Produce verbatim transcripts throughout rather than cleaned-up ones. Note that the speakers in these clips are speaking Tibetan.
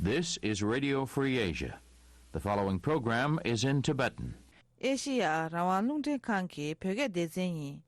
This is Radio Free Asia. The following program is in Tibetan. ཨེ་ཤི་ཡ་རང་དབང་རླུང་འཕྲིན་ཁང་གི་བོད་སྐད་སྡེ་ཚན་ཡིན།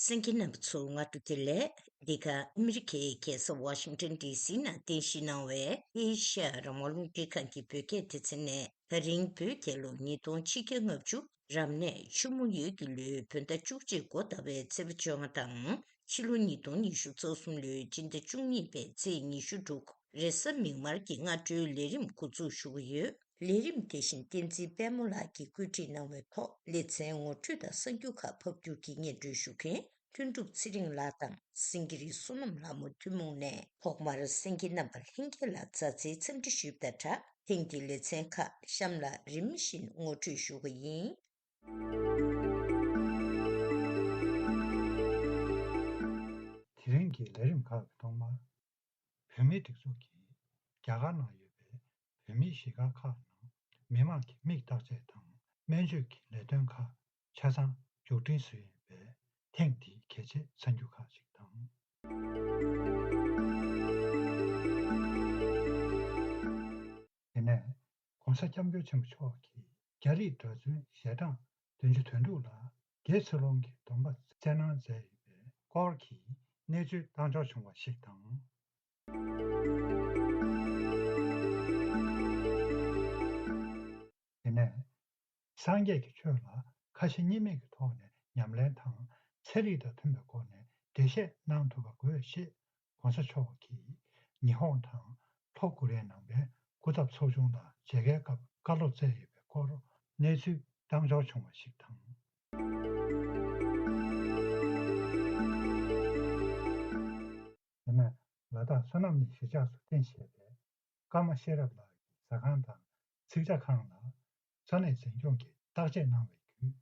གསན་མཁན་རྣམ་པ་ཚོ་སྔ་དྲོ་བདེ་ལེགས། འདི་ག་ཨ་མི་རི་ཀའི་རྒྱལ་ས་ཝ་ཤིང་ཊོན་ཌི་སི་ནང་རྟེན་གཞི་གནང་བའི་ཨེ་ཤ་ཡ་རང་དབང་རླུང་འཕྲིན་ཁང་གི་བོད་སྐད་སྡེ་ཚན་ནས། ད་རིང་བོད་རྒྱལ་ལོ་ཉིས་སྟོང་ཆིག་བརྒྱ་ལྔ་བཅུ་རབ་གནས་ཆུ་མོ་ཡོས་ཀྱི་ལོའི་བོད་ཟླ་བཅུ་གཅིག་འགོ་ཟླ་བའི་ཚེས་པ་བཅོ་ལྔ་དང་། ཕྱི་ལོ་ཉིས་སྟོང་ཉི་ཤུ་རྩ་གསུམ་ལོའི་སྤྱི་ཟླ་བཅུ་གཉིས་པའི་ཚེས་ཉི་ཤུ་དྲུག་རེས་གཟའ་མིག་དམར་གྱི་སྔ་དྲོའི་ལས་རིམ་འགོ་འཛུགས་ཞུ་གི་ཡོད། ལས་རིམ་དེ་བཞིན་བསྟན་འཛིན་དཔལ་མོ་ལགས་ཀྱིས་བཀོད་སྒྲིག་གནང་བའི་ཐོག་ལེ་ཚན་ངོ་སྤྲོད་དང་གསར་འགྱུར་ཁག་ཕབ་སྒྱུར་གྱིས་སྙན་སྒྲོན་ཞུ་མཁན་ལྷུན་གྲུབ་ཚེ་རིང་ལགས་དང་སེང་གེ་རི་བསོད་ནམས་ལྷ་མོ་ཐུན་མོང་ནས། ཐོག་མར་གསན་མཁན་རྣམ་པ་ལྷན་རྒྱས་ལ་མཛའ་བརྩེའི་འཚམས་འདྲི་ཞུས་པ་དང་སྦྲགས། ཐེངས་འདིའི་ལེ་ཚན་ཁག་གཤམ་ལ་རིམ་བཞིན་ངོ་སྤྲོད་ཞུ་གི་ཡིན། དེ་རིང་གི་ལས་རིམ་ཁག་གི་ཐོག་མར། བོད་མིའི་སྒྲིག་འཛུགས་ཀྱིས་རྒྱ་གར་ནང་ཡོད་པའི་བོད་མིའི་གཞིས་སྒར་ཁག་ནང་མི་མང་གི་མིག་བརྟག་དཔྱད་དང་སྨན་བཅོས་ཀྱི་ལས་དོན་ཁག་ཆ་ཚང་མཇུག་སྒྲིལ་བཟོས་ཡོད་པས། ཐེངས་འདིའི་གལ་ཆེའི་གསར་འགྱུར་ཁག་ཅིག་དང་། དེ་ནས་༸གོང་ས་༸སྐྱབས་མགོན་ཆེན་པོ་མཆོག་གིས་རྒྱ་རིགས་གྲྭ་བཙུན་ཞལ་གྲངས་བདུན་ཅུ་དོན་དྲུག་ལ་དགེ་ཚུལ་སློང་གི་སྡོམ་པ་སྩལ་གནང་མཛད་ཡོད་པའི་སྐོར་གྱི་གནས་ཚུལ་བཏང་འབྱོར་བྱུང་བ་ཞིག་དང་། དེ་ནས། སངས་རྒྱས་ཀྱི་ཆོས་ལ་ཁ་ཞེ་གཉིས་མེད་ཀྱི་ཐོག་ནས་ཉམས་ལེན་དང་ཚན་རིག་དང་མཐུན་པའི་སྒོ་ནས་འགྲེལ་བཤད་གནང་ཐུབ་པ་དགོས་ཞེས་༸གོང་ས་མཆོག་གིས་ཉི་ཧོང་དང་ལྷོ་ཀོ་རི་ཡའི་ནང་པའི་སྐུ་ཚབ་ཚོགས་ཆུང་དང་མཇལ་ཁའི་སྐབས་བཀའ་སློབ་སྩལ་ཡོད་པའི་སྐོར་གནས་ཚུལ་བཏང་འབྱོར་བྱུང་བ་ཞིག་དང་། དེ་ནས་ལ་དྭགས་བསོད་ནམས་གླིང་གཞིས་ཆགས་སུ་རྟེན་བཞེས་པའི་ཀརྨ་ཤེས་རབ་ལགས་ཀྱི་ཟ་ཁང་དང་ཚིག་ཇ་ཁང་ལ་ས་གནས་འཛིན་སྐྱོང་གིས་བརྟག་དཔྱད་གནང་བའི་བརྒྱུད་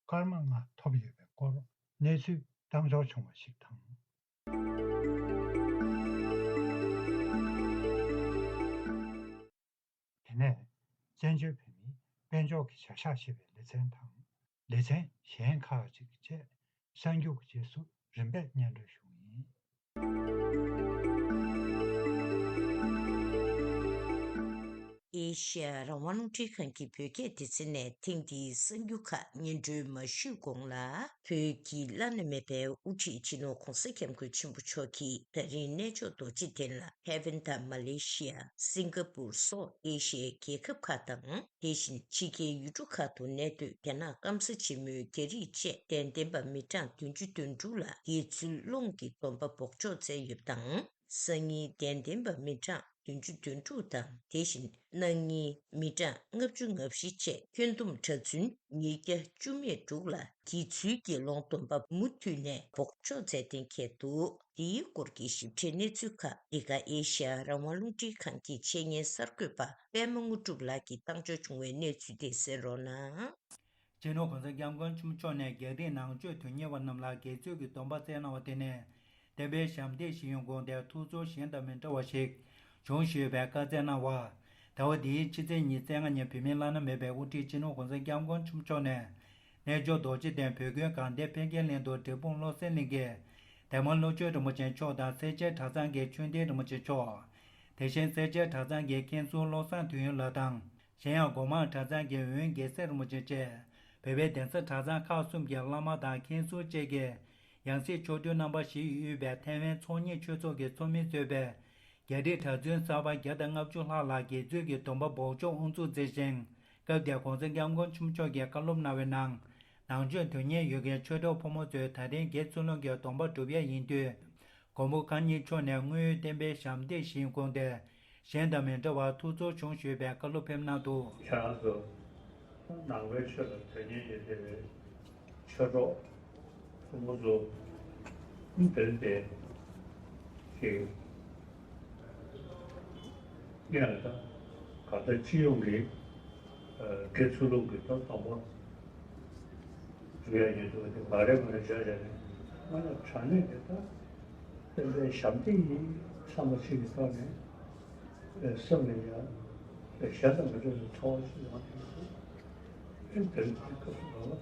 སྐར་མ་ལྔ་ཐོབ་ཡོད་པའི་སྐོར་གནས་ཚུལ་བཏང་འབྱོར་བྱུང་བ་ཞིག་དང་། དེ་ནས་བཙན་བྱོལ་བོད་མིའི་དཔལ་འབྱོར་གྱི་བྱ་གཞག་ཞེས་པའི་ལེ་ཚན་དང་། ལེ་ཚན་གཞན་ཁག་ཅིག་བཅས་གསར་འགྱུར་གྱི་རྗེས་སུ་རིམ་པས་སྙན་སྒྲོན་ཞུ་གི་ཡིན། ཨེ་ཤ་ཡ་རང་དབང་རླུང་འཕྲིན་ཁང་གི་བོད་སྐད་སྡེ་ཚན་ནས་ཐེངས་འདིའི་གསར་འགྱུར་ཁག་སྙན་སྒྲོན་མ་ཞུས་གོང་ལ། བོད་ཀྱི་བླ་ན་མེད་པའི་དབུ་ཁྲིད་སྤྱི་ནོར་༸གོང་ས་༸སྐྱབས་མགོན་ཆེན་པོ་མཆོག་གིས་ད་རིང་གནས་མཆོག་རྡོ་རྗེ་གདན་ལ་ཧེ་ཝན་དང་མ་ལེ་ཤི་ཡ། སིང་ག་པུར་སོགས་ཨེ་ཤི་ཡའི་རྒྱལ་ཁབ་ཁག་དང་། དེ་བཞིན་ཕྱི་རྒྱལ་ཡུལ་གྲུ་ཁག་ཏུ་གནས་སྡོད་རྒྱ་ནག་སྐམ་ས་ཆེན་མོའི་རྒྱ་རིགས་བཅས་དད་ལྡན་པ་མི་གྲངས་བདུན་ཅུ་དོན་དྲུག་ལ་དགེ་ཚུལ་སློང་གི་སྡོམ་པ་འབོགས་ཆོག་མཛད་ཡོད་པ་དང་། སང་ཉིན་དད་ལྡན་པ་མི་གྲངས་བདུན་ཅུ་དོན་དྲུག་དང་། དེ་བཞིན་གནངས་ཉིན་མི་གྲངས་ལྔ་བཅུ་ང་བཞི་བཅས་ཁྱོན་བསྡོམས་གྲྭ་བཙུན་ཉིས་བརྒྱ་བཅུ་མེད་དྲུག་ལ་དགེ་ཚུལ་གྱི་སློང་སྡོམ་པ་མུ་མཐུད་ནས་འབོགས་ཆོག་མཛད་གཏན་འཁེལ་འདུག་འདིའི་སྐོར་གྱི་ཞིབ་ཕྲའི་གནས་ཚུལ་ཁག་འདི་ག་ཨེ་ཤ་ཡ་རང་དབང་རླུང་འཕྲིན་ཁང་གི་འཆད་ཉན་གསར་འགོད་པ་པད་མ་དངོས་གྲུབ་ལགས་ཀྱིས་བཏང་འབྱོར་བྱུང་བའི་གནས་ཚུལ་དེ་གསན་རོགས་གནང་། སྤྱི་ནོར་༸གོང་ས་༸སྐྱབས་མགོན་ཆེན་པོ་མཆོག་ནས་རྒྱ་རིགས་ནང་ཆོས་དོན་གཉེར་བ་རྣམས་ལ་དགེ་ཚུལ་གྱི་སྡོམ་པ་སྩལ་གནང་བ་དེ་ནས། བསྟན་པའི་ཞབས་འདེགས་ཞུ་ཡུལ་དགོངས་ཏེ་ཐུགས་ཚོར་གཞན་དང་མི་འདྲ་བ་ཞིག་བྱུང་ཞུས་པའི་བཀའ་སྩལ་གནང་བ། ཟླ་བ་འདིའི་ཕྱི་ཚེས་ཉི་ཤུ་རྩ་ལྔ་ཉིན་བོད་མིའི་བླ་ན་མེད་པའི་དབུ་ཁྲིད་སྤྱི་ནོར་༸གོང་ས་༸སྐྱབས་མགོན་ཆེན་པོ་མཆོག་ནས། གནས་མཆོག་རྡོ་རྗེ་གདན་བོད་ཁུལ་དགའ་ལྡན་འཕེལ་རྒྱས་གླིང་དུ་འབྲས་སྤུངས་བློ་གསལ་གླིང་གི་འདན་མ་བློ་ཆོས་རིན་པོ་ཆེ་མཆོག་དང་སེར་བྱེས་གྲྭ་ཚང་གི་ཆོས་ལྡན་རིན་པོ་ཆེ་མཆོག་དེ་བཞིན་སེར་བྱེས་གྲྭ་ཚང་གི་མཁན་ཟུར་བློ་བཟང་དོན་ཡོད་ལགས་དང་། གཞན་ཡང་སྒོ་མང་གྲྭ་ཚང་གི་འོན་རྒྱལ་སྲས་རིན་པོ་ཆེ་བཅས་བོད་པའི་གདན་ས་གྲྭ་ཚང་ཁག་གསུམ་གྱི་བླ་མ་དང་མཁན་ཟུར་བཅས་ཀྱིས་ཡང་སྲིད་ཆོ་འཕྲུལ་རྣམ་པ་བཞི་ཡིས་དབུས་པའི་ཐའེ་ཝན་ཚོགས་གཉིས་ཆོས་ཚོགས་ཀྱི་ཚོགས་མིས་གཙོས་པའི་རྒྱ་རིགས་གྲྭ་བཙུན་གསར་པ་བརྒྱ་དང་ལྔ་བཅུ་ལྷག་ལ་དགེ་ཚུལ་གྱི་སྡོམ་པ་འབོགས་ཆོག་དབུ་འཛུགས་མཛད་ཅིང་། སྐབས་དེར་༸གོང་ས་༸སྐྱབས་མགོན་ཆེན་པོ་མཆོག་གིས་བཀའ་སློབ་གནང་བའི་ནང་། ནང་ཆོས་དོན་གཉེར་ཡོད་མཁན་ཆོས་གྲོགས་ཕོ་མོ་ཚོས་ད་རིང་དགེ་ཚུལ་སློང་གི་སྡོམ་པ་སྒྲུབ་ཡ་ཡིན་དུས། མགོན་པོ་གང་ཉིད་མཆོག་ནས་དངོས་ཡོད་བསྟན་པའི་ཞབས་འདེགས་ཞུ་ཡུལ་དགོངས་ཏེ། གཞན་དང་མི་འདྲ་བར་ཐུགས་ཚོར་བྱུང་ཞུས་པའི་བཀའ་སློབ་ཕེབས་གནང་འདུག་ཁྱེད་རང་ཚོ་ནང་པའི་ཆོས་ལ་དོན་གཉེར་ཡོད་བསྡད་པའི་ཆོས་གྲོགས་ཕོ་མོ་ཚོ་འདིར་བསྡད་ཅིག་ཡང་ད་ག་ད་སྤྱི་ཡོངས་ཀྱི་དགེ་ཚུལ་སློང་གི་ད་སྡོམ་པ་སྒྲུབ་ཡ་ཡོད་འདུག་དེ་མ་རེད་མ་རེད་བྱས་བྱས་ནས་ང་ལ་དྲང་གནས་དེ་ད་བསྟན་པའི་ཞབས་འདེགས་ཡིན་བསམ་པ་ཞིག་གི་ཐོག་ནས་ པའི་སེམས་ལ་ཡང་པའི་གཞན་དང་མི་འདྲ་བའི་ཚོར་བ་ཞིག་ཡོང་གི་འདུག་ཨེ་དེ་རིང་དེ་སྐབས་སུ་ང་ལ་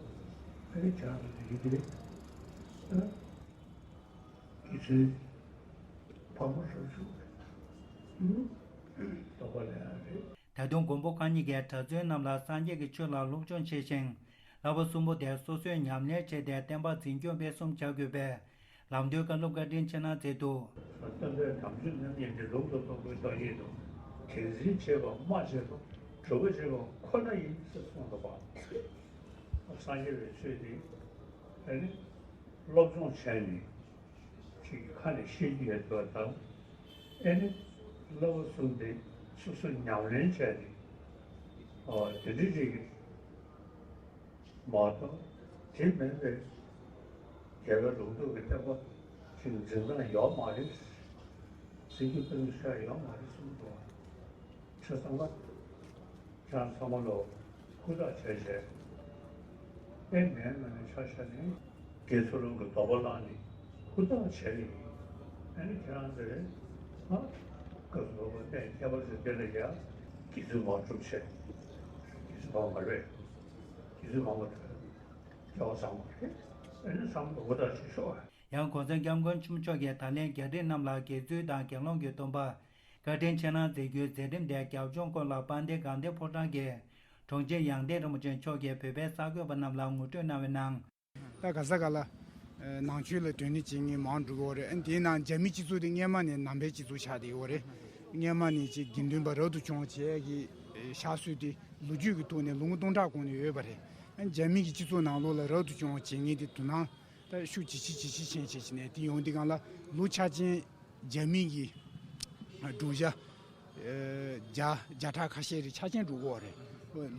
ཨེ་ནི་ཁྱེད་རང་ལ་ཡིན་གྱི་རེད། དགེ་ཚུལ་ཕག་མོ་ཧྲུལ་ཞུགས་རེད། དོགས་པ་ལས་ཡང་རེད། ད་དུང་མགོན་པོ་གང་ཉིད་ཀྱིས་གྲྭ་བཙུན་རྣམས་ལ་སངས་རྒྱས་ཀྱི་ཆོས་ལ་སློབ་སྦྱོང་བྱས་ཤིང་། བསླབ་པ་གསུམ་པོ་དེ་སོ་སོས་ཉམས་ལེན་བྱས་ཏེ་བསྟན་པ་འཛིན་སྐྱོང་སྤེལ་གསུམ་བྱ་དགོས་པའི་ལམ་སྟོན་བཀའ་སློབ་བཀའ་དྲིན་ཆེ་གནང་མཛད་འདུག་བསྟན་པའི་དམ་ཆོས་རྣམ་གཉིས་འདི་ལུགས་ལ་རྟོགས་པའི་ཐོག་ཡིན་ནོ། དེ་འཛིན་བྱེད་པ་སྨྲ་བྱེད་པ་སྒྲུབ་པ་བྱེད་པ་ཁོ་ན་ཡིན་ཟེར་གསུངས་འདུག་པ། སངས་རྒྱས་པའི་ཆོས་འདི་ཨ་ནི་སློབ་སྦྱོང་བྱས་ནས་ཅིག་ཁ་ནས་ཤེས་ཀྱི་ཡོད་པ་དང་། ཨེ་ནི་བསླབ་པ་གསུམ་དེ་སོ་སོ་ཉམས་ལེན་བྱས་ནས་ཨོ་དེ་འདྲ་ཅིག་མ་གཏོགས་དེ་མིན་པའི་རྒྱལ་བའི་ལུང་རྟོགས་ཀྱི་བསྟན་པ་ཅིག་འཛིན་སྟངས་ཡོད་མ་རེད། འཛིན་རྒྱུ་ཕན་ཐོགས་ཡོད་མ་རེད་གསུངས་འདུག་ཁྱེད་ཚང་མ་ཁྱེད་རང་ཚང་མ་ལོ་ཧུར་ཐག་བྱས་བྱས། ཨེ་ནས་ང་ནས་ཆ་བཞག་ནས་དགེ་ཚུལ་སློང་གི་དོགས་པ་བླངས་ནས་ཧུར་ཐག་བྱས་ནས་ཨེ་ནས་ཁྱེད་རང་ཚོས་ང་སྐབས་སུ་བབ་པ་གནས་ཁྱད་པར་ཅན་དེ་ལ་ཡང་དགེ་ཚུལ་མ་སྒྲུབ་བྱས། དགེ་ཚུལ་མ་མ་རེད། དགེ་ཚུལ་མ་མ་རེད། སྐལ་བ་བཟང་པོ་རེད། ཨེ་ནས་བསམ་བློ་ཧུར་ཐག་བྱེད་ཤོག་ཡང་གོང་ས་སྐྱབས་མགོན་ཆེན་པོ་མཆོག་གིས་ད་ལན་རྒྱ་རིགས་རྣམས་ལ་དགེ་ཚུལ་དང་དགེ་སློང་གི་སྡོམ་པ་བཀའ་དྲིན་ཆེ་གནང་མཛད་རྒྱུའི་མཛད་རིམ་དེ་རྒྱབ་ལྗོངས་སྐོར་ལ་དཔལ་ལྡན་དགའ་ལྡན་ཕོ་བྲང་གི་དྲུང་ཆེ་ཡང་སྟེང་རིན་པོ་ཆེ་མཆོག་གིས་བོད་པའི་གསར་འགོད་པ་རྣམས་ལ་ངོ་སྤྲོད་གནང་བའི་ནང་། ད་ག་ས་ག་ལ་ནང་ཆོས་ལ་དོ་སྣང་བྱེད་མཁན་མང་འགྲོ་གི་ཡོད་རེད། དེའི་ནང་རྒྱ་མི་སྤྱི་ཚོགས་དེ་སྔས་མ་ནས་ནང་པའི་སྤྱི་ཚོགས་ཆགས་བསྡད་ཡོད་རེད། སྔས་མ་ནས་ཅིག་དགེ་འདུན་པ་རབ་ཏུ་བྱུང་བྱས་ཀྱི་ཕྱག་སྲོལ་དེ་ལོ་རྒྱུས་ཀྱི་ཐོག་ནས་ལོ་ངོ་སྟོང་ཕྲག་གོང་ནས་ཡོད་པ་རེད། རྒྱ་མི་གི་སྤྱི་ཚོགས་ནང་ལོགས་ལ་རབ་ཏུ་བྱུང་བྱེད་མཁན་དེ་དོ་སྣང་ད་ཤུགས་ཇེ་ཆེ་ཇེ་ཆེ་ཕྱིན་བྱས་ནས་དེ་ཡོང་དུས་སྒང་ལ་ལོ་ཆ་ཅན་རྒྱ་མི་གི་བགྲོ་གཞས་བརྒྱ་བརྒྱ་ཕྲག་ཁ་ཤས་རེ་ཆ་ཅན་འགྲོ་གི་ཡོད་རེད།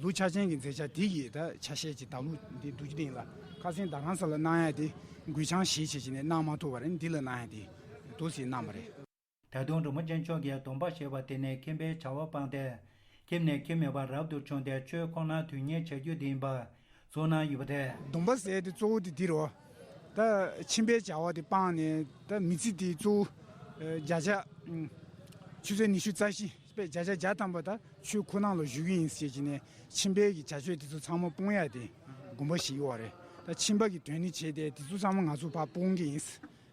ལོ་ཆ་ཅན་གྱི་མཛད་འཆར་དེ་ཡི་ད་ཆ་ཤས་ཀྱི་ད་ལོ་འདི་འདུག་ཅི་སྟེང་ལ་ཁ་སང་རྡ་རམ་ས་ལ་གནང་ཡ་དེ་འགུལ་བྱང་ཞེས་བྱས་བྱས་ནས་གནང་མ་ཐུབ་པ་རེད། འདི་ལ་གནང་ཡ་དེ་འདུག་སེ་གནང་བ་རེད། ད་དུང་རིན་པོ་ཆེ་མཆོག་གིས་སྡོམ་པ་ཞེས་པ་དེ་ནི་ཁྱིམ་པའི་བྱ་བ་སྤངས་ཏེ། ཁྱིམ་ནས་ཁྱིམ་མེད་པར་རབ་ཏུ་བྱུང་སྟེ་ཆོས་ཁོ་ན་དོན་གཉེར་བྱ་རྒྱུ་དེ་ཡིན་པ་གསུངས་གནང་ཡོད་པ་རེད། སྡོམ་པ་ཟེར་དེ་གཙོ་བོ་དེ་འདི་རེད། ད་ཁྱིམ་པའི་བྱ་བ་དེ་སྤངས་ནས་ད་མི་ཚེ་དེ་གཙོ་བོ་བརྒྱ་ཆ་ཆུ་ཚོད་ཉི་ཤུ་རྩ་བཞི་པའི་བརྒྱ་ཆ་བརྒྱ་ཐམ་པ་ད་ཆོས་ཁོ་ན་ལ་ཞུགས་ཀྱི་ཡིན་ཟེར་གྱི་ནས་ཁྱིམ་པའི་གི་བྱ་སྤྱོད་དེ་ཚོ་ཚང་མ་སྤོང་ཡ་དེ་དགོངས་པ་བཞེས་ཡོད་རེད། ད་ཁྱིམ་པ་གི་དོན་ནི་བྱས་ཏེ་དེ་ཚོ་ཚང་མ་ང་ཚོ་ཕར་སྤོང་གི་ཡིན།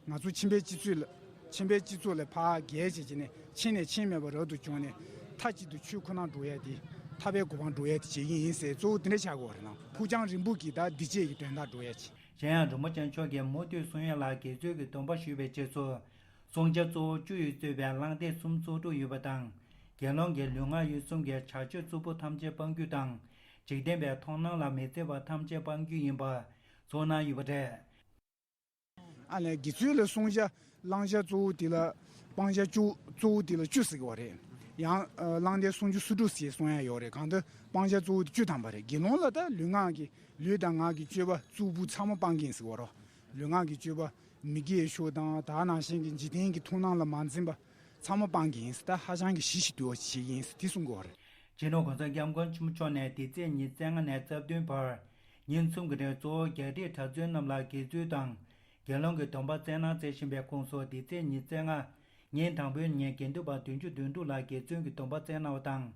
ང་ཚོ་ཁྱིམ་པའི་སྤྱི་ཚོགས་ལ་ཁྱིམ་པའི་སྤྱི་ཚོགས་ལ་ཕར་རྒྱལ་བྱས་ཀྱི་ནས་ཁྱིམ་ནས་ཁྱིམ་མེད་པར་རབ་ཏུ་བྱུང་ནས་མཐའ་གཅིག་ཏུ་ཆོས་ཁོ་ན་འགྲོ་ཡ་དེ་ཐར་པའི་གོ་འཕང་འགྲོ་ཡ་དེ་བྱེད་ཀྱི་ཡིན་ཟེར་གཙོ་བོ་དེ་འདྲ་ཆགས་དགོས་རེད་ན། ཕུགས་རྒྱང་རིང་པོ་གི་ད་འདི་བྱེད་ཀྱི་དོན་དག་འགྲོ་ཡ་ཆེ། གཞན་ཡང་རིན་པོ་ཆེ་མཆོག་གིས་མུ་མཐུད་གསུང་ཡ་ལ་དགེ་ཚུལ་གྱི་སྡོམ་པ་ཞུས་པའི་རྗེས་སུ་བསྲུང་བྱ་གཙོ་བོ་བཅུ་ཡིས་གཙོས་པའི་བླངས་ཏེ་སུམ་ཚོགས་དྲུག་ཡོད་པ་དང་། དགེ་སློང་གི་ལུས་ངག་ཡིད་གསུམ་གྱི་བྱ་སྤྱོད་རྩུབ་པོ་ཐམས་ཅད་སྤང་རྒྱུ་དང་། འཇིག་རྟེན་པའི་མཐོང་སྣང་ལ་མི་བརྩི་བ་ཐམས་ཅད་སྤང་རྒྱུ་ཡིན་པ་གསུངས་གནང་ཡོད་པ་རེད། ཨ་ལས་དགེ་ཚུལ་ལ་བསྲུང་བྱ་བླང་བྱ་གཙོ་བོ་དེ་ལ་སྤང་བྱ་བཅུ་གཙོ་བོ་དེ་ལ་བཅུ་ཟེར་གྱི་ཡོད་རེད། ཡང་བླངས་ཏེ་སུམ་ཅུ་སོ་དྲུག་ཟེར་གསུང་ཡ་ཡོད་རེད། གང་ལྟར་སྤང་བྱ་གཙོ་བོ་དེ་བཅུ་ཐམ་པ་རེད། དགེ་སློང་ལ་ད་ལུས་ངག་གི་ལུས་དང་ངག་གི་སྤྱོད་པ་རྩུབ་པོ་ཚང་མ་སྤང་གི་ཡིན་ཟེར་གྱི་ཡོད་རེད། ལུས་ངག་གི་སྤྱོད་པ་མི་དགེ་བའི་ཕྱོགས་དང་ད་ནང་བཞིན་གྱི་འཇིག་རྟེན་གྱི་མཐོང་སྣང་ལ་མ་འཛེམ་པ་ཚང་མ་སྤང་གི་ཡིན་ཟེར། ད་ཧ་ཅང་གི་ཞི་ཞིང་དུལ་བ་ཞིག་བྱེད་ཀྱི་ཡིན་ཟེར་དེ་གསུང་གི་ཡོད་རེད། སྤྱི་ནོར་གོང་ས་སྐྱབས་མགོན་ཆེན་པོ་མཆོག་ནས་འདི་ཚེས་ཉི་ཤུ་རྩ་ལྔ་ནས་རྩ་བདུན་བར། ཉིན་གསུམ་གྱི་རིང་གཙོ་བོ་རྒྱ་རིགས་གྲྭ་བཙུན་རྣམས་ལ་དགེ་ཚུལ་དང་། དགེ་སློང་གི་སྡོམ་པ་སྩལ་གནང་མཛད་བཞིན་པའི་ཁོངས་སུ་འདི་ཚེས་ཉི་ཤུ་རྩ་ལྔ། ཉིན་དང་པོའི་ཉིན་དགེ་འདུན་པ་བདུན་ཅུ་དོན་དྲུག་ལ་དགེ་བཙུན་གྱི་སྡོམ་པ་སྩལ་གནང་བ་དང་།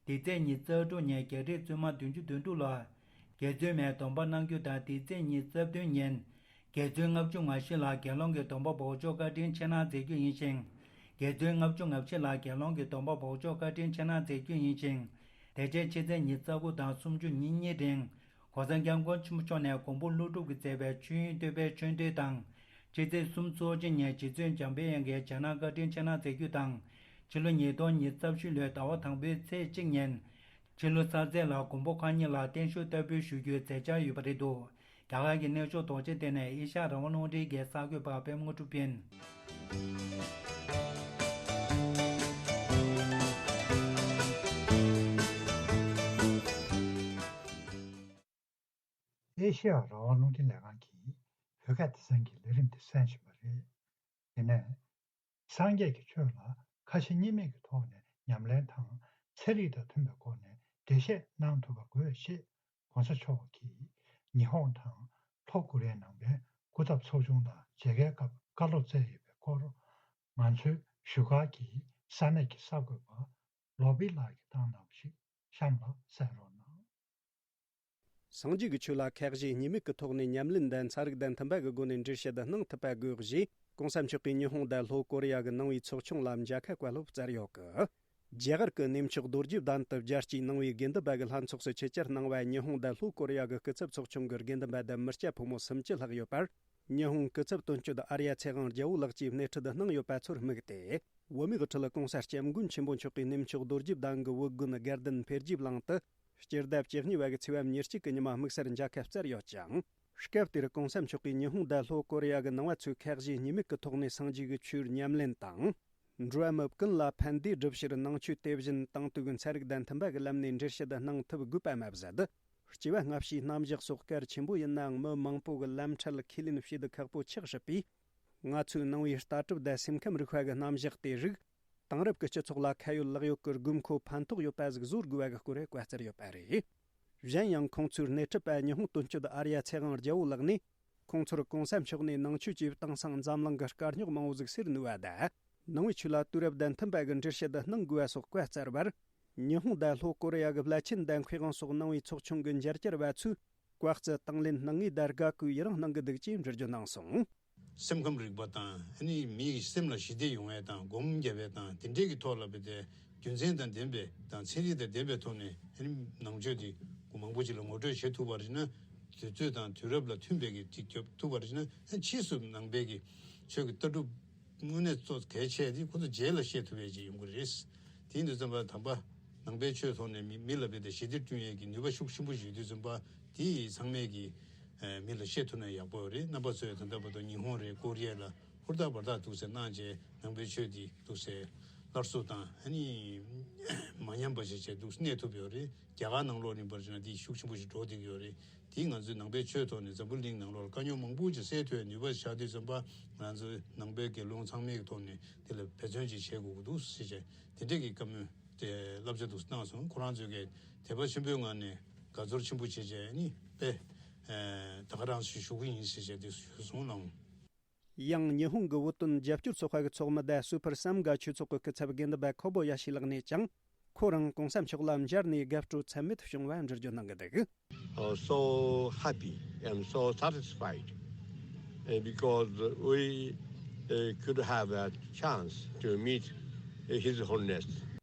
འདི་ཚེས་ཉི་ཤུ་རྩ་དྲུག་ཉིན་རྒྱ་རིགས་བཙུན་མ་བདུན་ཅུ་དོན་དྲུག་ལ། དགེ་བཙུན་མའི་སྡོམ་པ་གནང་རྒྱུ་དང་འདི་ཚེས་ཉི་ཤུ་རྩ་བདུན་ཉིན། དགེ་བཙུན་ལྔ་བཅུ་ང་བཞི་ལ་དགེ་སློང་གི་སྡོམ་པ་འབོགས་ཆོག་བཀའ་དྲིན་ཆེ་གནང་མཛད་རྒྱུ་ཡིན་ཞིང་། དགེ་བཙུན་ལྔ་བཅུ་ང་བཞི་ལ་དགེ་སློང་གི་སྡོམ་པ་འབོགས་ཆོག་བཀའ་དྲིན་ཆེ་གནང་མཛད་རྒྱུ་ཡིན་ཞིང་། དེ་རྗེས་ཕྱི་ཚེས་ཉི་ཤུ་རྩ་དགུ་དང་སུམ་ཅུ་ཉིན་གཉིས་རིང་། གོང་ས་སྐྱབས་མགོན་ཆེན་པོ་མཆོག་ནས་མགོན་པོ་ཀླུ་སྒྲུབ་ཀྱིས་མཛད་པའི་ཆོས་དབྱིངས་བསྟོད་པའི་ཆོས་འབྲེལ་དང་། ཕྱི་ཚེས་སུམ་ཅུ་སོ་གཅིག་ཉིན་རྗེ་བཙུན་འཇམ་དཔལ་དབྱངས་ཀྱི་རྗེས་གནང་བཀའ་དྲིན་ཆེ་གནང་མཛད་རྒྱུ་དང་། ཕྱི་ལོ་ཉིས་སྟོང་ཉི་ཤུ་རྩ་བཞི་ལོའི་ཟླ་བ་དང་པོའི་ཚེས་གཅིག་ཉིན། ཕྱི་ལོ་གསར་ཚེས་ལ་མགོན་པོ་གང་ཉིད་ལ་བརྟན་བཞུགས་བསྟར་འབུལ་ཞུ་རྒྱུའི་མཛད་འཆར་ཡོད་པ་རེད་འདུག་རྒྱ་གར་གྱི་གནས་མཆོག་རྡོ་རྗེ་གདན་ནས་ཨེ་ཤ་ཡ་རང་དབང་རླུང་འཕྲིན་གྱི་གསར་འགོད་པ་པད་མ་དངོས་གྲུབ་ཡིན། ཨེ་ཤེ་ཡ་རང་དབང་རླུང་འཕྲིན་ལས་ཁང་གིས་བོད་སྐད་སྡེ་ཚན་གྱི་ལས་རིམ་དེ་གསན་བཞིན་པ་རེད། དེ་ནས། སངས་རྒྱས་ཀྱི་ཆོས་ལ་ཁ་ཞེ་གཉིས་མེད་ཀྱི་ཐོག་ནས་ཉམས་ལེན་དང་ཚན་རིག་དང་མཐུན་པའི་སྒོ་ནས་འགྲེལ་བཤད་གནང་ཐུབ་པ་དགོས་ཞེས་༸གོང་ས་མཆོག་གིས་ཉི་ཧོང་དང་ལྷོ་ཀོ་རི་ཡའི་ནང་པའི་སྐུ་ཚབ་ཚོགས་ཆུང་དང་མཇལ་ཁའི་སྐབས་བཀའ་སློབ་སྩལ་ཡོད་པའི་སྐོར། ང་ཚོའི་བཞུགས་སྒར་གྱི་ས་གནས་ཀྱི་གསར་འགོད་པ་ ལོ་བི་ལགས་ཀྱིས་བཏང་གནང་བ་ཞིག་གཤམ་ལ་གསན་རོགས་གནང་། སངས་རྒྱས་ཀྱི་ཆོས་ལ་ཁ་ཞེ་གཉིས་མེད་ཀྱི་ཐོག་ནས་ཉམས་ལེན་དང་ཚན་རིག་དང་མཐུན་པ་གི་སྒོ་ནས་འགྲེལ་བཤད་གནང་ཐུབ་པ་དགོས་ཞེས་གོང་ས་མཆོག་གིས་ཉི་ཧོང་དང་ལྷོ་ཀོ་རི་ཡ་གི་ནང་པའི་ཚོགས་ཆུང་ལ་མཇལ་ཁ་བཀའ་སློབ་སྩལ་ཡོད་ཀི། རྒྱ་གར་གྱི་གནས་མཆོག་རྡོ་རྗེ་གདན་དུ་རྒྱལ་སྤྱིའི་ནང་པའི་དགེ་འདུན་པ་གི་ལྷན་ཚོགས་སུ་ཆེད་བཅར་གནང་བ་ཉི་ཧོང་དང་ལྷོ་ཀོ་རི་ཡ་གི་སྐུ་ཚབ་ཚོགས་ཆུང་གི་དགེ་འདུན་པ་དང་མི་སྐྱ་ཕོ་མོ་སུམ་ཅུ་ལྷག་ཡོད་པར། ཉི་ཧོང་སྐུ་ཚབ་དོན་གཅོད་ཨརྱ་ཚེ་དབང་རྒྱལ་པོ་ལགས་ཀྱིས་སྣེ་ཁྲིད་གནང་ཡོད་པ་ཚོར་དམིགས་ཏེ། བོད་མིའི་དབུ་ཁྲིད་གོང་ས་སྐྱབས་མགོན་ཆེན་པོ་མཆོག་གིས་གནས་མཆོག་རྡོ་རྗེ་གདན་གྱི་བོད་དགོན་དགའ་ལྡན་འཕེལ་རྒྱས་གླིང་དུ། སྤྱི་ཟླ་བཅུ་གཉིས་པ་གི་ཚེས་པ་ཉེར་གཅིག་གི་ཉི་མ་དམིགས་བསལ་མཇལ་ཁ་བསྩལ་ཡོད་ཅིང་། སྐབས་དེར་གོང་ས་མཆོག་གིས་ཉི་ཧོང་དང་ལྷོ་ཀོ་རི་ཡ་གི་ནང་པ་ཚོའི་ཁ་ཞེ་གཉིས་མེད་ཀྱི་ཐོག་ནས་སངས་རྒྱས་ཀྱི་ཆོས་ཉམས་ལེན་དང་། འགྲོ་བ་མི་ཀུན་ལ་ཕན་བདེ་སྒྲུབ་ཕྱིར་ནང་ཆོས་དེ་བཞིན་དེང་དུས་ཀྱི་ཚན་རིག་དང་མཐུན་པ་གི་ལམ་ནས་འགྲེལ་བཤད་གནང་ཐུབ་དགོས་པ་མ་ཟད། སྐྱེ་བ་སྔ་ཕྱིའི་རྣམ་གཞག་སོགས་གལ་ཆེན་པོ་ཡིན་ནའང་མི་མང་པོ་གི་ལམ་ཁྲལ་ཁས་ལེན་བྱེད་ཁག་པོ་ཆགས་སྲིད་པས། ང་ཚོའི་ནང་པའི་ལྟ་གྲུབ་དང་སེམས་ཁམས་རིག་པ་གི་རྣམ་གཞག་དེ་རིགས། དེང་རབས་ཀྱི་སྤྱི་ཚོགས་ལ་ཁ་ཡོད་ལག་ཡོད་ཀྱི་དགོས་མཁོ་ཕན་ཐོགས་ཡོད་པ་ཟིག་བཟོ་དགོས་པ་གི་སྐོར་བཀའ་སྩལ་ཡོད་པ་རེད། གཞན་ཡང་ཁོང་ཚོའི་སྣེ་ཁྲིད་པ་ཉི་ཧོང་དོན་གཅོད་ཨརྱ་ཚེ་དབང་རྒྱལ་པོ་ལགས་ནས། ཁོང་ཚོར་གོང་ས་མཆོག་ནས་ནང་ཆོས་ཀྱི་དེང་སང་འཛམ་གླིང་གི་དཀའ་རྙོག་མང་བོ་ཟིག་སེལ་ནུས་པ་དང་། ནང་པའི་ཆོས་ལ་དུས་རབས་དང་མཐུན་པ་གི་འགྲེལ་བཤད་གནང་དགོས་པ་སོགས་བཀའ་སྩལ་བར། ཉི་ཧོང་དང་ལྷོ་ཀོ་རི་ཡ་གི་བླ་ཆེན་དང་མཁས་དབང་སོགས་ནང་པའི་ཚོགས་ཆུང་གི་མཇལ་བཅར་བ་ཚོས་བཀའ་སྩལ་དང་ལེན་གནང་ངེས་དང་དགའ་གུས་ཡི་རང་གནང་གི་འདུག་ཅེས་འགྲེལ་བརྗོད་གནང་སོང་། སེམས་ཁམས་རིག་པ་དང་ཨ་ནི་མིའི་སེམས་ལ་ཞི་བདེ་ཡོང་ཡས་དང་སྒོམ་རྒྱབ་ཡས་དང་དེ་འདྲས་ཀྱི་ཐོག་ལ་བུད་དེ་རྒྱུ་མཚན་དང་ལྡན་པའི་དང་ཚན་རིག་དང་ལྡན་པའི་ཐོག་ནས་ཨ་ནི་ནང་ཆོས་དེ་མང་པོ་ཅིག་ལ་ངོ་སྤྲོད་བྱེད་ཐུབ་པ་རེད་ན། དུས་ཚོད་དང་དུས་རབས་ལ་མཐུན་པའི་གི་ཅིག་རྒྱབ་ཐུབ་པ་རེད་ན། ཕྱིས་སུ་ནང་པའི་གི་ཆོས་ཀྱི་ལྟ་གྲུབ་དངོས་གནས་གཙོ་གལ་ཆེ་དེ་ཁོ་ཚོ་རྗེས་ལ་ཤེས་ཐུབ་པའི་ཅིག་ཡོང་གི་རེད། དེ་ཡིན་དུས་ཙམ་པ་དམ་པ་ནང་པའི་ཆོས་ཐོག་ནས་མི་མི་ལ་བེད་དེ་ཞི་བདེ་བསྐྲུན་ཡས་ཀྱི་ནུས་པ་ཤུགས་ཆེན་པོ་ཞིག་ཡོད་དུས་ཙམ་པ་དེ་ཚང་མས་ཀྱི་མི་ལ་ཤེས་ཐུབ་ན་ཡག་པོ་རེད། རྣམ་པ་ཚོས་ད་ལྟ་བར་དུ་ཉི་ཧོང་རེད་ཀོ་རི་ཡ་ལ་ཧུར་ཐག་འབད་ཐག་འདུག་སེ་གནང་བྱས་ནང་པའི་ཆོས་འདི་འདུག་སེ་སླར་གསོ་དང་ཨ་ནི་མ་ཉམས་པ་ཞིག་བྱས་འདུག་གནས་ཐུབ་ཡོད་རེད། རྒྱ་གར་ནང་ལོགས་ནས་པར་བྱས་ན་འདི་ཤུགས་ཆེན་པོ་ཞིག་འགྲོ་བསྡད་ཀྱི་ཡོད་རེད། དེས་ང་ཚོའི་ནང་པའི་ཆོས་ཐོག་ནས་འཛམ་བུ་གླིང་ནང་ལོགས་ལ་དཀའ་རྙོག་མང་པོ་ཅིག་སེལ་ཐུབ་ཡ་ནུས་པ་ཆགས་དུས་ཙམ་པ་ང་ཚོའི་ནང་པའི་དགེ་སློང་ཚང་མའི་ཐོག་ནས་དེ་ལ་འབད་བརྩོན་ཅིག་བྱེད་དགོས་ཀྱི་འདུག་ཟེར་བྱས་དེ་འདྲས་ཀྱི་བཀའ་མོལ་དེ་བསླབ་བྱ་འདུག་གནང་སོང་། ཁོ་རང་ཚོས་ཀྱི་དད་པ་ཆེན་པོའི་ངང་ནས་དགའ་ཚོར་ཆེན་པོ་བྱེད་བྱས་ནི་དཔེ་ད་ག་རང་ཞིག་ཞུ་གི་ཡིན་ཟེར་བྱས་དེ་ཞུས་སོང་ལགས། ཡང་ཉི་ཧོང་གི་བོད་དོན་རྒྱབ་སྐྱོར་ཚོགས་པ་གི་ཚོགས་མི་དང་སུ་ཕར་སམ་གྷ་ཆོས་ཚོགས་ཀྱི་སྐུ་ཚབ་དགེ་འདུན་པ་ཁོ་བོ་ཡ་ཤི་ལགས་ནས་ཀྱང་། ཁོ་རང་གོང་ས་མཆོག་ལ་མཇལ་ནས་དགའ་སྤྲོ་ཚད་མེད་བྱུང་བ་འགྲེལ་བརྗོད་གནང་གི་འདུག uh, so happy and so satisfied uh, because we uh, could have a chance to meet uh, His Holiness.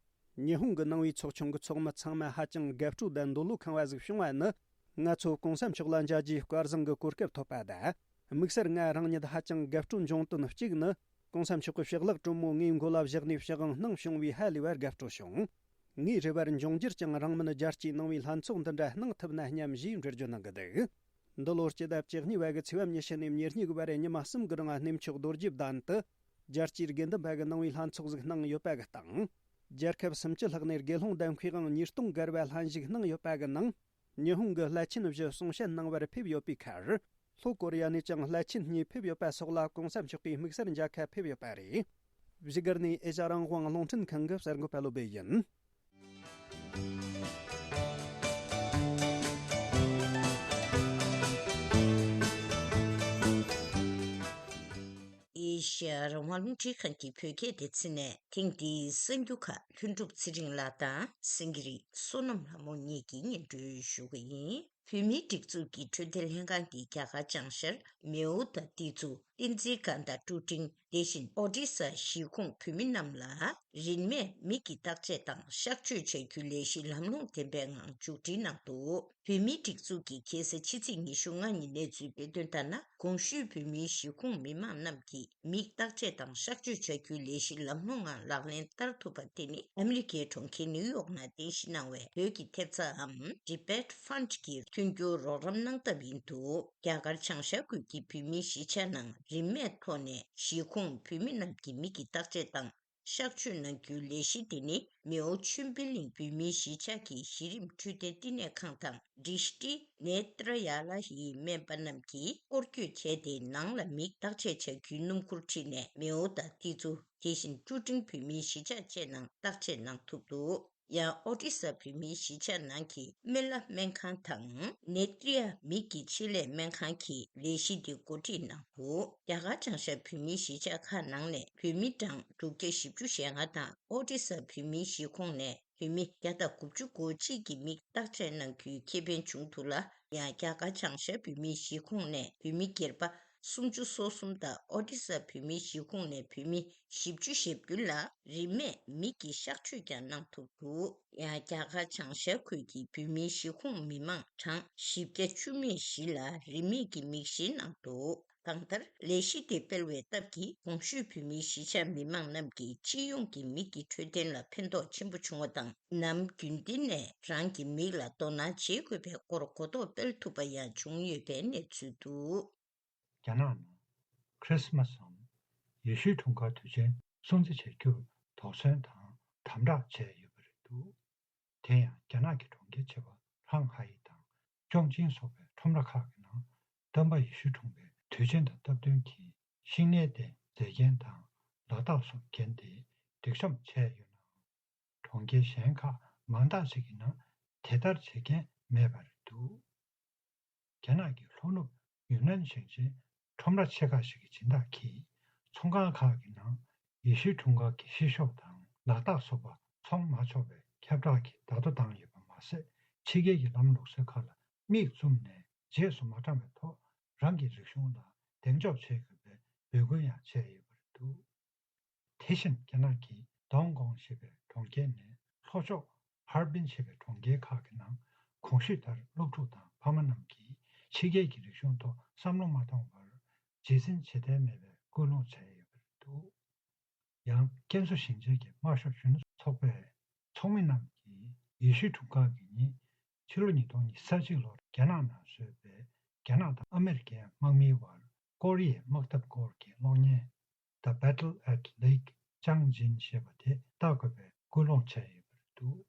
ཉི་ཧོང་གི་ནང་པའི་ཚོགས་ཆུང་གི་ཚོགས་མི་ཚང་མ་ཧ་ཅང་དགའ་སྤྲོ་དང་འདོད་བློ་ཁེངས་པ་ཟིག་བྱུང་བ་ནི། ང་ཚོ་གོང་ས་མཆོག་ལ་མཇལ་རྒྱུའི་སྐལ་བཟང་གི་གོ་སྐབས་ཐོབ་པ་དང་། དམིགས་བསལ་ང་རང་ཉིད་ཧ་ཅང་དགའ་སྤྲོ་འབྱུང་དོན་གཅིག་ནི། གོང་ས་མཆོག་གི་ཕྱག་ལག་དྲོན་མོ་ངའི་མགོ་ལ་བཞག་ནས་ཕྱག་དབང་གནང་བྱུང་བས་ཧ་ལས་པར་དགའ་སྤྲོ་བྱུང་། ངའི་རེ་བར་འབྱུང་འགྱུར་ཀྱང་རིང་མིན་རྒྱལ་སྤྱིའི་ནང་པའི་ལྷན་ཚོགས་འདི་འདྲ་གནང་ཐུབ་ན་སྙམ་ཞེས་འགྲེལ་བརྗོད་གནང་གི་འདུག་འདི་ལོར་སྤྱི་ཟླ་བཅུ་གཉིས་པ་གི་ཚེས་པ་ཉི་ཤུ་ནས་ཉེར་གཉིས་ཀྱི་བར་ཉི་མ་གསུམ་གྱི་རིང་གནས་མཆོག་རྡོ་རྗེ་གདན་དུ། རྒྱལ་སྤྱིའི་དགེ་འདུན་པ་གི་ནང་པའི་ལྷན་ཚོགས་ཤིག་གནང་ཡོད་པ་གི་སྟེང་། རྒྱལ་ཁབ་སུམ་ཅུ་ལྷག་ནས་དགེ་སློང་དང་མཁས་དབང་ཉིས་སྟོང་བརྒལ་བ་ལྷན་ཞུགས་གནང་ཡོད་པ་གི་ནང་། ཉི་ཧོང་གི་བླ་ཆེན་བཞི་གསུང་བཤད་གནང་བར་ཕེབས་ཡོད་པའི་ཁར། ལྷོ་ཀོ་རི་ཡ་ནས་ཀྱང་བླ་ཆེན་གཉིས་ཕེབས་ཡོད་པ་སོགས་ལ་གོང་ས་མཆོག་གིས་དམིགས་བསལ་མཇལ་ཁ་ཕེབས་ཡོད་པ་རེད། བཞུགས་སྒར་ནས་ཨེ་ཤ་རང་དབང་རླུང་འཕྲིན་ཁང་གི་གསར་འགོད་པ་བློ་བྷེ་ཡིན། ཨེ་ཤ་ཡ་རང་དབང་རླུང་འཕྲིན་ཁང་གི་བོད་སྐད་སྡེ་ཚན་ནས་ཐེངས་འདིའི་གསར་འགྱུར་ཁག་ལྷུན་གྲུབ་ཚེ་རིང་ལགས་དང་སེང་གེ་རི་བསོད་ནམས་ལྷ་མོ་གཉིས་ཀྱིས་སྙན་སྒྲོན་ཞུ་གི་ཡིན། བོད་མིའི་སྒྲིག་འཛུགས་ཀྱི་འཕྲོད་བསྟེན་ལྷན་ཁང་གིས་རྒྱ་གར་བྱང་ཤར་མེའོ་དང་ཏི་ཙུ། བསྟན་འཛིན་སྒར་དང་ཀྲུ་ཀྲིང་། དེ་བཞིན་ཨོ་ཏི་ས་གཞིས་ཁོངས་བོད་མི་རྣམས་ལ་རིན་མེད་མིག་གི་བརྟག་དཔྱད་དང་གཤག་བཅོས་བྱ་རྒྱུའི་ལས་གཞི་ལམ་ལྷོང་ལྡན་པའི་ངང་མཇུག་སྒྲིལ་གནང་འདུག་བོད་མིའི་སྒྲིག་འཛུགས་ཀྱིས་ཁ་སང་ཕྱི་ཚེས་ཉི་ཤུ་ལྔ་ཉིན་གནས་ཚུལ་སྤེལ་དོན་ལྟར་ན། གོང་ཞུས་བོད་མིའི་གཞིས་ཁོངས་མི་མང་རྣམས་ཀྱིས་མིག་བརྟག་དཔྱད་དང་གཤག་བཅོས་བྱ་རྒྱུའི་ལས་གཞི་ལམ་ལྷོང་ངང་ལག་ལེན་བསྟར་ཐུབ་པ་དེ་ནི་ཨ་མི་རི་ཀའི་གྲོང་ཁྱེར་ནིའུ་ཡོག་ནང་རྟེན་གཞི་གནང་བའི་བོད་ཀྱི་ཐེབས་རྩའམ་Tibet Fund གིས་མཐུན་འགྱུར་རོགས་རམ་གནང་སྟབས་ཡིན་འདུག་རྒྱ་གར་བྱང་ཤར་ཁུལ་གྱི་བོད་མིའི་གཞིས་ཆགས་ནང་རིན་མེད་ཐོག་ནས་གཞིས་ཁོངས་བོད་མི་རྣམས་ཀྱི་མིག་གི་བརྟག་དཔྱད་དང་། གཤག་བཅོས་གནང་རྒྱུའི་ལས་གཞི་དེ་ནི་མེའོ་ཆོས་འཕེལ་གླིང་བོད་མིའི་གཞིས་ཆགས་ཀྱི་གཞི་རིམ་འཕྲོད་བསྟེན་བསྟི་གནས་ཁང་དང་། དྲི་ཤྲི་ནེ་ཏྲ་ཡ་ལ་ཡི་སྨན་པ་རྣམས་ཀྱིས་སྐོར་སྐྱོད་བྱས་ཏེ། ནང་ལ་མིག་བརྟག་དཔྱད་བྱ་རྒྱུའི་སྣུམ་འཁོར་ཁྲིད་ནས་མེའོ་དང་ཏི་ཙུ། དེ་བཞིན་ཀྲུ་ཀྲིང་བོད་མིའི་གཞིས་ཆགས་བཅས་ནང་བརྟག་དཔྱད་གནང་ཐུབ་འདུག་ཡང་ཨོ་ཏི་ས་བོད་མིའི་གཞིས་ཆགས་ནང་གི་སྨན་བླ་སྨན་ཁང་དང་། ནེ་ཏྲི་ཡ་མིག་གི་ཆེད་ལས་སྨན་ཁང་གིས་ལས་གཞི་འདི་འགོ་ཁྲིད་གནང་འདུག་རྒྱ་གར་བྱང་ཤར་བོད་མིའི་གཞིས་ཆགས་ཁག་ནང་ནས་བོད་མི་གྲངས་དྲུག་བརྒྱ་བཞི་བཅུ་ཞེ་ལྔ་དང་ཨོ་ཏི་ས་བོད་མིའི་གཞིས་ཁོངས་ནས་ བོད་མི་བརྒྱ་དང་དགུ་བཅུ་གོ་གཅིག་གི་མིག་བརྟག་དཔྱད་གནང་རྒྱུའི་ཁེ་ཕན་བྱུང་འདུག་ལ། ཡང་རྒྱ་གར་བྱང་ཤར་བོད་མིའི་གཞིས་ཁོངས་ནས་བོད་མི་སྒེར་པ་སུམ་ཅུ་སོ་གསུམ་དང་ཨོ་ཌི་ས་བོད་མིའི་གཞིས་ཁོངས་ནས་བོད་མི་བཞི་བཅུ་ཞེ་བདུན་ལ་རིན་མེད་མིག་གི་གཤག་བཅོས་ཀྱང་གནང་ཐུབ་འདུག་ཡང་རྒྱ་གར་བྱང་ཤར་ཁུལ་གྱི་བོད་མིའི་གཞིས་ཁོངས་མི་མང་གྲངས་བཞི་བརྒྱ་བཅུ་མེད་བཞི་ལ་རིན་མེད་ཀྱི་མིག་བཞིན་གནང་འདུག་གང་ལྟར་ལས་གཞི་དེ་སྤེལ་བའི་སྟབས་ཀྱིས་གོང་ཞུས་བོད་མིའི་གཞིས་ཆགས་མི་མང་རྣམས་ཀྱི་སྤྱི་ཡོངས་ཀྱི་མིག་གི་འཕྲོད་བསྟེན་ལ་ཕན་ཐོགས་ཆེན་པོ་བྱུང་བ་དང་། ནམ་རྒྱུན་གཏན་ནས་རང་གི་མིག་ལ་དོ་སྣང་བྱེད་དགོས་པའི་སྐོར་གོ་རྟོགས་སྤེལ་ཐུབ་པ་ཡང་བྱུང་ཡོད་པའི་གནས་ཚུལ་འདུག་རྒྱ་ནག་ནང་ཁྲིས་མ་སམ། ཡེ་ཤུའི་འཁྲུངས་སྐར་དུས་ཆེན་སྲུང་བརྩི་བྱ་རྒྱུར་དོགས་ཟོན་དང་དམ་དྲག་བྱས་ཡོད་པ་རེད་འདུག་དེ་ཡང་རྒྱ་ནག་གི་གྲོང་ཁྱེར་ཆེ་བ་ཧྲང་ཧའེ་དང་ཅོང་ཅིན་སོགས་པའི་ཁྲོམ་ར་ཁག་གི་ནང་སྟོན་པ་ཡེ་ཤུ་འཁྲུངས་པའི་དུས་ཆེན་དང་སྟབས་བསྟུན་གྱིས་ཤིང་སྣའི་སྟེང་མཛེས་རྒྱན་དང་ལག་རྟགས་སོགས་བརྒྱན་ཏེ་སྒྲིག་གཤོམ་བྱས་ཡོད་ནའང་། གྲོང་ཁྱེར་གཞན་ཁག་མང་དག་ཅིག་གི་ནང་དེ་ལྟར་བྱེད་མཁན་མེད་པ་རེད་འདུག་རྒྱ་ནག་གི་ལྷོ་ནུབ་ཡུན་ནན་ཞིང་ཆེན་ཁྲོམ་ར་ཆེ་ཁག་ཞིག་གི་སྦྱིན་བདག་གིས་ཚོང་ཁང་ཁག་གི་ནང་ཡེ་ཤུའི་འཁྲུངས་སྐར་གྱི་ཤིས་ཤོག་དང་ལག་རྟགས་སོགས་པ་འཚོང་མ་ཆོག་པའི་ཁྱབ་བསྒྲགས་ཀྱི་བརྡ་ཐོ་བཏང་ཡོད་པ་མ་ཟད། ཕྱི་རྒྱལ་གྱི་ལམ་ལུགས་སྲོལ་ཁག་ལ་མིག་བཙུམ་ནས་རྗེས་སུ་མ་འབྲང་བའི་ཐོག་རང་གི་རིག་གཞུང་ལ་གདེང་འཇོག་བྱེད་དགོས་པའི་འབོད་སྐུལ་ཡང་བྱས་ཡོད་པ་རེད་འདུག་དེ་བཞིན་རྒྱ་ནག་གི་ཏོང་ཀོང་ཞེས་པའི་གྲོང་ཁྱེར་ནས་ལྷོ་ཕྱོགས་ཧར་པིན་ཞེས་པའི་གྲོང་ཁྱེར་ཁག་གི་ནང་གོང་ཞུས་ལྟར་སློབ་ཕྲུག་དང་ཕ་མ་རྣམས་ཀྱིས་ཕྱི་རྒྱལ་གྱི་རིག་གཞུང་ཐོག་བསམ་བློ་མ་གཏོང་བར་རྗེས་འཛིན་བྱེད་གཏན་མེད་པའི་སྐུལ་སློང་བྱས་ཡོད་པ་རེད་འདུག་ཡང་ཀན་སུའུ་ཞིང་ཆེན་གྱི་དམར་ཤོག་གཞོན་ནུ་ཚོགས་པས་ཚོགས་མི་རྣམས་ཀྱིས་ཡེ་ཤུའི་འཁྲུངས་སྐར་གྱི་ཉིན་ཕྱི་ལོ་ཉིས་སྟོང་ཉི་ཤུ་རྩ་གཅིག་ལོར་རྒྱ་ནག་ནང་བཟོས་པའི་རྒྱ་ནག་དང་ཨ་མེ་རི་ཁའི་དམག་མིའི་དབར་ཀོ་རི་ཡའི་དམག་འཐབ་སྐོར་གྱི་གློག་བརྙན། The Battle at Lake Changjin ཞེས་པ་དེ་ལྟ་དགོས་པའི་སྐུལ་སློང་བྱས་ཡོད་པ་རེད་འདུག་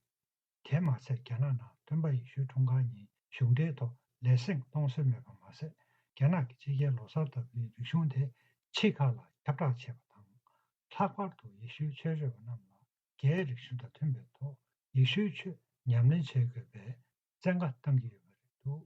དེ་མ་ཟད། རྒྱ་ནག་ནང་སྟོན་པ་ཡེ་ཤུའི་འཁྲུངས་སྐར་ཉིན་གཞུང་འབྲེལ་ཐོག་ལེ་ཚན་གཏོང་སྲོལ་མེད་པ་མ་ཟད། རྒྱ་ནག་གི་ཕྱི་རྒྱལ་ལོ་གསར་ལྟ་བུའི་རིག་གཞུང་དེ་ཕྱི་ཁག་ལ་ཁྱབ་བསྒྲགས་བྱས་པ་དང་། ལྷག་པར་དུ་ཡེ་ཤུའི་ཆོས་ཕྱོགས་པ་རྣམས་ལ་རྒྱའི་རིག་གཞུང་དང་མཐུན་པའི་ཐོག་ཡེ་ཤུའི་ཆོས་ཉམས་ལེན་བྱེད་དགོས་པའི་བཙན་བཀའ་བཏང་གི་ཡོད་པ་རེད་འདུག་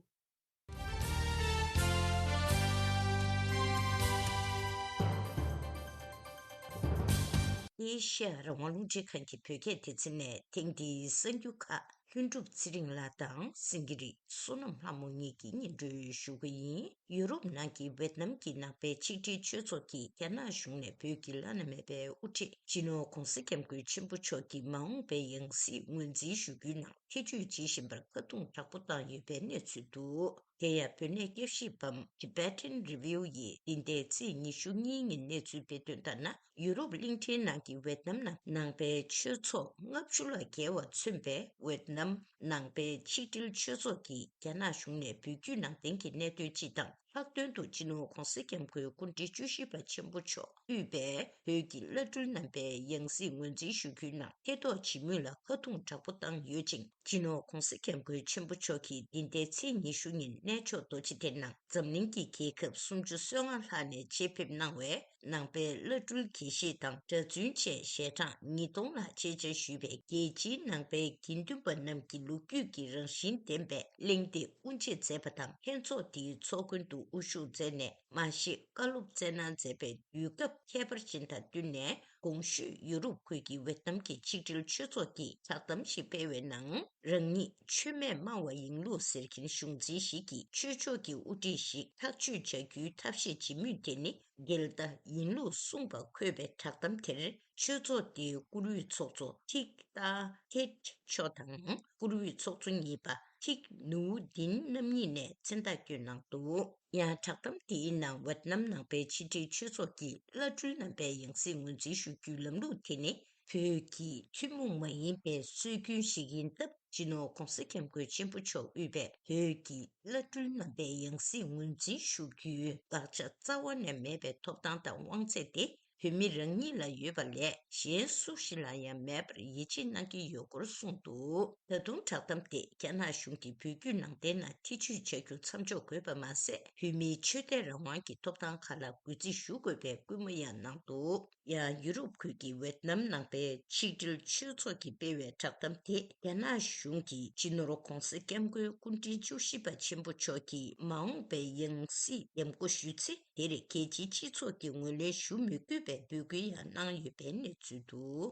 ཨེ་ཤ་ཡ་རང་དབང་རླུང་འཕྲིན་ཁང་གི་བོད་སྐད་སྡེ་ཚན་ནས་ཐེངས་འདིའི་གསར་འགྱུར་ཁག་ལྷུན་གྲུབ་ཚེ་རིང་ལགས་དང་སེང་གེ་རི་བསོད་ནམས་ལྷ་མོ་གཉིས་ཀྱིས་སྙན་སྒྲོན་ཞུ་གི་ཡིན། ཡུ་རོབ་ནང་གི་ཝེད་ནམ་གྱི་ནང་པའི་ཆིག་སྒྲིལ་ཆོས་ཚོགས་ཀྱིས་རྒྱ་ནག་གཞུང་ནས་བོད་ཀྱི་བླ་ན་མེད་པའི་དབུ་ཁྲིད་སྤྱི་ནོར་༧གོང་ས་༧སྐྱབས་མགོན་ཆེན་པོ་མཆོག་གི་མ་འོངས་པའི་ཡང་སྲིད་ངོས་འཛིན་ཞུ་རྒྱུའི་ནང་ཐེ་བྱུས་བྱེད་བཞིན་པར་ཁ་རྡུང་དྲག་པོ་བཏང་ཡོད་པའི་གནས་ཚུལ་འདུག་དེ་ཡང་བོད་གནས་སྐྱབས་ཞིབ་པམ་Tibetan Review ཡིས་འདི་ཟླའི་ཚེས་ཉི་ཤུ་གཉིས་ཉིན་གནས་ཚུལ་སྤེལ་དོན་ལྟར་ན། ཡུ་རོབ་གླིང་ཕྲན་ནང་གི་ཝེད་ནམ་ནང་ནང་པའི་ཆོས་ཚོགས་ལྔ་བཅུ་ལ་བརྒལ་བ་མཚོན་པའི་ཝེད་ནམ་ནང་པའི་ཆིག་སྒྲིལ་ཆོས་ཚོགས་ཀྱིས་རྒྱ་ནག་གཞུང་ནས་བོད་བརྒྱུད་ནང་བསྟན་གྱི་གནད་དོན་སྤྱི་དང་། ལྷག་དོན་དུ་སྤྱི་ནོར་༧གོང་ས་༧སྐྱབས་མགོན་སྐུ་ཕྲེང་བཅུ་བཞི་པ་ཆེན་པོ་མཆོག་དབུས་པའི་བོད་ཀྱི་བླ་སྤྲུལ་རྣམ་པའི་ཡང་སྲིད་ངོས་འཛིན་ཞུ་རྒྱུའི་ནང་ཐེ་གཏོགས་བྱེད་མུས་ལ་ཁ་རྡུང་དྲག་པོ་བཏང་ཡོད་ཅིང་། སྤྱི་ནོར་༧གོང་ས་༧སྐྱབས་མགོན་ཆེན་པོ་མཆོག་གིས་འདི་ཟླའི་ཚེས་ཉི་ཤུ་ཉིན་གནས་མཆོག་རྡོ་རྗེ་གདན་ནང་འཛམ་གླིང་གི་རྒྱལ་ཁབ་སུམ་ཅུ་སོ་ལྔ་ལྷག་ནས་ཆེད་ཕེབས་གནང་བའི་ནང་པའི་བླ་སྤྲུལ་དགེ་བཤེས་དང་གྲྭ་བཙུན་བཅས་ཞལ་གྲངས་ཉིས་སྟོང་ལ་ཆེད་བཅར་ཞུས་པའི་རྒྱལ་སྤྱིའི་ནང་པའི་དགེ་འདུན་པ་རྣམས་ཀྱི་ལོ་རྒྱུས་ཀྱི་རང་བཞིན་ལྡན་པའི་གླེང་སྟེགས་དབུ་འབྱེད་མཛད་པ་དང་། ལྷན་ཚོགས་འདིའི་ཚོགས་མགོན་དུ་དབུ་བཞུགས་མཛད་ནས་མ་ཞིག་བཀའ་སློབ་སྩལ་གནང་མཛད་པའི་དུས་སྐབས་ཁྱད་པར་ཅན་དང་བསྟུན་ནས། གོང་ཞུས་ཡུ་རོབ་ཁུལ་གྱི་ཝེད་ནམ་གྱི་ཆིག་སྒྲིལ་ཆོས་ཚོགས་ཀྱིས་བསྒྲགས་གཏམ་ཞིག་སྤེལ་བའི་ནང་། རང་ཉིད་ཆོས་མེད་སྨྲ་བ་ཡིན་ལུགས་ཟེར་མཁན་གཞུང་འཛིན་ཞིག་གིས་ཆོས་ཕྱོགས་ཀྱི་དབུ་ཁྲིད་ཞིག་ཐག་གཅོད་བྱ་རྒྱུའི་ཐབས་ཤེས་བྱེད་མུས་དེ་ནི་འགལ་ཟླ་ཡིན་ལུགས་གསུངས་པ་འཁོད་པའི་བསྒྲགས་གཏམ་དེར། ཆོས་ཚོགས་དེའི་བཀུར་འོས་ཚོགས་གཙོ་ཐིག་ཏཱ་ཐེད་མཆོག་དང་། བཀུར་འོས་ཚོགས་གཙོ་གཉིས་པ་ཐིག་ནུའུ་དིན་རྣམ་གཉིས་ནས་མཚན་རྟགས་བསྐྱོན་གནང་འདུག་ཡང་བསྒྲགས་གཏམ་དེའི་ནང་ཝེད་ནམ་ནང་པའི་ཕྱི་དྲིལ་ཆོས་ཚོགས་ཀྱི་བླ་སྤྲུལ་རྣམ་པའི་ཡང་སྲིད་ངོས་འཛིན་ཞུ་རྒྱུའི་ལམ་ལུགས་དེ་ནི། བོད་ཀྱི་ཐུན་མོང་མ་ཡིན་པའི་སྲོལ་རྒྱུན་ཞིག་ཡིན་སྟབས། སྤྱི་ནོར་༧གོང་ས་༧སྐྱབས་མགོན་ཆེན་པོ་མཆོག་དབུས་པའི་བོད་ཀྱི་བླ་སྤྲུལ་རྣམ་པའི་ཡང་སྲིད་ངོས་འཛིན་ཞུ་རྒྱུའི་དགག་བྱ་རྩ་བ་ནས་མེད་པའི་ཐོབ་ཐང་དང་དབང་ཚད་དེ། བོད་མི་རང་ཉིད་ལ་ཡོད་པ་ལས་གཞན་སུ་ཞིག་ལ་ཡང་མེད་པར་ཡིད་ཆེས་གནང་གི་ཡོད་སྐོར་གསུངས་འདུག་ད་དུང་བསྒྲགས་གཏམ་དེ་རྒྱ་ནག་གཞུང་གིས་བོད་བརྒྱུད་ནང་བསྟན་ནང་ཐེ་བྱུས་བྱ་རྒྱུ་མཚམས་འཇོག་དགོས་པ་མ་ཟད། བོད་མིའི་ཆོས་དད་རང་དབང་གི་ཐོབ་ཐང་ཁག་ལ་གུས་བརྩི་ཞུ་དགོས་པའི་སྐུལ་མ་ཡང་གནང་འདུག་ཡང་ཡུ་རོབ་ཁུལ་གྱི་ཝེད་ནམ་ནང་པའི་ཆིག་སྒྲིལ་ཆོས་ཚོགས་ཀྱིས་སྤེལ་བའི་བསྒྲགས་གཏམ་དེ། རྒྱ་ནག་གཞུང་གིས་སྤྱི་ནོར་༧གོང་ས་༧སྐྱབས་མགོན་སྐུ་ཕྲེང་བཅུ་བཞི་པ་ཆེན་པོ་མཆོག་གི་མ་འོངས་པའི་ཡང་སྲིད་འདེམས་བསྐོ་ཞུ་ཚེ། དེར་རྒྱལ་སྤྱིའི་སྤྱི་ཚོགས་ཀྱིས་ངོས་ལེན་ཞུ་མི་དགོས་པའི་འབོད་སྐུལ་ཡང་གནང་ཡོད་པའི་གནས་ཚུལ་འདུག་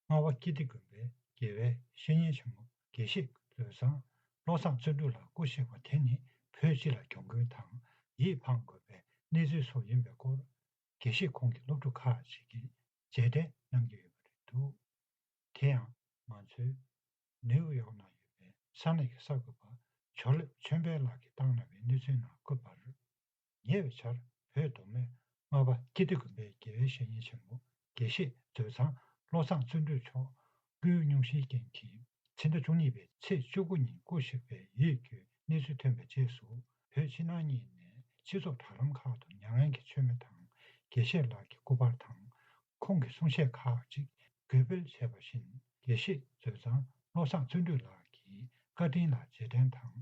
རྔ་བ་ཀིརྟི་དགོན་པའི་ དགེ་བའི་བཤེས་གཉེན་ཆེན་མོ་དགེ་བཤེས་མཛོད་བཟང་བློ་བཟང་བརྩོན་འགྲུས་ལགས་སྐུ་གཤེགས་པ་དེ་ནི་བོད་སྤྱི་ལ་གྱོང་གུན་དང་ཡིད་ཕངས་དགོས་པའི་གནས་ཚུལ་སོགས་ཡིན་པའི་སྐོར་དགེ་བཤེས་ཁོང་གི་སློབ་ཕྲུག་ཁག་ཅིག་གིས་རྗེས་དྲན་གནང་གི་ཡོད་པ་རེད་འདུག་དེ་ཡང་ང་ཚོའི་ནེའུ་ཡོག་ནང་ཡོད་པའི་ས་གནས་ཀྱི་གསར་འགོད་པ་ཇོ་ལེབ་ཆོས་འཕེལ་ལགས་ཀྱིས་བཏང་གནང་བའི་གནས་ཚུལ་ནང་བཀོད་པར། ཉེ་བའི་ཆར་བོད་མདོ་སྨད་རྔ་པ་ཀིརྟི་དགོན་པའི་དགེ་བའི་བཤེས་གཉེན་ཆེན་མོ་དགེ་བཤེས་མཛོད་བཟང་བློ་བཟང་བརྩོན་འགྲུས་མཆོག་སྤུའི་སྙུང་གཞིའི་རྐྱེན་གྱིས་ཕྱི་ཟླ་བཅུ་གཉིས་པའི་ཚེས་བཅུ་དགུ་ཉིན་སྐུ་གཤེགས་པའི་ཡིད་སྐྱོའི་གནས་ཚུལ་ཐོན་པའི་རྗེས་སུ་བོད་ཕྱི་ནང་གཉིས་ནས་སྤྱི་ཚོགས་དྲ་ལམ་ཁག་ཏུ་མྱ་ངན་གྱི་མཆོད་མེ་དང་དགེ་བཤེས་ལགས་ཀྱི་སྐུ་པར་དང་ཁོང་གི་གསུང་བཤད་ཁག་ཅིག་འགོད་སྤེལ་བྱས་པ་བཞིན་དགེ་བཤེས་མཛོད་བཟང་བློ་བཟང་བརྩོན་འགྲུས་ལགས་ཀྱི་བཀའ་དྲིན་ལ་རྗེས་དྲན་དང་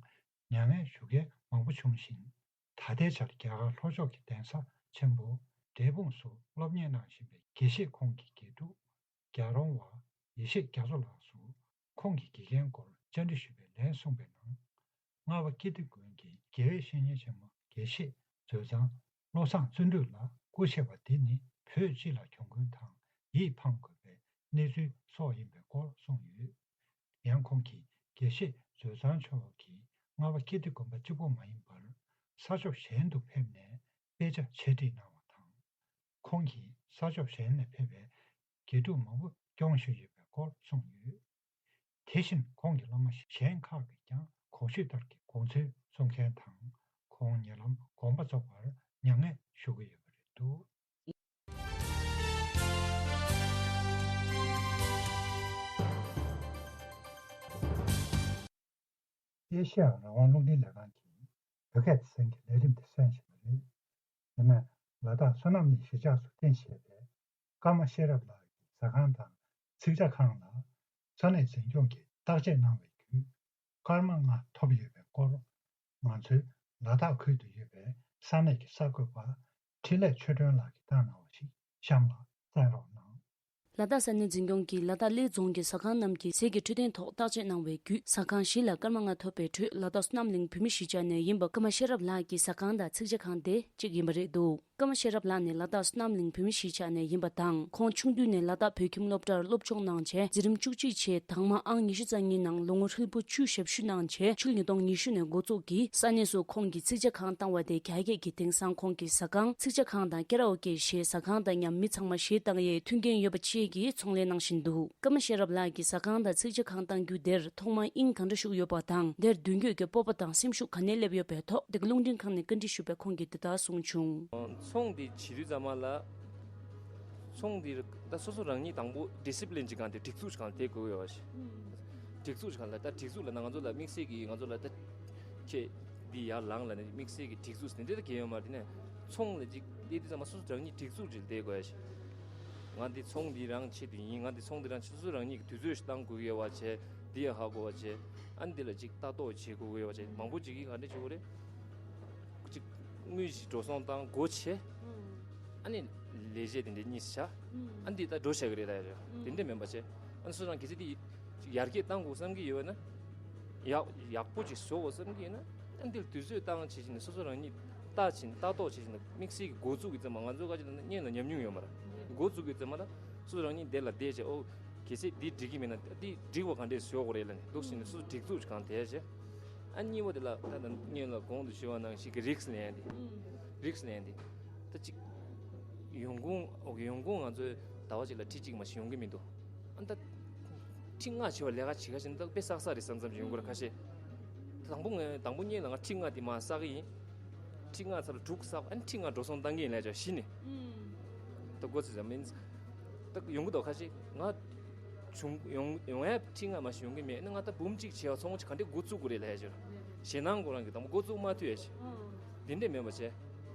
མྱ་ངན་ཞུ་མཁན་མང་པོ་བྱུང་ཞིང་། ད་ལྟའི་ཆར་རྒྱ་གར་ལྷོ་ཕྱོགས་ཀྱི་གདན་ས་ཆེན་པོ་འབྲས་སྤུངས་སུ་སློབ་གཉེར་གནང་བཞིན་པའི་དགེ་བཤེས་ཁོང་གི་དགེ་ཕྲུག་རྒྱལ་རོང་བ་ཡེ་ཤེས་རྒྱ་མཚོ་ལགས་སུ་ཁོང་གི་དགེ་རྒན་སྐོར་བཅར་འདྲི་ཞུས་པའི་ལན་གསུངས་པའི་ནང་། རྔ་བ་ཀིརྟི་དགོན་གྱི་དགེ་བའི་བཤེས་གཉེན་ཆེན་མོ་དགེ་བཤེས་མཛོད་བཟང་བློ་བཟང་བརྩོན་འགྲུས་ལགས་སྐུ་གཤེགས་པ་དེ་ནི་བོད་སྤྱི་ལ་གྱོང་གུན་དང་ཡིད་ཕངས་དགོས་པའི་གནས་ཚུལ་སོགས་ཡིན་པའི་སྐོར་གསུངས་ཡོད། ཡང་ཁོང་གིས་དགེ་བཤེས་མཛོད་བཟང་མཆོག་གིས་རྔ་བ་ཀིརྟི་དགོན་པ་གཅིག་པུ་མ་ཡིན་པར་ས་ཕྱོགས་གཞན་དུ་ཕེབས་ནས་དཔེ་ཆ་འཆད་ཁྲིད་གནང་བ་དང་། ཁོང་གིས་ས་ཕྱོགས་གཞན་ནས་ཕེབས་པའི་དགེ་ཕྲུག་མང་པོ་སྐྱོང་བཞིན་ཡོད་པའི་སྐོར་གསུངས་ཡོད། དེ་བཞིན་ཁོང་གི་སློབ་མ་གཞན་ཁག་གིས་ཀྱང་གོང་ཞུས་ལྟར་གྱི་དགོངས་ཚུལ་གསུང་མཁན་དང་ཁོང་ཉེ་ལམ་དགོངས་པ་རྫོགས་པར་མྱ་ངན་ཞུ་གི་ཡོད་པ་རེད་འདུག་ཨེ་ཤེ་ཡ་རང་དབང་རླུང་འཕྲིན་ལས་ཁང་གིས་བོད་སྐད་ཚན་གྱི་ལས་རིམ་དེ་གསན་བཞིན་པ་རེད། ཡིན་ན་ལ་དྭགས་བསོད་ནམས་གླིང་གཞིས་ཆགས་སུ་རྟེན་བཞེས་པའི་ཀརྨ་ཤེས་རབ་ལགས་ཀྱི་ཟ་ཁང་དང་ཚིག་ཇ་ཁང་ལ་ས་གནས་འཛིན་སྐྱོང་གིས་བརྟག་དཔྱད་གནང་བའི་བརྒྱུད་སྐར་མ་ལྔ་ཐོབ་ཡོད་པའི་སྐོར། ང་ཚོའི་ལ་དྭགས་ཁུལ་དུ་ཡོད་པའི་ས་གནས་ཀྱི་གསར་འགོད་པ་འཕྲིན་ལས་ཆོས་སྒྲོན་ལགས་ཀྱིས་བཏང་གནང་བ་ཞིག་གཤམ་ལ་གསན་རོགས་གནང་། ལ་དྭགས་ས་གནས་འཛིན་སྐྱོང་གིས་ལ་དྭགས་གླེ་རྫོང་གི་ཟ་ཁང་རྣམས་ཀྱི་ཟས་ཀྱི་འཕྲོད་བསྟེན་ཐོག་བརྟག་དཔྱད་གནང་བའི་བརྒྱུད་ཟ་ཁང་བཞི་ལ་སྐར་མ་ལྔ་ཐོབ་པའི་ཁྲོད་ལ་དྭགས་བསོད་ནམས་གླིང་བོད་མི་གཞིས་ཆགས་ནས་ཡིན་པ་ཀརྨ་ཤེས་རབ་ལགས་ཀྱི་ཟ་ཁང་དང་ཚིག་ཇ་ཁང་དེ་གཅིག་ཡིན་པ་རེད་འདུག་ཀརྨ་ཤེས་རབ་ལགས་ནི་ལ་དྭགས་བསོད་ནམས་གླིང་བོད་མི་གཞིས་ཆགས་ནས་ཡིན་པ་དང་ཁོང་ཆུང་དུས་ནས་ལ་དྭགས་བོད་ཁྱིམ་སློབ་གྲྭར་སློབ་སྦྱོང་གནང་རྗེས་འཛིན་རིམ་བཅུ་གཅིག་ཆེད་དྭངས་མ་ཨང་ཉི་ཤུ་རྩ་གཉིས་ནང་ལོ་ངོ་ཧྲིལ་པོ་བཅུ་ཞབས་ཞུ་གནང་རྗེས་ཕྱི་ལོ་ཉིས་སྟོང་ཉི་ཤུ་ནས་འགོ་བཙུགས་ཀྱིས་ས་གནས་སུ་ཁོང་གིས་ཚིག་ཇ་ཁང་བཏང་བ་དེ་རྒྱ་སྐྱེད་ཀྱིས་དེང་སང་ཁོང་གིས་ཟ་ཁང་ཚིག་ཇ་ཁང་དང་ཀེ་ར་ཨོ་ཀེ་ཞེས་ཟ་ཁང་དང་མཉམ་མི་ཚང་མ་གཞས་བཏང་ཡས་མཐུན་རྐྱེན་ཡོད་པ་བཅས་ཀྱི་ཚོང་ལས་གནང་བཞིན་འདུག་ཀརྨ་ཤེས་རབ་ལགས་ཀྱིས་ཟ་ཁང་དང་ཚིག་ཇ་ཁང་གཏང་རྒྱུ་དེར་ཐོག་མར་དབྱིངས་གང་འདྲ་ཞིག་ཡོད་པ་དང་དེར་སྡོད་རྒྱུ་གི་སྤོབས་པ་དང་སེམས་ཤུགས་ག་ནས་སླེབས་ཡོད་པའི་ཐོག་འདི་ག་རླུང་འཕྲིན་ཁང་ནས་བཀའ་འདྲི་ཞུས་པས་ཁོང་གིས་འདི་ལྟར་གསུངས་བྱུང་། ཚོང་འདི་བྱེད་དུས་ཙམ་པ་ལ། ཚོང་འདི་ད་སོ་སོ་རང་ཉིད་དང་པོ་ཌི་སི་པི་ལིན་ཅིག་གང་དེ་སྒྲིག་འཛུགས་ཤིག་གང་དེ་དགོས་ཡོད་པ་ཞིག་སྒྲིག་འཛུགས་ཤིག་གང་ལ་ད་སྒྲིག་འཛུགས་ལ་ན་ང་ཚོ་ལ་དམིགས་བསལ་གྱི་ང་ཚོ་ལ་ད་ཁྱེད་འདི་ཡར་ལངས་ལ་ནི་དམིགས་བསལ་གྱི་སྒྲིག་འཛུགས་དེ་འདྲ་ད་གལ་ཡོད་མ་རེད། དེ་ནས་ཚོང་ལ་ཅིག་དེ་དུས་ཙམ་པ་སོ་སོ་རང་ཉིད་སྒྲིག་འཛུགས་ཅིག་བསྡད་དགོས་ཡ་ཞིག་ང་འདི་ཚོང་འདི་རང་བྱེད་དུས་ཡིན། ང་འདི་ཚོང་འདི་རང་བྱེད་སོ་སོ་རང་ཉིད་ཀྱི་དུས་ཚོད་ཞིག་བཏང་དགོས་ཀྱི་ཡོད་པ་བྱས་འདི་ཡང་ཧ་གོ་བ་བྱས་ཨ་ནི་འདི་ལ་ཅིག་ལྟ་རྟོག་བྱེད་དགོས་ཀྱི་ཡོད་པ་བྱས་མང་པོ་ཅིག་གིས་ག་འདྲ་བྱེད་དགོས་རེད། ཅིག་དངུལ་ཞིག་འགྲོ་སོང་བཏང་སྒོ་ཕྱེ། ཨ་ནི་ལས་བྱེད་དེ་འདྲའི་གཉིས་ཤ། ཨ་འདི་ལྟ་འགྲོ་བྱ་གི་རེད་ད་ཡ་རེད། དེ་འདྲ་མིན་པ་བྱས། ཨ་ནི་སོ་སོ་རང་གི་ཚེ་འདི་ཅིག་ཡར་རྒྱས་བཏང་དགོས་བསམ་གྱི་ཡོད་ན། ཡག་ཡག་པོ་ཅིག་བཟོ་དགོས་བསམ་གྱི་ཡོད་ན། ཨ་འདི་ལ་དུས་ཚོད་བཏང་བྱེད་ཀྱི་ནི་སོ་སོ་རང་ཉིད་ལྟ་བྱེད་ལྟ་རྟོག་བྱེད་ཀྱི་ནི་དམིགས་བསལ་གྱི་འགོ་བཙུགས་ཀྱི་ཙམ་པ་ང་ཚོ་ཁ་ཅིག་ལ་གཉེན་ལ་ཉམས་མྱོང་ཡོད་མ་རེད། འགོ་བཙུགས་ཀྱི་ཙམ་པ་ལ་སོ་སོ་རང་ཉིད་དེ་ལ་བསྡད་བྱས་ཨོ་གལ་སྲིད་འདི་འགྲིག་གི་མེད་ན་འདི་འགྲིག་པ་ག་འདྲས་བཟོ་དགོས་རེད་ལ་ནི་འདུག་ཟེར་ནས་སོ་སོ་སྒྲིག་འཛུགས་ཀྱི་གང་དེ་བྱས། ཨ་གཉིས་པ་དེ་ལ་ད་ད་སྔོན་ལ་གོང་དུ་ཞུས་པ་ནང་བཞིན་གྱི་རིགས་ལེན་ཡ་དེ། རིགས་ལེན་ཡ་དེ། ད་ཅིག་ཡོང་ཁུངས་ཨོ་ཡོང་ཁུངས་ང་ཚོའི་ཟླ་བ་གཅིག་ལ་ཁྲི་གཅིག་མ་ཞིག་ཡོང་གི་མི་འདུག་ཨ་ད་ཁྲི་ལྔ་བྱེད་པ་ལས་ཀ་བྱེད་ཁ་ཞིག་ད་དཔེ་བསགས་བསགས་རེད་བསམ་བསམ་ཞིག་ཡོང་གི་རེད་ཁ་ཤས། ད་དང་པོ་ངས་དང་པོ་ཉིད་ལ་ང་ཁྲི་ལྔ་དེ་མ་བསགས་གི་ཡིན། ཁྲི་ལྔ་ཚར་ལ་དྲུག་བསགས་ཨ་ནི་ཁྲི་ལྔ་འགྲོ་སོང་བཏང་གི་ཡིན་ལས་ཅོ་གཞི་ནས། ད་སྒོ་ཚིག་ཙམ་མིན། ད་ཡོང་གི་འདུག་ཁ་ཤས་ང་བྱུང་ཡོང་ཡོང་ཡ་ཁྲི་ལྔ་མ་ཞིག་ཡོང་གི་མེད་ཨ་ནི་ང་ད་འབུམ་གཅིག་བྱེད་པ་ཚོང་ཅིག་ག་འདྲས་འགོ་བཙུགས་དགོས་རེད་ལས་ཅོ། ཞེད་སྣང་ཁོ་རང་གི་དང་པོ་འགོ་བཙུགས་མ་ཐུབ་ཡ་ཞིག་དེ་འདྲས་མེད་པ་བྱས།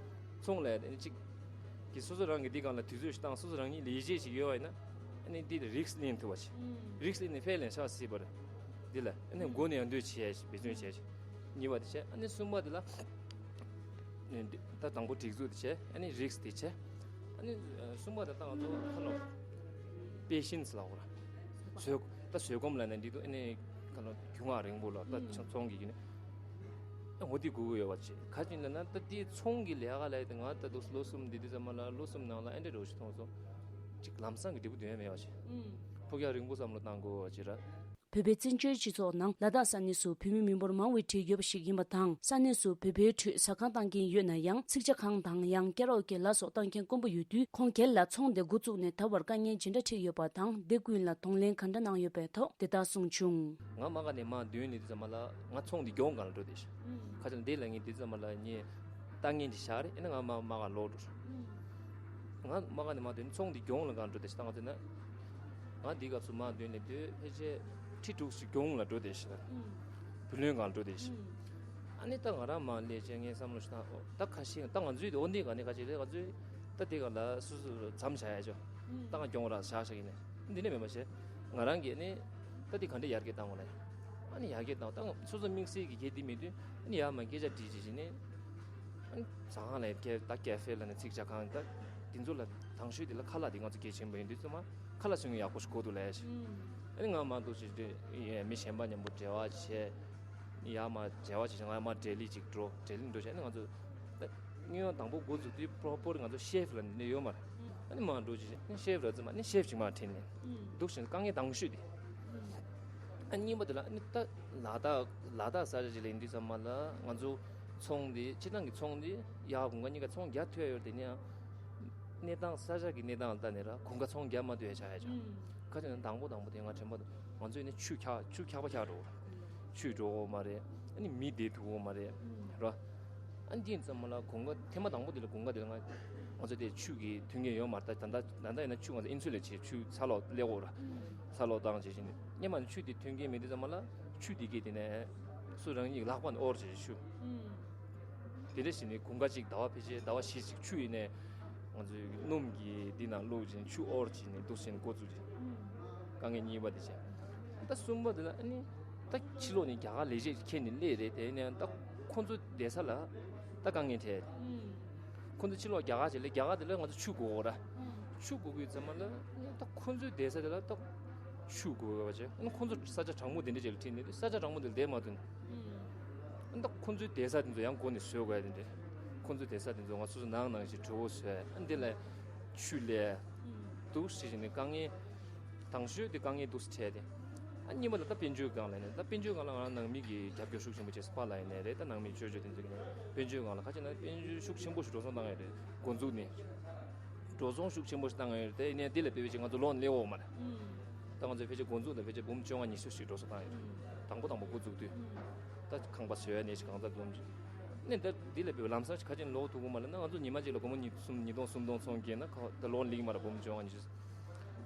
ཚོང་ལས་དེ་ནི་གཅིག་གི་སོ་སོ་རང་གི་འདི་སྒང་ལ་དུས་ཚོད་ཞིག་བཏང་སོ་སོ་རང་ཉིད་ལས་བྱེད་ཞིག་ཡོད་པ་ཡིན་ན་ཨ་ནི་འདི་ལ་རིགས་ལེན་ཐུབ་པ་ཞིག་རིགས་ལེན་ནས་ཕན་ལེན་ཆགས་སྲིད་པར་འདི་ལ་ཨ་ནི་མགོ་ནས་ཡང་འདོད་བྱས་ཞིག་འབད་བརྩོན་བྱས་ཞིག་གཉིས་པ་དེ་བྱས་ཨ་ནི་གསུམ་པ་དེ་ལ་ད་དང་པོ་སྒྲིག་འཛུགས་དེ་བྱས་ཨ་ནི་རིགས་དེ་བྱས་ཨ་ནི་གསུམ་པ་དེ་ད་ང་ཚོ་ཁ་ལོ་པེ་ཤེན་སི་ལ་འོ་ར་བཟོད་ད་བཟོད་སྒོམ་ལ་ནི་འདི་དུ་ཨ་ནི་ཁ་ལོ་རྒྱུན་ང་རིང་པོ་ལ་ད་ཚོང་གི་ཡིན་ཨ་འོ་དེ་དགོས་ཀྱི་ཡོད་པ་ཅིག་ག་ཅིག་ལ་ན་ད་དེ་ཚོང་གི་ལས་ཀ་ལས་དེ་ང་ད་དུ་ལོ་གསུམ་འདི་དུས་ཙམ་མ་ལ་ལོ་གསུམ་ནང་ལ་ཨ་འདྲ་འགྲོ་ཞིག་མཐོང་སོང་ཅིག་ལམ་སང་གི་འབྲས་བུ་དོན་མེད་པ་ཅིག་ཐུགས་ཡག་རིང་པོ་བསམ་བློ་བཏང་དགོས་ཅི་ར། བོད་པའི་བཙན་བྱོལ་སྤྱི་ཚོགས་ནང་ལ་དྭགས་ས་གནས་སུ་བོད་མི་མི་འབོར་མང་བའི་གྲས་ཡོད་པ་ཞིག་ཡིན་པ་དང་། ས་གནས་སུ་བོད་པའི་ཁྲོད་ཟ་ཁང་བཏང་མཁན་ཡོད་ན་ཡང་། ཚིག་ཇ་ཁང་དང་ཡང་ཀེ་རོ་ཀེ་ལ་སོགས་བཏང་མཁན་དཀོན་པོ་ཡོད་དུས། ཁོང་སྒེར་ལ་ཚོང་དེ་འགོ་བཙུགས་ནས་ད་བར་དཀའ་ངལ་ཇི་འདྲ་འཕྲད་ཡོད་པ་དང་། དེ་ཀུན་ལ་གདོང་ལེན་ག་འདྲ་གནང་ཡོད་པའི་ཐོག་དེ་ལྟར་གསུངས་བྱུང་། ང་མ་ག་ནས་མ་འདོན་ནས་དུས་ཙམ་མ་ལ་ང་ཚོང་འདི་གྱོང་གང་ལ་འགྲོ་བསྡད་ཤག་ཁ་ཆེ་ལ་འདི་ལ་ངས་དུས་ཙམ་མ་ལ་ངས་ལྟ་ངན་ཅིག་བཞག་རེད། ཨེ་ན་ང་མ་མ་ག་ལོག་འགྲོ། ང་མ་ག་ནས་མ་འདོན་ཚོང་འདི་གྱོང་ལ་གང་འགྲོ་བསྡད་ཤག་ད་ང་ཚོ་ན་ང་འདི་སྐབས་སུ་མ་འདོན་ནས་དུས་ཕལ་ཆེར་ཁྲི་དྲུག་ཅིག་གྱོང་ལ་འགྲོ་བསྡད་ཤག་བུ་ལོན་གང་འགྲོ་བསྡད་ཤག་ཨ་ནི་ད་ང་རང་མ་ལས་བྱས་ངས་བསམ་བློ་ཞིག་བཏང་། ཨོ་ད་ཁ་ཤས་ད་ང་ཚོའི་དེ་ཨོ་འདི་ག་ནས་ཁ་ཤས་རེད། ང་ཚོའི་ད་དེ་ག་ལ་སུ་སུ་མཚམས་བཞག་ཡ་ཅོ། ད་ང་གྱོང་ར་བཞག་བཞག་ཡིན་ནས་འདི་ནས་མེད་མ་བྱས། ང་རང་གིས་ནི་ད་དེ་ག་འདྲ་ཡར་རྒྱས་བཏང་བ་ལས། ཨ་ནི་ཡར་རྒྱས་བཏང་ད་ང་སོ་སོ་དམིགས་བསལ་གྱི་གལ་ཏེ་མེད་དུས། ཨ་ནི་ཡར་མར་སྐད་ཆ་དྲིས་བྱས་བྱས་ནས། ཨ་ནི་ཟ་ཁང་ལ་ཀེ་ད་ཀེ་ཧྥེ་ལ་ནི་ཚིག་ཇ་ཁང་ད་དེ་ཚོ་ལ་དང་ཤོས་དེ་ལ་ཁ་ལག་དེ་ང་ཚོ་གལ་ཆེན་པོ་ཡིན་དུས་ཚང་མ་ཁ་ལག་ཟིན་ཡག་པོ་ཞིག་དགོས་འདུག་ལས་ཤིག་ཨ་ནི་ང་མ་གཏོགས་ཤིག་མི་གཞན་པ་མཉམ་པོ་འབྲེལ་བ་བྱས། ཡར་མར་འབྲེལ་བ་བྱས་ང་མར་འབྲེལ་ལི་ཅིག་འགྲོ། འབྲེལ་ལི་འགྲོ་བྱས་ནས་ང་ཚོ་ད་དངོས་ཡོང་དང་པོ་འགོ་འཛུགས་དུས་པོ་པོར་ང་ཚོ་ཤེ་ཧྥི་ལ་ནི་ཡོད་མ་རེད། ཨ་ནི་མར་འགྲོ་བྱས་ནས་ཤེ་ཧྥི་ར་ཙི་མ་ནི་ཤེ་ཧྥི་ཅིག་མར་ཁྲིད་ནས་འདུག་བྱས་ནས་དཀའ་ངལ་དང་ཤོས་དེ། ཨ་གཉིས་པ་དེ་ལ་ཨ་ནི་ད་ལ་དྭགས་ལ་དྭགས་ས་ཆ་ཅིག་ལ་ཡིན་དུས་ཙམ་མ་ལ་ང་ཚོ་ཚོང་དེ་སྤྱིར་བཏང་གི་ཚོང་དེ་ཡར་གོང་ཁ་གཉིས་ཀ་ཚོང་རྒྱག་ཐུབ་ཡ་ཡོད་དེ་ནས་ཡང་། གནས་སྟངས་ས་ཆ་གི་གནས་སྟངས་ལ་ལྟ་ནས་ར་གོང་ཁ་ཚོང་རྒྱག་མ་ཐུབ་ཡ་ཆགས་ཡ་ཆགས། ཁ་ཅིག་ན་དང་པོ་དང་པོ་དེ་ང་དྲན་པ་ང་ཚོས་ནི་ཆུ་འཁྱག་ཆུ་འཁྱག་པ་འཁྱག་འགྲོ། ཆུ་འགྲོ་གི་མ་རེད། ཨ་ནི་མི་བསྡད་ཐུབ་ཀྱི་མ་རེད། ར། ཨ་ནི་དེ་ཙམ་མ་ལ་གོང་ཁ་ཐེངས་མ་དང་པོ་དེ་ལ་གོང་ཁ་དེ་ལ་ང་ང་ཚོ་དེ་ཆུ་གི་མཐུན་རྐྱེན་ཡོད་མ་རེད། ད་ད་ད་ད་ཡིན་ན་ཆུ་ང་ཚོ་ཨིན་སུ་ལེ་བྱེད་ཆུ་ཚ་ལོག་སླེབས་ཀྱི་ཡོད་ར། ཚ་ལོག་བཏང་བྱེད་བཞིན་ནི་སྔོན་མ་ནི་ཆུ་དེ་མཐུན་རྐྱེན་མེད་དུས་ཙམ་མ་ལ་ཆུ་དེ་གས་དེ་ནས་སུ་རང་ཉིད་ལག་པ་ནས་དབོར་བྱེད་ཆུ། དེ་འདྲ་བྱས་ནས་གོང་ཁ་གཅིག་ཟླ་བ་ཕལ་ཆེར་ཟླ་བ་བཞི་ཅིག་ཆུ་ཡིན་ནས་ང་ཚོའི་སྣུམ་གྱི་འདི་ནང་བླུགས་བྱས་ཆུ་དབོར་བྱས་ནས་འདུག་བྱས་ནས་འགོ་བཙུགས་བྱས། དཀའ་ངལ་གཉིས་པ་དེ་བྱས། ད་གསུམ་པ་དེ་ལ་ཨ་ནི་ད་ཕྱི་ལོགས་ནས་རྒྱ་གར་ལས་བྱེད་ཅིག་ཁྱེར་ནས་སླེབས་རེད། དེ་ནས་ད་ཁོ་ཚོ་བསྡད་ས་ལ་ད་དཀའ་ངལ་འཕྲད། ཁོ་ཚོ་ཕྱི་ལོགས་རྒྱ་གར་ཅིག་སླེབས། རྒྱ་གར་དེ་ལ་ང་ཚོ་ཆུ་དགོས་ར། ཆུ་དགོས་ཀྱི་ཙམ་མ་ལ་ད་ཁོ་ཚོའི་བསྡད་ས་དེ་ལ་ད་ཆུ་དགོས་པ་བྱས། ཁོ་ཚོ་ས་ཆ་གྲང་མོ་དེ་འདྲ་ཅིག་ལ་ཁྲིད་ནས་ས་ཆ་གྲང་མོ་དེ་ལ་བསྡད་མ་ཐུབ། ཨ་ནི་ད་ཁོ་ཚོའི་བསྡད་ས་དེ་ཚོ་ཡང་སྒོ་ནས་བཟོས་དགོས་ཡ་དེ་འདྲ། ཁོ་ཚོའི་བསྡད་ས་དེ་ཚོ་ང་སོ་སོ་ནང་ནང་བཞིན་དྲོ་པོ་བཟོས། ཨ་ནི་དེ་ལ་ཆུ་ལས་འདུག་ཟེར་བཞིན་ནས་དཀའ་ངལ་དང་ཤོས་དེ་དཀའ་ངལ་འདུག་སེ་འཕྲད་དེ། ཨ་གཉིས་པ་ལ་ད་དཔལ་འབྱོར་སྒང་ལ་ནས་ད་དཔལ་འབྱོར་སྒང་ལ་ང་རང་ནང་མི་གི་རྒྱབ་སྐྱོར་ཤུགས་ཆེན་པོ་བྱས་སོང་། ཕར་ལ་ཡིན་ནའི་རེད། ད་ནང་མི་ཆོས་ཆོས་དེ་ཚོ་གི་ནས་དཔལ་འབྱོར་སྒང་ལ་ཁ་ཅིག་ན་དཔལ་འབྱོར་ཤུགས་ཆེན་པོ་ཞིག་འགྲོ་སོང་བཏང་ཡོད་རེད། འགོ་འཛུགས་ནས། འགྲོ་སོང་ཤུགས་ཆེན་པོ་ཞིག་བཏང་ཡོད་རེད། དེ་ཡིན་ནའི་དེ་ལ་དཔེ་བའི་ཆེད་ང་ཚོ་ལོན་སླེབས་ཡོད་མ་རེད། ད་ང་ཚོས་ཕལ་ཆེར་འགོ་འཛུགས་ལ་ཕལ་ཆེར་འབུམ་བཅོ་ལྔ་ཉི་ཤུ་ཞིག་འགྲོ་སོང་བཏང་ཡོད་རེད། དང་པོ་དང་པོ་འགོ་འཛུགས་དུས། ད་ཁང་པ་བཟོས་ནས་ཞིག་གང་ཚ་འཛོམས་ཀྱི། ནས་ད་འདི་ལ་དཔེ་བའི་ལམ་སང་ཞིག་ཁ་ཅིག་ལོག་ཐུབ་ཀྱི་མ་རེད་ན། ང་ཚོ་ཉི་མ་གཅིག་ལ་སྒོར་མོ་ཉིས་གསུམ་ཉིས་སྟོང་སུམ་སྟོང་ཚོང་རྒྱག་ན་ཁ་ད་ལོན་སླེབས་ཀྱི་མ་རེད། འབུམ་བཅོ་ལྔ་ཉི་ཤུ།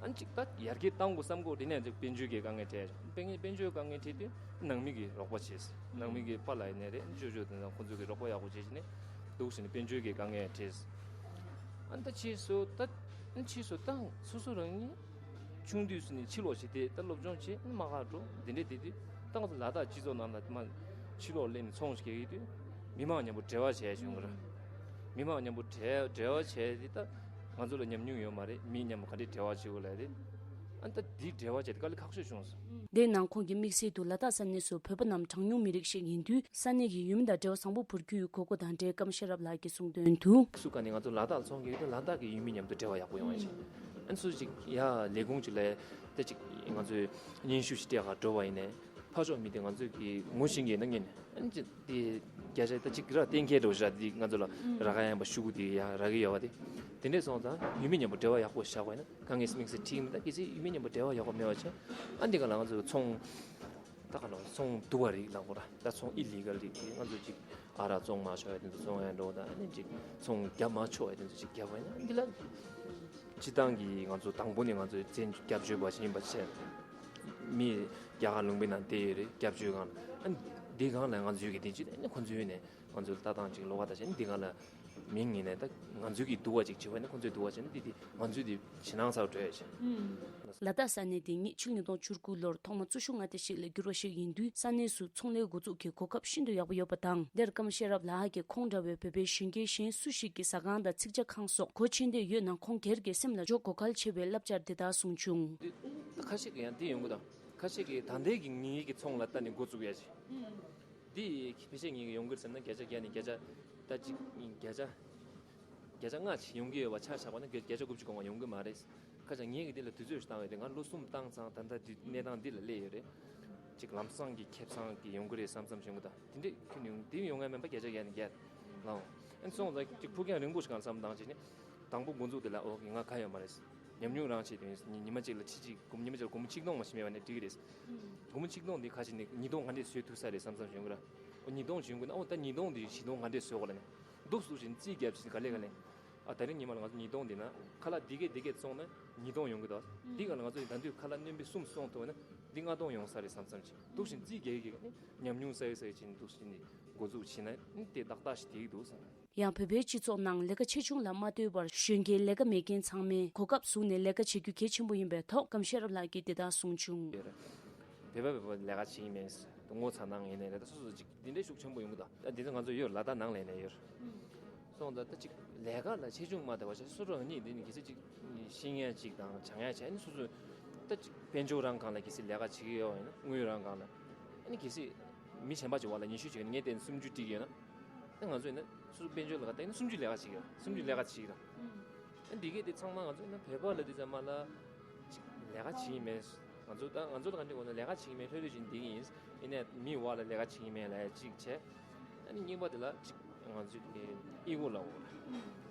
ཨ་ནི་ཅིག་ད་ཡར་རྒྱས་བཏང་དགོས་བསམ་གོ། དེ་ནས་ཅིག་དཔལ་འབྱོར་གྱི་དཀའ་ངལ་འཕྲད། དཔལ་དཔལ་འབྱོར་དཀའ་ངལ་འཕྲད་དུས་ནང་མི་གིས་རོགས་པ་བྱས། ནང་མི་གིས་ཕར་ལ་ཡིན་ནའི་རེད། ཅོ་ཅོ་དེ་ཚོ་ཁོ་ཚོ་གིས་རོགས་པ་ཡག་པོ་བྱས་བྱས་ནས་འདུག་བྱས་ནས་དཔལ་འབྱོར་གྱི་དཀའ་ངལ་འཕྲད། ཨ་ནི་ད་ཕྱིས་སུ་ད་ཨ་ནི་ཕྱིས་སུ་ད་སོ་སོ་རང་ཉིད་ཆུང་དུས་སུ་ནས་ཕྱི་ལོགས་ཤིག་དེ་ད་སློབ་སྦྱོང་བྱས་ཨ་ནི་མ་ཁག་འགྲོ་དེ་འདྲས་དེ་དུས་ད་ང་ཚོ་ལ་དྭགས་སྤྱི་ཚོགས་ནང་ལ་མ་ཕྱི་ལོགས་སླེབས་ནས་ཚོང་ཞིག་རྒྱག་གི་དུས་མི་མང་མཉམ་པོ་འབྲེལ་བ་བྱས་བྱུང་གི་རེད། མི་མང་མཉམ་པོ་འབྲེལ་འབྲེལ་བ་བྱས་དེ་ད་ང་ཚོ་ལ་ཉམས་མྱོང་ཡོད་མ་རེད། མི་མཉམ་པོ་ག་འདྲས་འབྲེལ་བ་བྱེད་དགོས་ལབ་དེ། ཨ་ནི་ད་འདི་འབྲེལ་བ་བྱས་དེ་དཀའ་ལས་ཁག་ཤོས་བྱུང་སོང་། དེའི་ནང་ཁོང་གིས་དམིགས་བསལ་དུ་ལ་དྭགས་ས་གནས་སུ་བོད་པ་རྣམས་གྲངས་ཉུང་མི་རིགས་ཤིག་ཡིན་དུས། ས་གནས་ཀྱི་ཡུལ་མི་དང་འབྲེལ་བ་བཟང་པོ་བོར་རྒྱུ་ཡོད་གོ་སྐོ་དང་འབྲེལ་ཀརྨ་ཤེས་རབ་ལགས་ཀྱིས་གསུངས་དོན་དུ། སུ་ག་ནས་ང་ཚོ་ལ་དྭགས་ཚོང་རྒྱག་གི་དུས་ལ་དྭགས་ཀྱི་ཡུལ་མི་མཉམ་དུ་འབྲེལ་བ་ཡག་པོ་ཡོང་བ་ཞིག་ཨ་ནི་སུ་ཞིག་ཡ་ལས་ཁུངས་ཅིག་ལ་ད་ཅིག་ང་ཚོས་སྙན་ཞུ་ཞིག་སྤྲད་ག་འགྲོ་བ་ཡིན་ནའི་ཕར་ཕྱོགས་མི་དེ་ང་ཚོས་ཀྱི་ངོ་ཤེས་མཁན་ན་ངེས་ནས་ཨ་ནི་ཅིག་དེ་བརྒྱ་ཆ་ད་ཅིག་ར་གཏན་འཁེལ་འགྲོ་ཞག་དེ་ང་ཚོ་ལ་རག་ག་ཡང་པ་ཤུ་གུ་དེ་ཡ་རག་གི་ཡོད་པ་དེ། དེ་འདྲས་སོང་ཙང་ཡུལ་མི་མཉམ་པོ་འབྲེལ་བ་ཡག་པོ་བཞག་པ་ཡིན་ན་དཀའ་ངལ་དམིགས་བསལ་འཕྲད་ཀྱི་མི་འདུག་གལ་སྲིད་ཡུལ་མི་མཉམ་པོ་འབྲེལ་བ་ཡག་པོ་མེད་པ་བྱས་ཨ་འདི་ག་ལ་ང་ཚོ་ཚོང་ད་ག་ལ་ཚོང་སྡུག་པ་རིགས་ལ་གོ་ར་ད་ཚོང་ཨི་ལི་གལ་རིགས་དེ་ང་ཚོ་ཅིག་ཨ་རག་བཙོང་མ་ཆོག་ཡ་དེ་ཚོ་བཙོང་ཡ་འགྲོ་དང་ཨ་ནི་ཅིག་ཚོང་རྒྱབ་མ་ཆོག་ཡ་དེ་ཚོ་ཅིག་རྒྱབ་པ་ཡིན་ན་འདི་ལ་སྤྱི་བཏང་གི་ང་ཚོ་དང་པོ་ནས་ང་ཚོ་བཙན་རྒྱབ་སྐྱོར་བ་ཞིག་ཡིན་པ་བྱས། མི་རྒྱ་གར་ལུང་པའི་ནང་བསྡད་ཡོད་རེད། སྐྱབས་བཅོལ་ཁང་ལ་ཨ་འདི་སྒང་ལ་ང་ཚོའི་གི་དེ་ཅི་ཨ་ནི་ཁོ་ཚོའི་ནས་ང་ཚོའི་ལྟ་སྟངས་ཅིག་ལོགས་ཀ་ད་བྱས་ནས་འདི་སྒང་ལ་མིང་ཡིན་ནས་ད་ང་ཚོའི་གི་སྡུག་པ་ཅིག་བྱེད་པ་ནི་ཁོ་ཚོའི་སྡུག་པ་བྱས་ནས་འདི་དེ་ང་ཚོའི་དེ་ཕྱི་ནང་ཚ་བྲོས་བྱས། ལ་དྭགས་ས་གནས་དེ་ཉིད་ཕྱི་ལོ་ཉིས་སྟོང་བཅུ་དགུ་ལོར་ཐོག་མ་རྩི་ཤིང་མངའ་སྡེ་ཞིག་ལ་བསྒྱུར་བ་ཞིག་ཡིན་དུས་ས་གནས་སུ་ཚོང་ལས་འགོ་འཛུགས་ཀྱི་གོ་སྐབས་ཤིན་ཏུ་ཡག་པོ་ཡོད་པ་དང་། དེར་ཀརྨ་ཤེས་རབ་ལགས་ཀྱིས་ཁོང་འདྲ་བའི་བོད་པའི་གཞོན་སྐྱེས་གཞན་སུ་ཞིག་གིས་ཟ་ཁང་དང་ཚིག་ཇ་ཁང་སོགས་སྒོ་ཕྱེ་འདོད་ཡོད་ན་ཁོང་སྒེར་གྱི་སེམས་ལ་འཇོག་གོ་གལ་ཆེ་བའི་བསླབ་བྱར་འདི་ལྟར་གསུངས་བྱུང་། འདི་ཁ་ཤས་ཀྱིས་ཡང་འདི་ཡོང་གི་དང་། ཁ་ཤས་ཀྱིས་ད་ལྟའི་གི་ངེད་ཀྱི་ཚོང་ལ་ལྟ་ནས་འགོ་བཙུགས་ཡ་ཞིག་འདི་ཕལ་ཆེར་ངེད་ཀྱི་ཡོང་གི་རེད་ཟེར་ན་བརྒྱ་ཆ་བརྒྱ་ནས་བརྒྱ་ཆ་ད་ཅིག་བརྒྱ་ཆ་ བརྒྱ་ཆ་ལྔ་ཞིག་ཡོང་གི་ཡོད་པ་ཆ་བཞག་པ་ན་བརྒྱ་ཆ་དགུ་བཅུ་གོ་ལྔ་ཡོང་གི་མ་རེད། ཁ་ཅིག་ངས་ཀྱི་འདི་ལ་དུས་ཚོད་ཞིག་བཏང་ཡོད་དེ། ང་ལོ་གསུམ་བཏང་ཚང་ད་ལྟ་འདི་གནས་སྟངས་འདི་ལ་སླེབས་ཡོད་རེད། ཅིག་ལམ་སང་གི་ཁེ་བཟང་གི་ཡོང་གི་རེད་བསམ་བསམ་ཞིག་ཡོང་གི། ད་དེ་འདྲས་ཁྱོན་ནས་ཡོང་དེ་ཡོང་ངེས་མིན་པ་བརྒྱ་ཆ་བརྒྱ་ནས་བརྒྱ་ལའོ། ཨན་སོང་ཙང་ཅིག་ཕུགས་རྒྱང་རིང་པོ་ཞིག་གང་བསམ་བཏང་བྱས་ནས་དང་པོ་འགོ་འཛུགས་དེ་ལ་ཨོ་ང་ག་ཡོད་མ་རེད། ཉམས་མྱོང་རང་བྱས་དེ་ཉི་ཉི་མ་གཅིག་ལ་ཕྱི་གཅིག་སྒོར་ཉི་མ་གཅིག་ལ་སྒོར་མོ་ཆིག་སྟོང་མ་ཞིག་མེད་པ་ནས་འགྲིག་གི་རེད། སྒོར་མོ་ཆིག་སྟོང་དེ་ཁ་ཕྱེ་ནས་ཉིས་སྟོང་ག་འདྲས་བཟོས་ཐུབ་ས་རེད་བསམ་བསམ་ཞིག་ཡོང་གི་ར། ཨོ་ཉིས་སྟོང་ཞིག་ཡོང་གི་ན་ཨོ་ད་ཉིས་སྟོང་དེ་བཞི་སྟོང་ག་འདྲས་བཟོས་དགོས་ལ་ནས་འདུག་སུ་ཞིག་རྩིས་རྒྱབ་ཞིག་ག་ལེ་ག་ལེ། ཨ་ད་རིང་ཉི་མ་ལ་ང་ཚོ་ཉིས་སྟོང་འདི་ན་ཁ་ལག་འདི་གས་འདི་གས་བཙོང་ན་ཉིས་སྟོང་ཡོང་གི་འདུག་འདི་ག་ལ་ང་ཚོ་ད་དུང་ཁ་ལག་སྣོན་པའི་གསུམ་བཙོང་ཐུབ་ན་འདི་ལྔ་སྟོང་ཡོང་ས་རེད་བསམ་བསམ་ཅིག་འདུག་ཞིང་རྩིས་རྒྱག་གི་ནི་ཉམས་མྱོང་ས་ཡོད་ས་ཡོད་ཅིག་འདུག་ཞིང་འགོ་འཛུགས་བྱས་ན་ནི་དེ་ཏག་ཏག་ཞིག་བསྡད་ཀྱི་འདུག་བསམ། ཡང་བོད་པའི་སྤྱི་ཚོགས་ནང་ལས་ཀ་ཆེ་ཆུང་ལ་མ་ལྟོས་པར་གཞོན་སྐྱེས་ལས་ཀ་མེད་མཁན་ཚང་མས་གོ་སྐབས་བཟུང་ནས་ལས་ཀ་བྱེད་རྒྱུ་གལ་ཆེན་པོ་ཡིན་པའི་ཐོག་ཀམ་ཤེས་རབ་ལགས་ཀྱིས་འདི་ལྟར་གསུངས་བྱུང་། བོད་པ་བོད་པ་ལས་ཀ་བྱེད་ཀྱི་མེད། ངོ་ཚ་ནང་ཡིན་ནའི་རེད། ད་སོ་སོ་ཅིག་འདི་འདྲའི་ཤུགས་ཆེན་པོ་ཡོང་གི་འདུག་ད་འདི་ཚོ་ང་ཚོ་ཡོད་ལ་དྭགས་ནང་ལ་ཡིན་ནའི་ཡོད། སོང་ཙང་ད་ཅིག་ལས་ཀ་ལ་ཆེ་ཆུང་མ་བལྟ་བར་བྱས་སོ་སོ་རང་ཉིད་འདི་ནི་གལ་སྲིད་ཅིག་ཤེས་མཁན་ཅིག་དང་སྦྱང་ཡ་བྱས་ནི་སོ་སོ་ད་ཅིག་དཔལ་འབྱོར་རང་སྒང་ལ་གལ་སྲིད་ལས་ཀ་བྱེད་ཀྱི་ཡོད་ཡིན་ན་དངུལ་རང་སྒང་ལ་ཨ་ནི་གལ་སྲིད་མི་གཞན་པ་ཅིག་བར་ལ་ཉི་ཤུ་ཅིག་ཡོད་ན་ངས་བལྟས་ནས་སུམ་ཅུ་སྒྲིག་ཡོད་ན་ཨ་ང་ཚོ་ཡིན་ན་སོ་སོ་དཔལ་འབྱོར་ལ་ཁ་བལྟས་ན་སུམ་ཅུ་ལས་ཀ་བྱེད་ཀྱི་ཡོད། སུམ་ཅུ་ལས་ཀ་བྱེད་ཀྱི་ཡོད། ཨ་འདི་གས་དེ་ཚང་མ་ང་ཚོ་ཡིན་ན་བོད་པ་ལ་དེ་ཚང་མ་ལ་ཅིག་ལས་ཀ་བྱེད་ཀྱི་མེད། ང་ཚོ་ད་ང་ཚོ་ལ་ག་འདྲ་གོ་ན་ལས་ཀ་བྱེད་ཀྱི་མེད་ལྷོད་ལྷོད་བཞིན་བསྡད་ཀྱི་ཡིན། ཡིན་ནའི་མི་བར་ལ་ལས་ཀ་བྱེད་ཀྱི་མེད་ལ་གཅིག་བྱས། ཨ་ནི་གཉིས་པ་དེ་ལ་གཅིག་ང་ཚོ་གི་ཨི་གོ་ལ་འོ་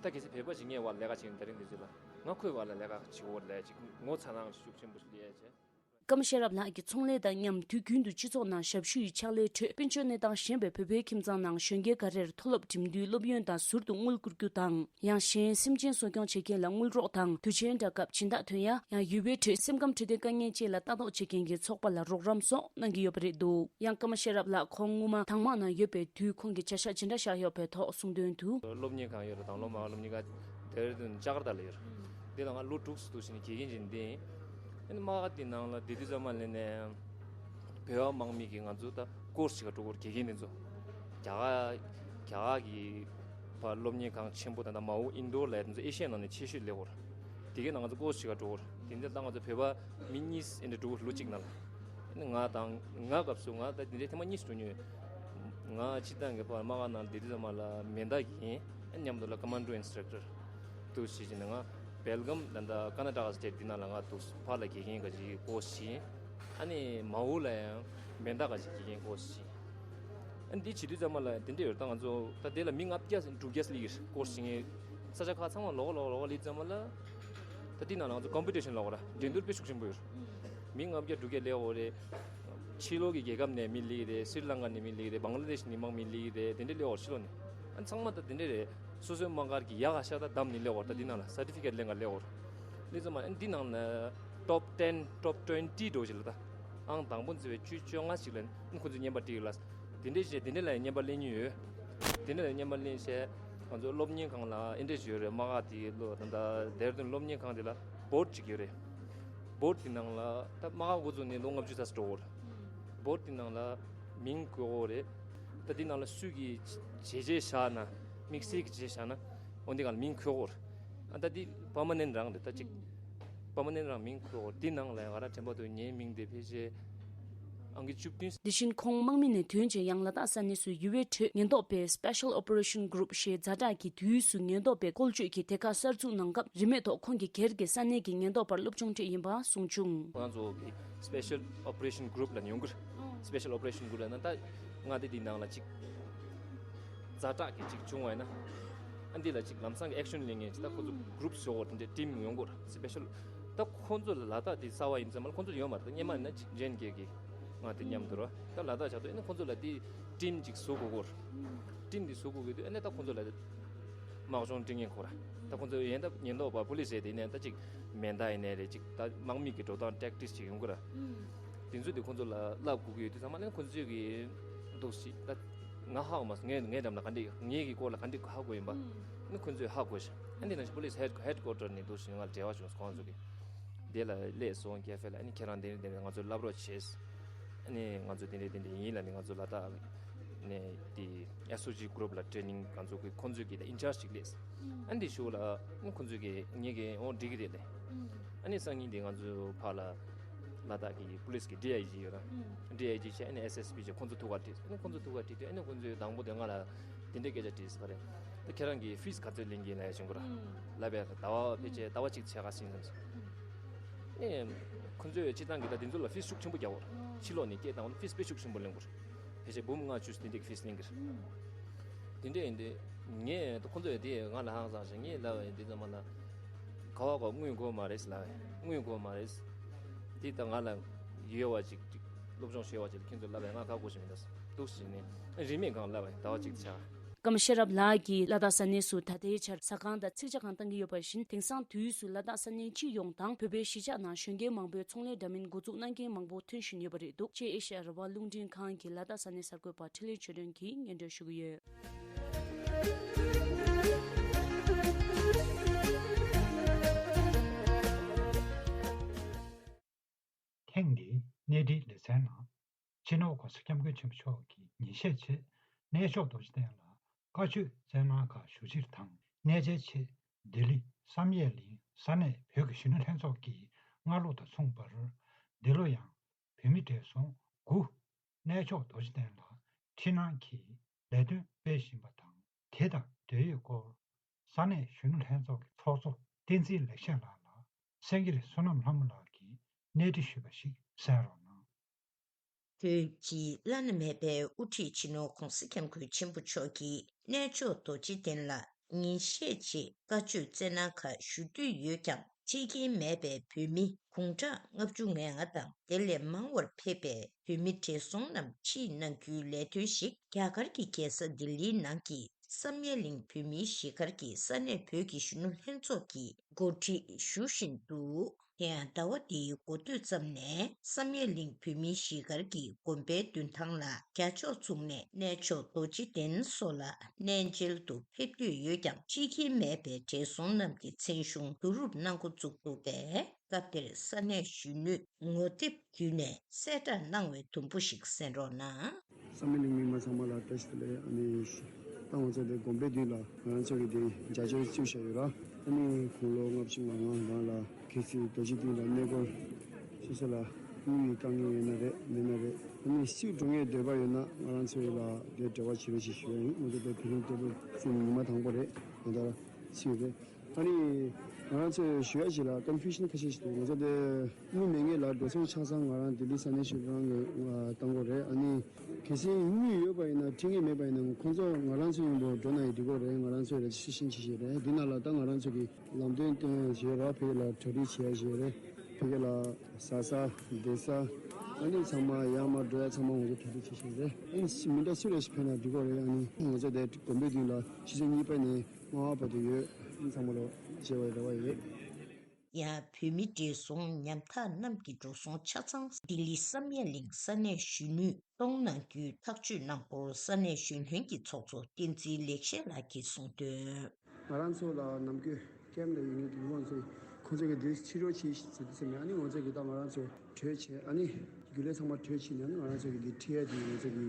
ད་གལ་སྲིད་བོད་པ་ཞིག་ངའི་བར་ལ་ལས་ཀ་བྱེད་ཀྱི་ད་རིང་འདི་ཚོ་ལ་ང་ཁོའི་བར་ལ་ལས་ཀ་བྱེད་འོ་ལ་གཅིག་ངོ་ཚ་ནང་ཤུགས་ཆེན་པོ་ཞིག་ལས་བྱས། ཀམ་ཤེས་རབ་ལགས་ཀྱིས་ཚོང་ལས་དང་མཉམ་དུས་རྒྱུན་དུ་སྤྱི་ཚོགས་ནང་ཞབས་ཞུ་ཡི་ཕྱག་ལས་ཁྲོད་དཔལ་འབྱོར་གནས་སྟངས་ཞན་པའི་བོད་པའི་ཁྱིམ་ཚང་ནང་གཞོན་སྐྱེས་འགའ་རེར་མཐོ་སློབ་འགྲིམ་དུས་སློབ་ཡོན་དང་ཟུར་དུ་དངུལ་བསྐུར་རྒྱུ་དང་། ཡང་གཞན་སེམས་ཅན་གསོ་སྐྱོང་བྱེད་མཁན་ལ་དངུལ་རོགས་དང་དུས་ཆེན་འདྲ་སྐབས་སྦྱིན་བདག་ཐོན་ཡ། ཡང་ཡུལ་བའི་ཁྲོད་སེམས་ཁམས་འཕྲོད་བསྟེན་དཀའ་ངལ་ཅན་ལ་ལྟ་རྟོག་བྱེད་མཁན་གྱི་ཚོགས་པ་ལ་རོགས་རམ་སོགས་གནང་གི་ཡོད་པ་རེད་འདུག་ཡང་ཀརྨ་ཤེས་རབ་ལགས་ཁོང་སྔོན་མ་དྭངས་མ་ནང་ཡོད་པའི་དུས་ཁོང་གིས་བྱ་གཞག་ཇི་འདྲ་བཞག་ཡོད་པའི་ཐོག་གསུངས་དོན་དུ། སློབ་གཉེར་ཁང་ཡོད་རེད། དང་སློབ་མ་སློབ་གཉེར་ཁང་དེར་དུ་ཇ་ཀར་ཏ་ལ་ཡོད་རེད། དེ་ལ་ང་ལོ་དྲུག་ཙམ་འདུག་ཕྱིན་དགེ་རྒན་ཅིག་འདི་ཡིན། ཨ་ནི་མ་ག་དེ་ནང་ལ་བསྡད་དུས་ཙམ་པ་ལ་ནས་བོད་པ་དམག་མི་གིས་ང་ཚོ་ད་ཀོར་སི་ཞིག་འགྲོ་དགོས་རེད། དགེ་རྒན་དེ་ཚོ་རྒྱ་གར་རྒྱ་གར་གྱི་བ་སློབ་གཉེར་ཁང་ཆེན་པོ་དང་ད་མའོ་ཨིན་དོར་ལ་ཡ་དེ་ཚོ་ཨེ་ཤི་ཡའི་ནང་ནས་ཆེ་ཤོས་སླེབས་ཡོད་རེད། དེ་གའི་ནང་ང་ཚོ་ཀོར་སི་ཞིག་འགྲོ་དགོས་རེད། དེ་འདྲ་ད་ང་ཚོ་བོད་པ་མི་གཉིས་ཨེ་འདྲ་འགྲོ་དགོས་རེད། ལོ་གཅིག་ནང་ལ། ཨ་ནི་ང་དང་ང་སྐབས་སུ་ང་ད་དེ་འདྲའི་ཐེངས་མ་གཉིས་འགྲོ་མྱོང་ཡོད། ང་སྤྱིར་བཏང་གི་བ་དམག་ནང་བསྡད་དུས་ཙམ་པ་ལ་མེ་མདའ་གི་ཡིན། ཨ་མཉམ་དུ་ལ་ཀ་མན་ཌོ་ཨིན་སི་ཊྲག་ཊར་འདུག་ཞེས་བྱས་ནས་ང་སྦེལ་གམ་ད་ལྟ་ཀར་ན་ཊ་ཀ་སི་ཊེཊ་འདི་ནང་ལ་ང་འདུག་ཕར་ལ་དགེ་རྒན་ག་ཅིག་ཀོར་སི་ཡིན། ཨ་ནི་མའོ་ལ་ཡང་མེ་མདའ་ག་ཅིག་དགེ་རྒན་ཀོར་སི་ཡིན། ཨ་ནི་འདི་བྱེད་དུས་ཙམ་པ་ལ་དེ་འདྲ་ཡོད། ད་ང་ཚོ་ད་དེ་ལ་མི་ལྔ་བརྒྱ་དྲུག་བརྒྱ་སླེབས་ཀྱི་རེད། ཀོར་སི་བྱེད་མཁན་ས་ཆ་ཁག་ཚང་མ་ལོགས་ལོགས་ལོགས་སླེབས་ཙམ་པ་ལ་ད་འདི་ནང་ལ་ང་ཚོ་ཀམ་པི་ཊི་ཤན་ལབ་དགོས་ར། འགྲན་བསྡུར་དཔེ་ཤུགས་ཆེན་པོ་ཡོད་རེད། མི་ལྔ་བརྒྱ་དྲུག་བརྒྱ་སླེབས་ཡོད་རེད། ཕྱི་ལོགས་ཀྱི་རྒྱལ་ཁབ་ནས་མི་སླེབས་རེད། སི་རི་ལང་ཀ་ནས་མི་སླེབས་རེད། བང་ལ་དེཤ་ནས་མི་སླེབས་རེད། དེ་འདྲ་སླེབས་ཡོད་རེད། ཕྱི་ལོགས་ནས་ཨ་ཚང་མ་ད་དེ་འདྲ་རེད། སོ་སོའི་དམག་སྒར་གྱི་ཡག་ག་ཤ་སྟག་བདམས་ནས་སླེབས་ཡོད་རེད། ད་འདི་ནང་ལ་སར་ཊི་ཕི་ཀེཊ་ལེན་ག་སླེབས་ཡོད་རེད། སླེབས་ཙམ་པ་ཨ་འདི་ནང་ལ་ཊོབ་ཊེན་ཊོབ་ཊུ་ཝེན་ཊི་འགྲོ་ཞིག་ལ་ད་ཨང་དང་པོ་འཛིན་པའི་བཅུ་བཅོ་ལྔ་ཞིག་ལ་ཨ་ཁོང་ཚོས་རྔན་པ་སྤྲད་ཡོད་ལ། དེ་འདྲས་བྱས་དེ་འདྲས་ལ་རྔན་པ་ལེན་མྱོང་ཡོད། དེ་འདྲས་ལ་རྔན་པ་ལེན་བྱས་ང་ཚོ་སློབ་གཉེར་ཁང་ལ་ཨེ་འདྲས་ཞིག་ཡོད་རེད། མ་ག་དེ་ལོ་ད་ལྟ་དེར་དུན་སློབ་གཉེར་ཁང་དེ་ལ་བོཌ་ཅིག་ཡོད་རེད། བོཌ་དེ་ནང་ལ་ད་མ་ག་འགོ་བཙུགས་ནས་ལོ་ལྔ་བཅུ་ཙམ་འགྲོ་གི་རེད། བོཌ་དེ་ནང་ལ་མིང་བཀོད་དགོས་རེད། ད་དེ་ནང་ལ་སུས་ཀྱི་བྱས་རྗེས་བཞག་ན་དམིགས་བསལ་གྱི་བྱས་རྗེས་བཞག་ན་འོ་འདི་ག་ལ་མིང་འཁོད་དགོས་རེད། ཨ་ད་འདི་པར་མ་ནེན་ཊི་རང་རེད། ད་ཅིག་པར་མ་ནེན་ཊི་རང་མིང་འཁོད་དགོས་རེད། འདི་ནང་ལ་ཡང་ང་རང་དྲན་པ་འདུག་ངའི་མིང་དེ་ཕལ་ཆེར་ཨང་ཀི་བཅུ་བདུན། དེ་བཞིན་ཁོང་དམག་མི་ནས་ཐོན་རྗེས་ཡང་ལ་དྭགས་ས་གནས་སུ་ཡུལ་བའི་ཁྲོད་ཉེན་རྟོག་པས་Special Operation Group ཞེས་ཛ་དྲག་གི་དུས་སུ་ཉེན་རྟོག་པའི་བཀོལ་སྤྱོད་ཀྱི་སྡེ་ཁག་གསར་འཛུགས་གནང་སྐབས་རིན་མེད་ཐོག་ཁོང་གིས་སྒེར་གྱི་ས་གནས་ཀྱི་ཉེན་རྟོག་པར་སློབ་སྦྱོང་སྤྲད་ཡིན་པ་གསུངས་བྱུང་། ང་ཚོ་གི་Special Operation Group ལ་ཡོང་གི་རེད། Special Operation Group ལ་ན་ད་ང་དེ་འདི་ནང་ལ་ཅིག་ཛ་དྲག་གི་ཅིག་བྱུང་བ་ཡིན་ན་ཨ་འདི་ལ་ཅིག་ལམ་སང་གི་ཨེག་ཤན་ལེན་མཁན་ཅིག་ད་ཁོ་ཚོ་གུ་རུབ་བཟོ་དགོས་རེད། དེ་འདྲའི་ཊིམ་ཡོང་དགོས་རེད། སི་པེ་ཤལ་ད་ཁོ་ཚོ་ལ་ལ་དྭགས་དེ་གསར་པ་ཡིན་ཙང་མ་ཁོ་ཚོ་ཡོད་མ་རེད། ད་སྔོན་མ་ཡིན་ན་ཅིག་ཇེ་ཨེན་ཀེ་གི་ང་དེ་མཉམ་དུ་རེད། ད་ལ་དྭགས་ཆགས་དུས་ཨ་ནི་ཁོ་ཚོ་ལ་དེ་ཊིམ་ཅིག་བཟོ་དགོས་ཀྱི་རེད། ཊིམ་དེ་བཟོ་དགོས་ཀྱི་དུས་ཨ་ནི་ད་ཁོ་ཚོ་ལ་དམག་སྦྱོང་སྤྲད་མཁན་ཁོ་ར། ད་ཁོ་ཚོ་ཡན་ད་ཉེན་རྟོག་པ་པུ་ལིས་རེད། དེ་ནས་ད་ཅིག་མེ་མདའ་ཡིན་ནའི་རེད། ཅིག་ད་དམག་མི་གི་འགྲོ་སྟངས་ཊེག་ཊིག་ཅིག་ཡོང་གི་ར། དེ་ཚོ་དེ་ཁོ་ཚོ་ལ་བསླབ་དགོས་ཀྱི་ཡོད་དུས་ཚང་མ་ཨ་ནི་ཁོ་ཚོས་གི་འདུག་ཞིག་ད་ང་ཧ་གོ་མ་སོང་། ངའི་ངའི་འགྲམ་ལ་ག་འདྲས་ངའི་གི་སྐོར་ལ་ག་འདྲས་ཧ་གོ་ཡིན་པ་ཨ་ནི་ཁོ་ཚོས་ཧ་གོ་ཤག་ཨ་ནི་ནང་བཞིན་པུ་ལིས་ཧེཌ་ཧེཌ་ཀོ་ཊར་ནས་འདུག་ཞིག་ང་ལ་འབྲེལ་བ་བྱུང་སོང་། ཁོང་ཚོ་གི་དེ་ལ་སླེབས་སོང་། ཀེ་ཧྥེ་ལ་ཨ་ནི་ཁྱེད་རང་དེ་འདྲས་དེ་འདྲས་ང་ཚོ་བསླབ་རོགས་བྱས། ཨ་ནི་ང་ཚོ་དེ་འདྲས་དེ་འདྲས་ཡིན་ལབ་ནས་ང་ཚོ་ལ་དྭགས་ནས་དེ་ཨེས་ཨོ་ཇི་གུ་རུབ་ལ་ཊེ་ནིང་ང་ཚོ་གི་ཁོང་ཚོ་གི་ད་ཨིན་ཆར་ཇི་ཅིག་སླེབས། ཨ་ནི་དེ་ཞུ་ལ་ཨ་ནི་ཁོང་ཚོ་གི་ངེད་ཀྱི་འོ་འགྲིག་གི་རེད་ལབ། ཨ་ནི་སང་ཉིན་དེ་ང་ཚོ་ཕར་ལ་ལ་དྭགས་ཀྱི་པུ་ལིས་ཀྱི་ཌི་ཨའི་ཇི་ཡོད་ར། ཌི་ཨའི་ཇི་བྱས་ཨ་ནི་ཨེས་ཨེས་པི་བྱས་ཁོང་ཚོ་ཐུག་ག་ཁྲིད། ཨ་ནི་ཁོང་ཚོ་ཐུག་ག་ཁྲིད་དུས་ཨ་ནི་ཁོང་ཚོས་དང་པོ་དེ་ང་ལ་ དེ་འདྲའི་སྐད་ཆ་དྲིས་ཟེར་བ་རེད། ད་ཁྱེད་རང་གིས་ཕིས་ག་ཚོད་ལེན་གྱི་ལབ་ཡ་བྱུང་གི་ར། ལབ་པས་ཟླ་བ་ཕལ་ཆེར་ཟླ་བ་གཅིག་ཚད་ག་ཟིན་ཙམ་ཟེར། ཨེ། ཁོ་ཚོས་སྤྱིར་བཏང་གི་ད་དེ་ཚོ་ལ་ཕིས་ཤུགས་ཆེན་པོ་རྒྱག་གོ། ཕྱི་ལོགས་ནས་སྐད་བཏང་བ་ན་ཕིས་དཔེ་ཤུགས་ཆེན་པོ་ལེན་དགོས་རེད། ཕལ་ཆེར་འབུམ་ལྔ་བཅུ་དེ་འདྲའི་ཕིས་ལེན་གྱི་རེད། དེ་འདྲ་ཡིན་དུས་ངས་ད་ཁོ་ཚོས་དེ་ང་ལ་ཧང་སངས་ཤིང་ངས་ལབ་པ་ཡིན། དེ་ཙམ་མ་ལ་ག་བ་ག་དངུལ་དགོས་མ་རེད་ལབ་པས། དངུལ་དགོས་མ་རེད། དེ་ད་ང་ལ་ཡོད་པ་ཅིག་ཅིག་སློབ་སྦྱོང་བྱས་པ་ཅིག་ལ་ཁྱེད་ཚོས་ལབ་པས་ང་ཁག་པོ་ཞིག་མི་འདུག་འདུག་ཟེར་ནས་རིན་མེད་སྒང་ལབ་པས་ཟླ་བ་གཅིག་ཚར། སྐམ་ཤེས་རབ་ལགས་ཀྱིས་ལ་དྭགས་ས་གནས་སུ་ད་ལྟའི་ཆར་ཟ་ཁང་དང་ཚིག་ཇ་ཁང་བཏང་གི་ཡོད་པ་བཞིན། དེང་སང་དུས་སུ་ལ་དྭགས་ས་གནས་སྤྱི་ཡོངས་དང་བོད་པའི་གཞིས་ཆགས་ནང་གཞོན་སྐྱེས་མང་པོས་ཚོང་ལས་འདྲ་མིན་འགོ་འཛུགས་གནང་མཁན་མང་པོ་ཐོན་བཞིན་ཡོད་པ་རེད་འདུག་ཅེས་ཨེ་ཤ་ཡ་རང་དབང་རླུང་འཕྲིན་ཁང་གི་ལ་དྭགས་ས་གནས་གསར་འགོད་པ་འཕྲིན་ལས་ཆོས་སྒྲོན་གྱིས་སྙན་སྒྲོན་ཞུ་གི་ཡོད། ཐེངས་འདིའི་གནས་འདྲིའི་ལེ་ཚན་ནང་། སྤྱི་ནོར་༸གོང་ས་༸སྐྱབས་མགོན་ཆེན་པོ་མཆོག་གིས་ཉིན་ཤས་རྗེས་གནས་མཆོག་རྡོ་རྗེ་གདན་ལ་བཀའ་ཆོས་སྩལ་གནང་ཁག་ཞུ་ཕྱིར་དང་། གནས་མཇལ་ཆེད་ལྡི་ལི་བསམ་ཡས་གླིང་ས་གནས་བོད་ཀྱི་གཞོན་ནུ་ལྷན་ཚོགས་ཀྱི་སྔ་ལོག་དང་མཚུངས་པར། འདི་ལོ་ཡང་བོད་མིའི་བགྲེས་སོང་དགུ་གནས་མཆོག་རྡོ་རྗེ་གདན་ལ་ཁྲིད་གནང་གིས་ལས་དོན་སྤེལ་བཞིན་པ་དང་། དེ་དང་འབྲེལ་ཡོད་སྐོར་ས་གནས་གཞོན་ནུ་ལྷན་ཚོགས་ཀྱི་ཚོགས་གཙོ་བསྟན་འཛིན་ལེགས་བཤད་ལགས་ལ་སེང་གེ་རི་བསོད་ནམས་ལྷ་མོ་ལགས་ཀྱིས་གནས་འདྲི་ཞུས་པ་ཞིག་གསན་རོགས་གནང་། བོད་ཀྱི་བླ་ན་མེད་པའི་དབུ་ཁྲིད་སྤྱི་ནོར་༸གོང་ས་༸སྐྱབས་མགོན་ཆེན་པོ་མཆོག་གིས་གནས་མཆོག་རྡོ་རྗེ་གདན་ལ་ཉིན་ཤས་རྗེས་བཀའ་ཆོས་སྩལ་གནང་ཁག་ཞུ་འདོད་ཡོད་ཀྱང་། ཁྲིད་མཁན་མེད་པའི་བོད་མི་དགུང་གྲངས་ལྔ་བཅུ་ང་ལྔ་དང་དེ་ལས་མང་བར་ཕེབས་པའི་བོད་མི་བགྲེས་སོང་རྣམས་ཁྲིད་གནང་རྒྱུའི་ལས་དོན་ཞིག་རྒྱ་གར་གྱི་རྒྱལ་ས་ལྡི་ལིའི་ནང་གི་བསམ་ཡས་གླིང་བོད་མིའི་གཞིས་སྒར་གྱི་ས་གནས་བོད་ཀྱི་གཞོན་ནུ་ལྷན་ཚོགས་ཀྱིས་འགོ་ཁྲིད་ཞུ་བཞིན་འདུག་དེ་ཡང་ཟླ་བ་འདིའི་འགོ་སྟོད་ཙམ་ནས་བསམ་ཡས་གླིང་བོད་མིའི་གཞིས་སྒར་གྱི་དགོན་པའི་མདུན་ཐང་ལ་རྒྱ་ཕྱོགས་མཚུངས་ནས་གནས་མཆོག་རྡོ་རྗེ་གདན་སོགས་ལ་གནས་མཇལ་དུ་ཕེབས་འདོད་ཡོད་ཀྱང་། ཁྲིད་མཁན་མེད་པའི་བགྲེས་སོང་རྣམས་ཀྱི་མཚན་གཞུང་བསྡུ་རུབ་གནང་འགོ་བཙུགས་འདུག་པས། སྐབས་དེར་ས་གནས་གཞོན་ནུས་ངོ་དེབ་བརྒྱུད་ནས་གསལ་བསྒྲགས་གནང་བའི་དུམ་བུ་ཞིག་གསན་རོགས་གནང་། བསམ་ཡས་གླིང་མི་མང་ཚང་མ་ལ་བཀྲ་ཤིས་བདེ་ལེགས། ཨ་ནི་ད་ང་ཚོ་དེ་དགོན་པའི་མདུན་ལ་ང་རང་ཚོ་གི་དེ་རྒྱ་ཆེར་བཙུགས་བཞག་ཡོད་ར། ཨ་ནི་དགུང་ལོ་ལྔ་བཅུ་ང་ལྔ་རང་ལ་གལ་སྲིད་རྡོ་རྗེ་གདན་ལ་གནས་སྐོར་སོ་སོ་ལ་དངུལ་གྱི་དཀའ་ངལ་ཡོད་ན་རེད་མེད་ན་རེད། ཨ་ནི་སུས་འགྲོ་མཁན་འདོད་པ་ཡོད་ན་ང་རང་ཚོ་ལ་དེ་འབྲེལ་བ་བྱེད་རོགས་ཞེས་ཞུ་ཡ་ཡིན། ང་ཚོ་དེ་བོད་རིགས་སློབ་ཕྲུག་ཚོ་ཉི་མ་དང་པོ་རེད། ད་ལྟ་སུ་ཡོད་རེད། ཨ་ནི་ང་རང་ཚོས་ཞུ་ཡ་ཞིག་ལ་ཀོན་ཕུ་ཤན་ཁ་ཤས་ཤིག་འདུག་ང་ཚོ་དེ་དངུལ་མེད་མཁན་ལ་འགྲོ་སོང་ཆ་ཚང་ང་རང་ལྡི་ལི་ས་གནས་གཞོན་ནུ་ལྷན་ཚོགས་ཀྱིས་བཏང་དགོས་རེད། ཨ་ནི་གལ་སྲིད་དངུལ་ཡོད་པ་ཡིན་ན་ཁྲིད་མཁན་མེད་པ་ཡིན་ན་ཁོང་ཚོ་ང་རང་ཚོ་མཉམ་པོ་འགྲོ་ན་ཡང་འགྲིག་གི་རེད། ང་རང་ཚོའི་རེ་ཆེ་ཤིན་ཆེ་ཞིག་རེད། འདི་ནང་ལ་ད་ང་རང་ཚོ་གི་ལམ་སྟོན་སྟོན་ཞེས་ར་ཕ་གི་ལ་གྲ་སྒྲིག་བྱེད་ཡ་ཞིག་རེད། ཕ་གི་ལ་ཟ་ས་བསྡད་ས་ཨ་ནི་ཚང་མ་ཡར་མར་འགྲོ་ཡ་ཚང་མ་ང་ཚོ་གྲ་སྒྲིག་བྱེད་ཞིག་རེད། ཨ་ནི་མི་འདྲ་སུ་རེ་ཞིག་ཕེབས་ན་འགྲིག་གི་རེད། ཨ་ནི་ང་ཚོ་དེ་དགོན་པའི་མདུན་ལ་ཆུ་ཚོད་གཉིས་པ་ནས། ལྔ་པ་དུ་ཡོད། ཚང་མ་ལོ་བྱེད་པའི་རེ་བ་ཡོད། ཡང་བོད་མི་བགྲེས་སོང་ཉམ་ཐག་རྣམས་ཀྱི་འགྲོ་སོང་ཆ་ཚང་ལྡི་ལི་བསམ་ཡས་གླིང་ས་གནས་གཞོན་ནུས་གཏོང་གནང་རྒྱུའི་ཐག་གཅོད་གནང་སྐོར་ས་གནས་གཞོན་ལྷན་གྱི་ཚོགས་གཙོ་བསྟན་འཛིན་ལེགས་བཤད་ལགས་ཀྱིས་གསུངས་དོན། ང་རང་ཚོ་ལ་ནམ་རྒྱུན་ཀེམ་ལ་ཡོད་མཁན་དེ་ཚོ་ཚོས་ཁོང་ཚོ་གི་དུས་ཕྱི་རོལ་ཕྱི་ཟེར་དུས་ཟེར་ནས། ཨ་ནི་ང་ཚོ་གི་ད་ང་རང་ཚོ་གྲོས་བྱས། ཨ་ནི་རྒྱུན་ལས་ཚང་མ་གྲོས་བྱས་ནས། ཨ་ནི་ང་རང་ཚོ་གི་འདི་ཁྲིད་ཡ་དེ་ང་ཚོ་གི་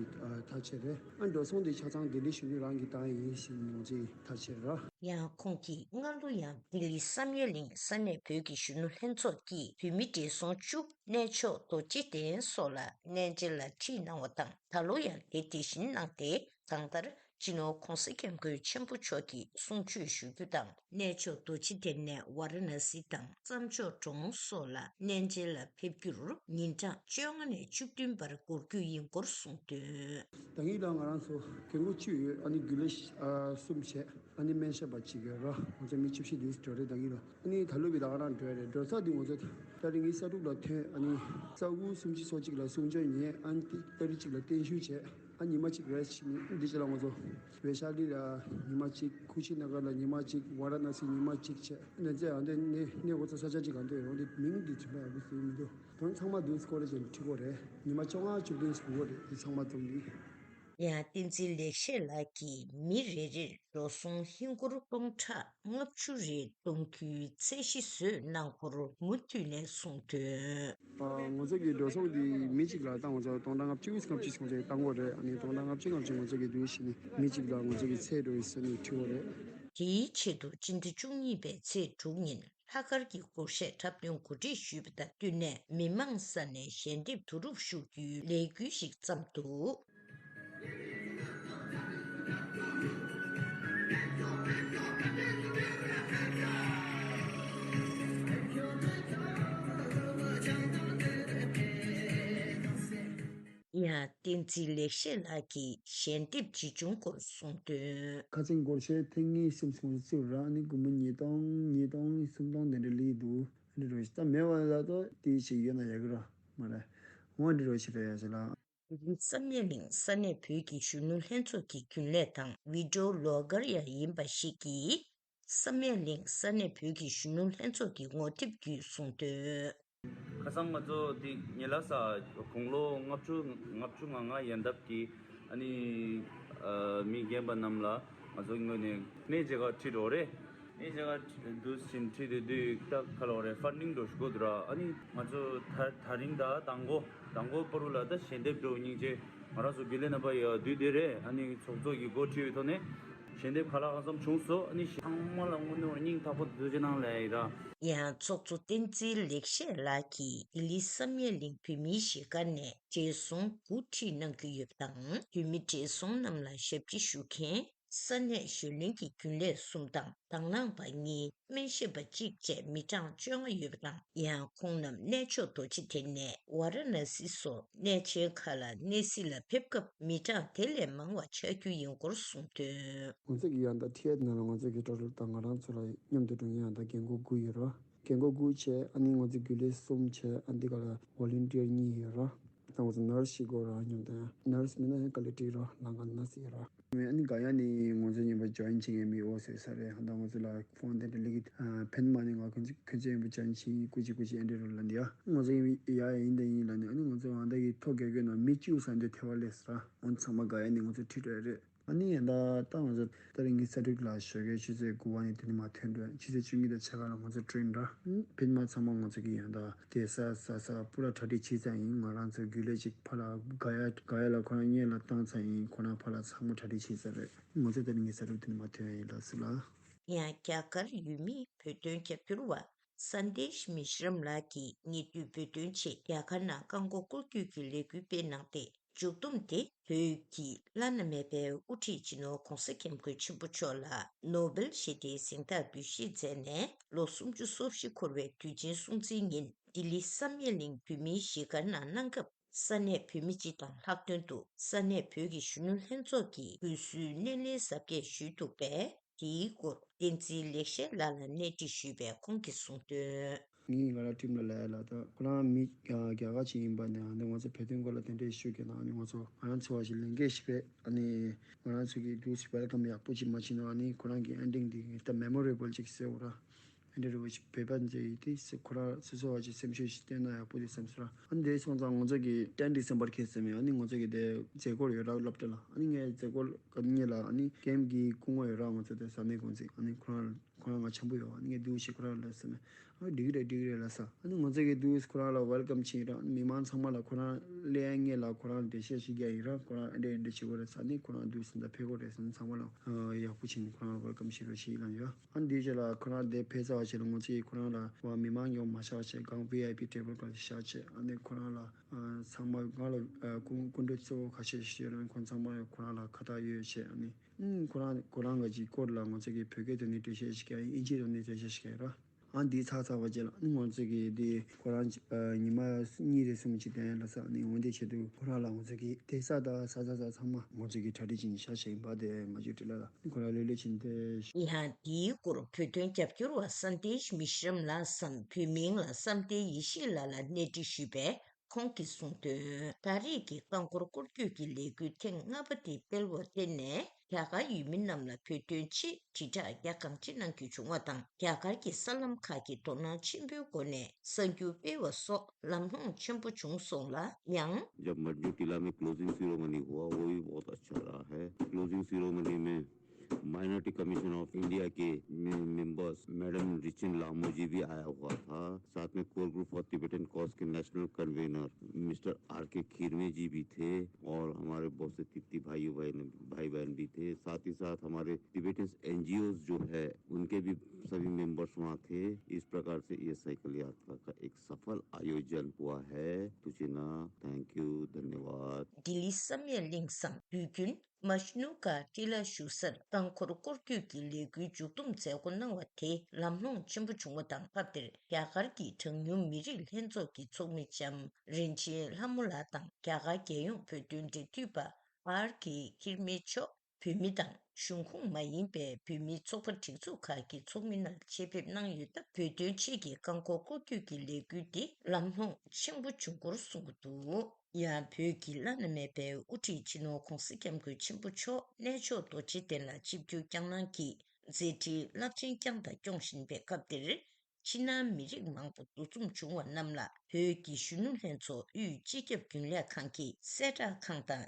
ཐག་བཅད་རེད། ཨ་ནི་འགྲོ་སོང་དེ་ཆ་ཚང་ལྡི་ལི་གཞོན་ནུ་རང་གིས་བཏང་ཡ་ཡིན་ཞེས་ང་ཚོས་ཐག་བཅད་ར། ཡང་ཁོང་གིས་སྔ་ལོ་ཡང་ལྡི་ལི་བསམ་ཡས་གླིང་ས་གནས་བོད་ཀྱི་གཞོན་ནུ་ལྷན་ཚོགས་ཀྱིས་བོད་མི་བགྲེས་སོང་བཅུ་གནས་མཆོག་རྡོ་རྗེ་གདན་སོགས་ལ་གནས་མཇལ་ལ་ཁྲིད་གནང་བ་དང་། ད་ལོ་ཡང་དེ་དེ་བཞིན་གནང་སྟེ། གང་ལྟར་སྤྱི་ནོར་༸གོང་ས་༸སྐྱབས་མགོན་ཆེན་པོ་མཆོག་གི་གསུང་ཆོས་ཞུ་རྒྱུ་དང་། གནས་མཆོག་རྡོ་རྗེ་གདན་ནས་ཝཱ་ར་ཎ་སི་དང་རྩྭ་མཆོག་གྲོང་སོགས་ལ་གནས་མཇལ་ལ་ཕེབས་རྒྱུར་ཉིན་གྲངས་བཅོ་ལྔ་ནས་བཅུ་བདུན་བར་འགོར་རྒྱུ་ཡིན་སྐོར་གསུངས་དོན། ད་གིན་ལ་ང་རང་ཚོ་རྒན་འཁོགས་བཅུ་ཡོད། ཨ་ནི་རྒྱུན་ལས་ཨ་གསུམ་བྱས། ཨ་ནི་སྨན་ཞབས་པ་གཅིག་ཡོད་ར། ང་ཚོ་མི་བཅུ་བཞི་དུས་འགྲོ་རེད་ད་གིན་ལ། ཨ་ནི་ད་ལོ་བི་ད་ང་རང་འགྲོ་ཡ་རེད། འགྲོ་ས་དེ་ང་ཚོ་ཏ་རིག་ཉི་ཤུ་རྩ་དྲུག་ལ་ཐོན། ཨ་ནི་རྩ་དགུ་སུམ་ཅུ་སོ་གཅིག་ལ་གསུང་ཆོས་ཉན། ཨ་ནི་ཏ་རིག་གཅིག་ལ་བརྟན་བཞུགས་བྱས། ཨ་ཉི་མ་གཅིག་རེ་ཕྱིན་ནས་འདི་ཕྱི་ལ་ང་ཚོ་ཝེ་ཤ་ལི་ལ་ཉི་མ་གཅིག་ཁུ་ཤི་ན་གར་ལ་ཉི་མ་གཅིག་ཝཱ་ར་ཎ་སི་ཉི་མ་གཅིག་བྱས། ཨ་ནི་ཚེ་ཨ་འདི་གནས་གནས་གོ་ཚ་ས་ཆ་གཅིག་ག་འདོད་ཡོང་འདི་མིང་འདི་དྲན་པ་ཡག་པོ་ཟེར་མི་འདུག་དོན་ཚང་མ་འདུག་སྐོར་རེ་བྱས་ནས་ཁྲིད་གོ་རེད། ཉི་མ་བཅོ་ལྔ་བཅུ་བདུན་ཟེར་གོ་རེད། འདི་ཚང་མ་བཙུགས་ནས། ཡང་བསྟན་འཛིན་ལེགས་བཤད་ལགས་ཀྱིས་མི་རེ་རེར་འགྲོ་སོང་ཧིན་སྒོར་སྟོང་ཕྲག་ལྔ་བཅུ་རེ་གཏོང་རྒྱུའི་ཚད་གཞི་བཟོས་གནང་སྐོར་མུ་མཐུད་ནས་གསུངས་དོན། ང་ཚོ་གི་འགྲོ་སོང་འདི་མི་གཅིག་ལ་ད་ང་ཚོ་སྟོང་ཕྲག་ལྔ་བཅུ་ལྔ་བཅུ་ང་ཚོ་གི་བཏང་གོ་རེད། ཨ་ནི་སྟོང་ཕྲག་ལྔ་བཅུ་ལྔ་བཅུ་ང་ཚོ་གི་འདུག་ཞིག་ནི་མི་གཅིག་ལ་ང་ཚོ་གི་ཚད་འགྲོ་ཡི་ཟེར་ནས་ཁྲིད་གོ་རེད། དེའི་ཆེད་དུ་སྤྱི་ཟླ་བཅུ་གཉིས་པའི་ཚེས་དྲུག་ཉིན་ལྷག་དཀར་གྱི་སྒོར་གཞས་འཁྲབ་སྟོན་གོ་སྒྲིག་ཞུས་པ་དང་བསྟུན་ནས་མི་མང་ས་ནས་ཞལ་འདེབས་བསྡུ་རུབ་ཞུ་རྒྱུའི་ལས་འགུལ་ཞིག་བརྩམས་འདུག་ཡང་བསྟན་འཛིན་ལེགས་བཤད་ལགས་ཀྱིས་ཞལ་འདེབས་ཇི་བྱུང་སྐོར་གསུངས་དོན། ཁ་ཚིག་འགོར་ཤེས་ཐེངས་གཉིས་གསུམ་གསུམ་བརྩིས་ར། ཨ་ནི་སྒོར་མོ་ཉིས་སྟོང་ཉིས་སྟོང་གསུམ་སྟོང་དེ་འདྲ་སླེབས་འདུག་ཨ་ནི་རོ་ཞིག་ད་མེད་པ་ལ་ད་དེ་ཞིག་ཡོད་ན་ཡག་གི་ར་མ་རེད། འོ་འདི་རོ་ཞིག་རེད་ཡ་ཞིག་ལ། དེ་རིང་བསམ་ཡས་གླིང་ས་གནས་བོད་ཀྱི་གཞོན་ནུ་ལྷན་ཚོགས་ཀྱི་རྒྱུན་ལས་དང་བི་ཌི་ཡོ་བི་ལོག་གར་ཡང་ཡིན་པ་ཞིག་གིས། བསམ་ཡས་གླིང་ས་གནས་བོད་ཀྱི་གཞོན་ནུ་ལྷན་ཚོགས་ཀྱི་ངོ་དེབ་བརྒྱུད་གསུངས་དོན། ཁ་སང་ང་ཚོ་དེ་ཉེ་ལ་ས་དགུང་ལོ་ལྔ་བཅུ་ལྔ་བཅུ་ང་ལྔ་ཡན་འདབ་ཀྱི་ཨ་ནི་ཨ་མི་རྒན་པ་རྣམས་ལ་ང་ཚོ་ངོས་ནས་གནས་མཇལ་ཁ་ཁྲིད་འགྲོ་རེད། གནས་མཇལ་ཁ་འདུག་ཕྱིན་ཁྲིད་དེ་དུས་ད་ག་ལ་བ་རེད། ཕན་ཌིང་འགྲོ་ཞུ་གོ་འདུག་ར། ཨ་ནི་ང་ཚོ་ད་ད་རིང་ད་དང་པོ་དང་པོ་པ་རུ་ལ་ད་ཞལ་འདེབས་འགྲོ་སྙིང་རྗེ། ང་རང་ཚོ་དགེ་ལས་རྣམ་པ་ཡ་དུས་དེ་རེད། ཨ་ནི་ཚོགས་གཙོ་གི་འགོ་ཁྲིད་པའི་ཐོག་ནས་ཞལ་འདེབས་ཁ་ལག་གང་འཚམ་བྱུང་སོང་། ཨ་ནི་ཚང་མ་ལ་དངོས་གནས་སྙིང་ཐག་པ་ཐུགས་རྗེ་གནང་ལབ་ཡིན་ར། ཡང་ཚོགས་གཙོ་བསྟན་འཛིན་ལེགས་བཤད་ལགས་ཀྱིས་ལྡི་ལི་བསམ་ཡས་གླིང་བོད་མིའི་གཞིས་སྒར་ནས་བགྲེས་སོང་དགུ་ཁྲིད་གནང་རྒྱུ་ཡོད་པ་དང་། བོད་མི་བགྲེས་སོང་རྣམས་ལ་ཞབས་ཕྱི་ཞུ་མཁན་ས་གནས་གཞོན་ནུལ་གྱི་རྒྱུན་ལས་གསུམ་དང་། དང་བླངས་པ་གཉིས། སྨན་ཞབས་པ་གཅིག་བཅས་མི་གྲངས་བཅོ་ལྔ་ཡོད་པ་དང་། ཡང་ཁོང་རྣམས་གནས་མཆོག་རྡོ་རྗེ་གདན་ནས་ཝཱ་ར་ཎ་སི་སོགས་གནས་ཆེན་ཁག་ལ་གནས་གཟིགས་ལ་ཕེབས་སྐབས་མི་གྲངས་དེ་ལས་མང་བ་ཆགས་རྒྱུ་ཡིན་སྐོར་གསུངས་དོན། ང་ཚོ་གི་ཡང་ད་ཐེད་ནང་ལ་ང་ཚོ་གི་ཊོ་ཊལ་དང་ང་རང་ཚོ་ལ་མཉམ་དུ་འགྲོ་མཁན་ཡང་ད་རྒན་གོག་དགུ་ཡོད་ར། རྒན་གོག་དགུ་བྱས། ཨ་ནི་ང་ཚོ་རྒྱུན་ལས་གསུམ་བྱས། ཨ་འདི་ག་ལ་ཝོ་ལན་ཊི་ཡར་གཉིས་ཡོད་ར། ད་ང་ཚོ་ནར་སི་ཞིག་དགོས་ར། མཉམ་དུ་ཡང་ནར་སི་མིན་ན་ཡང་ཀ་ལི་ཊི་ར་ལང་ཀ་ནར་སི་ཡོད་ར། ཨ་ནི་ག་ཡ་ནི་ང་ཚོ་ཉིན་པ་ཇོ་ཡིན་བྱེད་མཁན་མི་འོ་ཟེར་ས་རེད། ད་ང་ཚོ་ལ་ཕོན་དེ་འདྲ་ལེགས་ཕན་མ་ནི་ང་ཁོང་ཚོ་ཁོང་ཚོ་ཡིན་པ་ཇོ་ཡིན་བྱེད་སྐུ་མཁྱེན་སྐུ་མཁྱེན་ཨེ་འདྲ་རུ་ལ་འདི་ཡ། ང་ཚོ་ཡིན་ཡ་ཡིན་དེ་ཡིན་ལ་ནི། ཨ་ནི་ང་ཚོ་ཨ་འདི་གི་ཐོ་རྒྱག་རྒྱུ་ན་མི་བཅུ་ས་འདི་ཐེ་བ་ལས་ར། འོན་ཚང་མ་ག་ཡ་ནི་ང་ཚོ་ཁྲིད་འགྲོ་ཡ་རེད། ཨ་ནི་ཡ་ད་ད་ང་ཚོ་ད་རིང་གི་ས་ཕྲུག་ལ་ཞོགས་ཀས་ཆུ་ཚོད་དགུ་པ་ནས་དེ་ནི་མ་ཐོན་འགྲོ་ཡ། ཆུ་ཚོད་བཅུ་གཉིས་དང་ཕྱེད་ཀ་ལ་ང་ཚོ་ཊེན་ར། ཕིན་མ་ཚང་མ་ང་ཚོ་གི་ཡ་ད། དེ་ས་ས་ས་པུ་ར་གྲ་སྒྲིག་བྱས་ཙང་ཡིན། ང་རང་ཚོ་རྒྱུན་ལས་ཅིག་ཕ་ལ་ག་ཡ་ག་ཡ་ལ་ཁོ་རང་སྔོན་ལ་བཏང་ཚར་ཡིན། ཁོ་རང་ཕ་ལ་ཚང་མ་གྲ་སྒྲིག་བྱས་ཚར་རེད། ང་ཚོ་དེ་རིང་གི་ས་ཕྲུག་དེ་ནི་མ་ཐོན་ཡིན་ལགས་སོ་ལགས། ཡང་རྒྱ་གར་ཡུལ་མིའི་བོད་དོན་རྒྱབ་སྐྱོར་བ་སན་དེཤ་མི་ཤི་རམ་ལགས་ཀྱིས་ཉེ་དུས་བོད་དོན་ཆེད་རྒྱ་གར་ནང་རྐང་འཁོར་སྐོར་སྐྱོད་ཀྱི་ལས་འགུལ་སྤེལ་གནང་སྟེ། མཇུག་བསྡོམས་དེ་བོད་ཀྱི་བླ་ན་མེད་པའི་དབུ་ཁྲིད་སྤྱི་ནོར་༧གོང་ས་༧སྐྱབས་མགོན་ཆེན་པོ་མཆོག་ལ་ནོ་བེལ་ཞི་བདེའི་གཟེངས་རྟགས་འབུལ་བཞེས་མཛད་ནས་ལོ་སུམ་ཅུ་སོ་བཞི་འཁོར་བའི་དུས་ཆེན་སྲུང་བརྩིའི་ཉིན་ལྡི་ལི་བསམ་ཡས་གླིང་བོད་མིའི་གཞིས་སྒར་ནང་གནང་སྐབས། ས་གནས་བོད་མི་སྤྱི་དང་ལྷག་དོན་དུ་ས་གནས་བོད་ཀྱི་གཞོན་ནུ་ལྷན་ཚོགས་ཀྱིས་གུས་བསུའི་སྣེ་ལེན་གཟབ་རྒྱས་ཞུས་འདུག་པས། དེའི་སྐོར་བསྟན་འཛིན་ལེགས་བཤད་ལགས་ལ་གནས་འདྲི་ཞུས་པས་ཁོང་གིས་གསུངས་དོན། ངས་ང་རང་ཁྲིམས་ལ་ལབ་ཡ་ལ་ད་ཁོ་རང་མི་རྒྱ་རྒྱ་གར་ཅིག་ཡིན་པ་ནས་ཨ་ནི་ང་ཚོ་བོད་དོན་སྐོར་ལ་དེ་འདྲའི་ཞུ་གི་ན། ཨ་ནི་ང་ཚོ་ང་རང་ཚོ་བ་ཞིག་ལས་འགན་ཞིག་རེད། ཨ་ནི་ང་རང་ཚོ་གི་འདུག་སེ་ཝེལ་ཀམ་ཡག་པོ་ཅིག་མ་བྱས་ན། ཨ་ནི་ཁོ་རང་གི་ཨེན་ཌིང་འདི་ད་མེ་མོ་རེ་བལ་ཅིག་ཟེར་བ་ར། ཨེ་འདྲ་རེ་བ་ཞིག་བོད་པ་འཛིན་ཡིན་ཏེ་ཁོ་རང་སོ་སོ་བ་ཞིག་སེམས་ཤུགས་ཤིག་བསྟན་ན་ཡག་པོ་དེ་བསམ་སོང་ར། ཨ་ནི་དེ་སོང་ཙང་ང་ཚོ་གི་ཊེན་ཌི་སེམ་བར་ཁེལ་ཟེར་མེད། ཨ་ནི་ང་ཚོ་གི་དེ་མཛད་སྒོ་ཡོད་ར་སློབ་གྲྭ་ལ། ཨ་ནི་ངས་མཛད་སྒོ་ག་ནི་ལ་ཨ་ནི་ཀེམ་གི་སྐུ་ངོ་ཡོད་ར། ང་ཚོ་དེ་ས་གནས་འགོ་འཛིན། ཨ་ནི་ཁོ་རང་ཁོ་རང་ང་འཆམ་པོ་ཡོད། ཨ་ནི་ངས་འདུག་ཞིག་ཁོ་རང་ལ་ཟེར་མེད། ཨ་འགྲིག་རེད་འགྲིག་རེད་ལ་ས། ཨ་ནི་ང་ཚོ་གི་འདུག་ཁོ་རང་ལ་ཝེལ་ཀམ་བྱས་ར། མི་མང་ཚང་མ་ལ་ཁོ་རང་སླེབས་ཡ་ལ་ཁོ་རང་འགྲེལ་བཤད་ཞིག་རྒྱག་ཡིན་ར། ཁོ་རང་ཨེ་འདྲ་ཨེ་འདྲ་བྱེད་དགོས་རེད་ས། ཨ་ནི་ཁོ་རང་འདུག་སེ་འདྲ་ཕེབས་དགོས་རེད་ས། ཨ་ནི་ཚང་མ་ལ་ཡག་པོ་བྱས་ནས་ཁོ་རང་ལ་ཝེལ་ཀམ་བྱེད་རོགས་ཞེས་ལབ་ཡོད། ཨ་ནི་དེའི་རྗེས་ལ་ཁོ་རང་དེ་ཕེབས་ཚར་བ་བྱས་ལ་ང་ཚོས་ཁོ་རང་ལ་བ་མི་མང་ཡོང་མ་བཞག་བྱས་སྒང་ཝི་ཨའི་པི་ཊེ་བལ་སྒང་ལ་བཞག་བྱས། ཨ་ནི་ཁོ་རང་ལ་ཨ་ཚང་མ་སྒང་ལ་ཨ་སྐུ་སྐུ་མགྲོན་གཙོ་བོ་ཁ་ཤས་ཤིག་ཡོད་རུང་ཁོང་ཚང་མ་ཁོ་རང་ལ་ཁ་བཏགས་ཡོད་བྱས། ཨ་ནི་ཨ་ཁོ་རང་ཁོ་རང་གི་སྐོར་ལ་ང་ཚོ་གི་བོད་སྐད་ཐོག་ནས་འགྲེལ་བཤད་ཞིག་བྱས། ཨིན་ཇིའི་ཐོག་ནས་འགྲེལ་བཤད་ཞིག་བྱས་ར། ཨ་ནི་དེ་ཚར་ཚར་བ་བྱས་ལ་ཨ་ནི་ང་ཚོ་གི་དེ་ཁོ་རང་ཨ་ཉི་མ་གཉིས་རེ་གསུམ་ཅིག་བསྡད་ལ་ས། ཨ་ནི་འོན་ཏེ་ཆེད་དུ་ཁོ་རང་ལ་ང་ཚོ་གི་དེ་ས་དང་ས་ས་ས་ཚང་མ་ང་ཚོ་གི་གྲ་སྒྲིག་བྱས་ནས་བཞག་བྱས་ཡིན་པ་དེ་མ་བརྗེད་དྲི་ལ་ལ། ཁོ་རང་ལོས་ལོས་ཕྱིན་ཏེ། ཡང་དེའི་སྐོར་བོད་དོན་རྒྱབ་སྐྱོར་བ་སན་དེཤ་མི་ཤི་རམ་ལགས་སམ་བོད་མིང་ལ་བསམ་གཏན་ཡེ་ཤེས་ལགས་ལ་གནས་འདྲི་ཞུས་པས་ཁོང་གིས་གསུངས་དོན། ད་རེས་ཀྱི་རྐང་འཁོར་སྐོར་སྐྱོད་ཀྱི་ལས་འགུལ་ཐེངས་ལྔ་པ་དེ་སྤེལ་བར་བརྟེན་ནས་རྒྱ་གར་ཡུལ་མི་རྣམས་ལ་བོད་དོན་ཆེད་དྲིལ་བསྒྲགས་རྒྱ་གང་ཆེ་གནང་རྒྱུ་བྱུང་བ་དང་། རྒྱ་གར་གྱི་གསར་ལམ་ཁག་གིས་དོ་སྣང་ཆེན་པོའི་སྒོ་ནས་གསར་འགྱུར་སྤེལ་བ་སོགས་ལམ་ལྷོང་ཆེན་པོ་བྱུང་སོང་ལ། ཡང་། जब मजनू टीला में closing ceremony हुआ, वो भी बहुत अच्छा रहा है। क्लोजिंग सेरेमनी में माइनॉरिटी कमीशन ऑफ इंडिया के मे-, मेंबर्स मैडम रिचिन लामो जी भी आया हुआ था। साथ में core group for Tibetan cause के नेशनल कन्वीनर मिस्टर आर के खीरमे जी भी थे और हमारे बहुत से तिप्ती भाई बहन, भाई बहन भी थे। साथ ही साथ हमारे टिबेटन एनजीओज जो है, उनके भी सभी मेंबर्स वहाँ थे। इस प्रकार से ये साइकिल यात्रा का एक सफल आयोजन हुआ है। तुझे ना, थैंक यू, धन्यवाद। ལྡི་ལི་བསམ་ཡས་གླིང་སམ་དུས་རྒྱུན་ མ་ཤི་ནུ་ཀ་ཊི་ལ་བཞུགས་སར་རྐང་འཁོར་སྐོར་སྐྱོད་ཀྱི་ལས་འགུལ་མཇུག་བསྡོམས་མཛད་སྒོ་གནང་བ་དེ་ལམ་ལྷོང་ཆེན་པོ་བྱུང་བ་དང་། སྐབས་དེར་རྒྱ་གར་གྱི་གྲངས་ཉུང་མི་རིགས་ལྷན་ཚོགས་ཀྱི་ཚོགས་མི་ལྕམ་རིན་ཆེན་ལྷ་མོ་ལགས་དང་། རྒྱ་གར་རྒྱལ་ཡོངས་བོད་དོན་འབྲེལ་མཐུད་པ་ཨར་ཀེ་ཀིར་མེ་མཆོག་བོད་མི་དང་གཞུང་ཁོངས་མ་ཡིན་པའི་བོད་མིའི་ཚོགས་པ་སྒྲིག་འཛུགས་ཁག་གི་ཚོགས་མི་རྣམས་ཆེད་ཕེབས་གནང་ཡོད་སྟབས། བོད་དོན་ཆེད་ཀྱི་རྐང་འཁོར་སྐོར་སྐྱོད་ཀྱི་ལས་འགུལ་འདི་ལམ་ལྷོང་ཆེན་པོ་བྱུང་སྐོར་གསུངས་འདུག། ཡང་བོད་ཀྱི་བླ་ན་མེད་པའི་དབུ་ཁྲིད་སྤྱི་ནོར་༧གོང་ས་༧སྐྱབས་མགོན་ཆེན་པོ་མཆོག་གནས་མཆོག་རྡོ་རྗེ་གདན་ལ་ཆིབས་བསྒྱུར་བསྐྱངས་གནང་གིས་མཛད་འཕྲིན་རླབས་ཆེན་བསྐྱངས་དང་སྐྱོང་བཞིན་པའི་སྐབས་དེར། ཕྱི་ནང་མི་རིགས་མང་པོ་འདུ་འཛོམས་བྱུང་བ་རྣམས་ལ་བོད་ཀྱི་གཞོན་ནུ་ལྷན་ཚོགས་དབུས་སྤྱི་ཁྱབ་རྒྱུན་ལས་ཁང་གི་གསལ་བསྒྲགས་ཁང་དང་།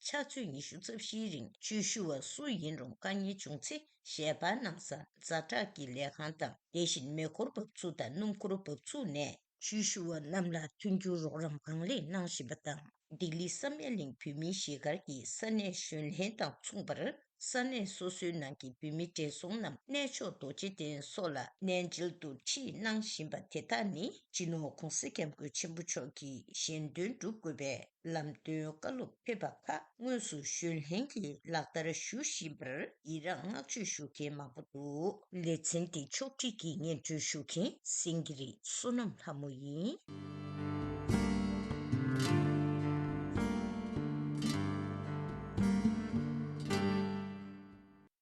ཕྱག་ཚོད་ཉི་ཤུ་རྩ་བཞིའི་རིང་ཆོས་ཞུ་བ་སུ་ཡིན་རུང་དཀའ་ངལ་བྱུང་ཚེ་ཞལ་པར་གནང་ས་ཛ་དྲག་གི་ལས་ཁང་དང་། དེ་བཞིན་མེ་འཁོར་འབབ་ཚུགས་དང་སྣུམ་འཁོར་འབབ་ཚུགས་ནས་ཆོས་ཞུ་བ་རྣམས་ལ་མཐུན་འགྱུར་རོགས་རམ་གང་ལེགས་གནང་བཞིན་པ་དང་། ལྡི་ལི་བསམ་ཡས་གླིང་བོད་མིའི་གཞིས་སྒར་གྱི་ས་གནས་གཞོན་ལྷན་དང་མཚུངས་པར། ས་གནས་སོ་སོའི་ནང་གི་བོད་མི་བགྲེས་སོང་རྣམས་གནས་མཆོག་རྡོ་རྗེ་གདན་སོགས་ལ་གནས་མཇལ་དུ་ཁྲིད་གནང་བཞིན་པ་དེ་དག་ནི་སྤྱི་ནོར་༧གོང་ས་༧སྐྱབས་མགོན་ཆེན་པོ་མཆོག་གི་ཞལ་འདོན་སྒྲུབ་དགོས་པའི་ལམ་སྟོན་བཀའ་སློབ་ཕེབས་པ་ཁག་དངོས་སུ་གཞོན་ལྷན་གྱིས་ལག་བསྟར་ཞུ་བཞིན་པར་ཡི་རངས་བསྔགས་བརྗོད་ཞུ་མཁན་མང་པོ་འདུག། ལེ་ཚན་འདི་ཕྱོགས་སྒྲིག་གིས་སྙན་སྒྲོན་ཞུ་མཁན་སེང་གེ་རི་བསོད་ནམས་ལྷ་མོ་ཡིན།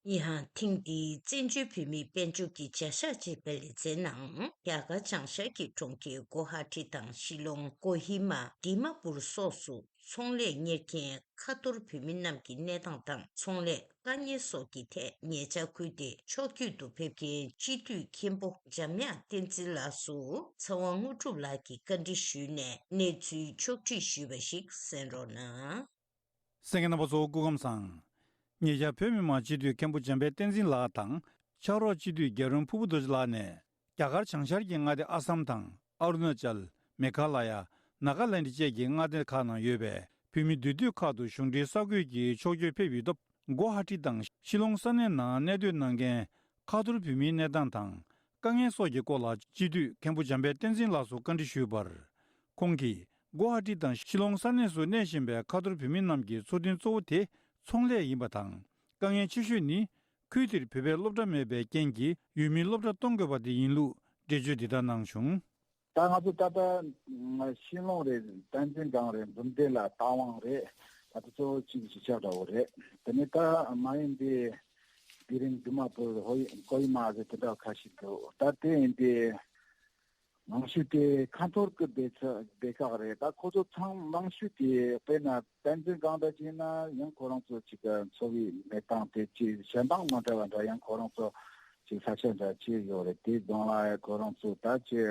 ཡང་ཐེངས་འདིའི་བཙན་བྱོལ་བོད་མིའི་དཔལ་འབྱོར་གྱི་བྱ་གཞག་ཅེས་པའི་ལེ་ཚན་ནང་། རྒྱ་གར་བྱང་ཤར་གྱི་གྲོང་ཁྱེར་གོ་ཧ་ཊི་དང་ཤི་ལོང་། ཀོ་ཧི་མ། དི་མ་པུར་སོགས་སུ་ཚོང་ལས་གཉེར་མཁན་ཁ་ཐོར་བོད་མི་རྣམས་ཀྱི་གནས་སྟངས་དང་། ཚོང་ལས་དཀའ་ཉེན་སོགས་ཀྱི་ཐད་ཉེ་ཆར་ཁུལ་དེ་ཕྱོགས་བསྐྱོད་དུ་ཕེབས་མཁན་སྤྱི་འཐུས་མཁན་པོ་འཇམ་དབྱངས་བསྟན་འཛིན་ལགས་སུ་ཚེ་དབང་དངོས་གྲུབ་ལགས་ཀྱིས་བཀའ་འདྲི་ཞུས་ནས་གནས་ཚུལ་ཕྱོགས་སྒྲིག་ཞུས་པ་ཞིག་གསན་རོགས་གནང་། གསན་མཁན་རྣམ་པ་ཚོ་སྐུ་ཁམས་བཟང་། ཉེ་ཆར་བོད་མི་མང་སྤྱི་འཐུས་མཁན་པོ་འཇམ་དཔལ་བསྟན་འཛིན་ལགས་དང་། ཕྱག་རོགས་སྤྱི་འཐུས་རྒྱལ་རོང་ཕུར་བུ་རྡོ་རྗེ་ལགས་ནས། རྒྱ་གར་བྱང་ཤར་གྱི་མངའ་སྡེ་ཨ་སམ་དང་། ཨ་རུ་ན་ཅལ། མེ་གྷ་ལ་ཡ། ནཱ་ག་ལེན་ཌི་བཅས་ཀྱི་མངའ་སྡེ་ཁག་ནང་ཡོད་པའི་བོད་མི་འདུས་སྡོད་ཁག་ཏུ་གཞུང་འབྲེལ་གསར་འགོད་ཀྱི་ཕྱོགས་བསྐྱོད་ཕེབས་ཡོད་སྟབས། གོ་ཧ་ཊི་དང་ཤི་ལོང་ས་གནས་ནང་གནས་སྡོད་གནང་མཁན་ཁ་ཐོར་བོད་མིའི་གནས་སྟངས་དང་། དཀའ་ངལ་སོགས་ཀྱི་སྐོར་ལ་སྤྱི་འཐུས་མཁན་པོ་འཇམ་དཔལ་བསྟན་འཛིན་ལགས་སུ་བཀའ་འདྲི་ཞུས་པར། ཁོང་གིས་གོ་ཧ་ཊི་དང་ཤི་ལོང་ས་གནས་སུ་གནས་བཞིན་པའི་ཁ་ཐོར་བོད་མི་རྣམས་ཀྱི་འཚོ་རྟེན་གཙོ་བོ་དེ་ཚོང་ལས་ཡིན་པ་དང་། དཀའ་ངལ་ཆེ་ཤོས་ནི། ཁུལ་དེར་བོད་པའི་སློབ་གྲྭ་མེད་པའི་རྐྱེན་གྱིས་ཡུལ་མིའི་སློབ་གྲྭ་གཏོང་དགོས་པ་དེ་ཡིན་ལུགས་འགྲེལ་བརྗོད་འདི་ལྟར་གནང་བྱུང་། ད་ང་ཚོ་ད་ལྟ་ཤིན་ལོང་རེད། བསྟན་འཛིན་སྒང་རེད། འབུམ་སྡེ་ལ་རྟ་དབང་རེད། ད་ལྟ་གཙོ་བོ་གཅིག་གཞིས་ཆགས་འདྲ་བོ་རེད། དེ་ནས་ད་མ་ཡིན་པའི་དེ་རིང་དི་མ་པུར་ཧོ་ཡི་ཀོ་ཧི་མ་ཟེར་དེ་འདྲ་ཁ་ཤས་འདུག། ད་དེ་ཡིན་དེ། མང་ཤོས་དེ་ཁ་ཐོར་གྱི་སྡེ་ཚ་སྡེ་ཁག་རེད། ད་ཁོ་ཚོ་ཚང་མང་ཤོས་དེ་དཔེར་ན་བསྟན་འཛིན་སྒང་འདྲ་བྱས་ན་ཡང་ཁོ་རང་ཚོ་ཅིག་འཚོ་བའི་གནས་སྟངས་དེ་ཅིག་གཞན་དང་མ་འདྲ་བ་འདྲ། ཡང་ཁོ་རང་ཚོ་ཅིག་ས་ཆ་འདྲ་ཅིག་ཡོད་རེད། དེའི་སྒང་ལ་ཁོ་རང་ཚོ་ད་ཅིག་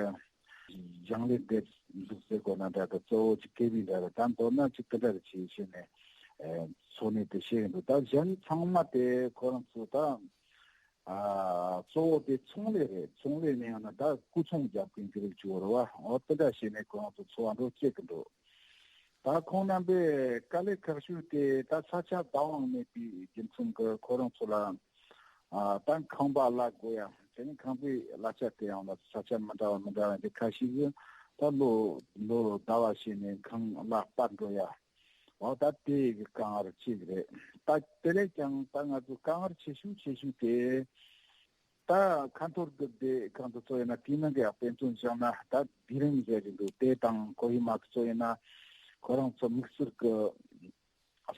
ཞིང་ལས་འདེབས་འཛུགས་ཟེར་དགོས་ན་འདྲ། ད་གཙོ་བོ་ཅིག་ཁེ་བི་འདྲ་རེད། ད་མདོར་ན་ཅིག་དེ་འདྲ་རེད་ཅེས་བཤད་ནས་འཚོ་གནས་དེ་བཤད་ཡོང་དུས། ད་གཞན་ཚང་མ་དེ་ཁོ་རང་ཚོ་ད། ཨ། གཙོ་བོ་དེ་ཚོང་ལས་རེད། ཚོང་ལས་ནས་ཡང་ན་ད་སྐུ་ཚོང་རྒྱག་མཁན་གྱི་རིགས་ཅིག་ཡོད་རེད་བ། འོ་དེ་འདྲ་བྱས་ནས་ཁོ་རང་ཚོ་འཚོ་བ་འགྲོ་བཅུག་གི་འདུག། ད་ཁོང་རྣམ་པས་དཀའ་ལས་ཁག་ཤོས་དེ་ད་ས་ཆ་བདག་དབང་མེད་པའི་རྒྱུ་མཚན་གྱིས་ཁོ་རང་ཚོ་ལ། ཨ། ད་ཁང་པ་གླ་དགོས་ཡ། དེ་ནས་ཁང་པའི་གླ་ཆ་དེ་ཡང་ལ་ས་ཆ་མི་འདྲ་བ་མི་འདྲ་བ་དེ་ཁ་ཤས་ཀྱིས་ད་ལོ་ལོ་ཟླ་བ་བྱས་ནས་ཁང་གླ་སྤར་འགྲོ་ཡ། འོ་ད་དེ་གི་དཀའ་ངལ་གཅིག་རེད། ད་དེ་ལས་ཀྱང་ད་ང་ཚོ་དཀའ་ངལ་ཆེ་ཤོས་ཆེ་ཤོས་དེ། ད་ཁ་ཐོར་གྱི་སྡེ་ཁག་ཏུ་ཚོ་ཡིན་ན་དེའི་ནང་གི་ཡང་དཔེ་མཚོན་བཞག་ན། ད་དེ་རིང་ཟེར་གྱི་འདུག། དེ་དང་ཁོ་ཧི་མ་གི་ཚོ་ཡིན་ན་ཁོ་རང་ཚོ་དམིགས་བསལ་གྱི་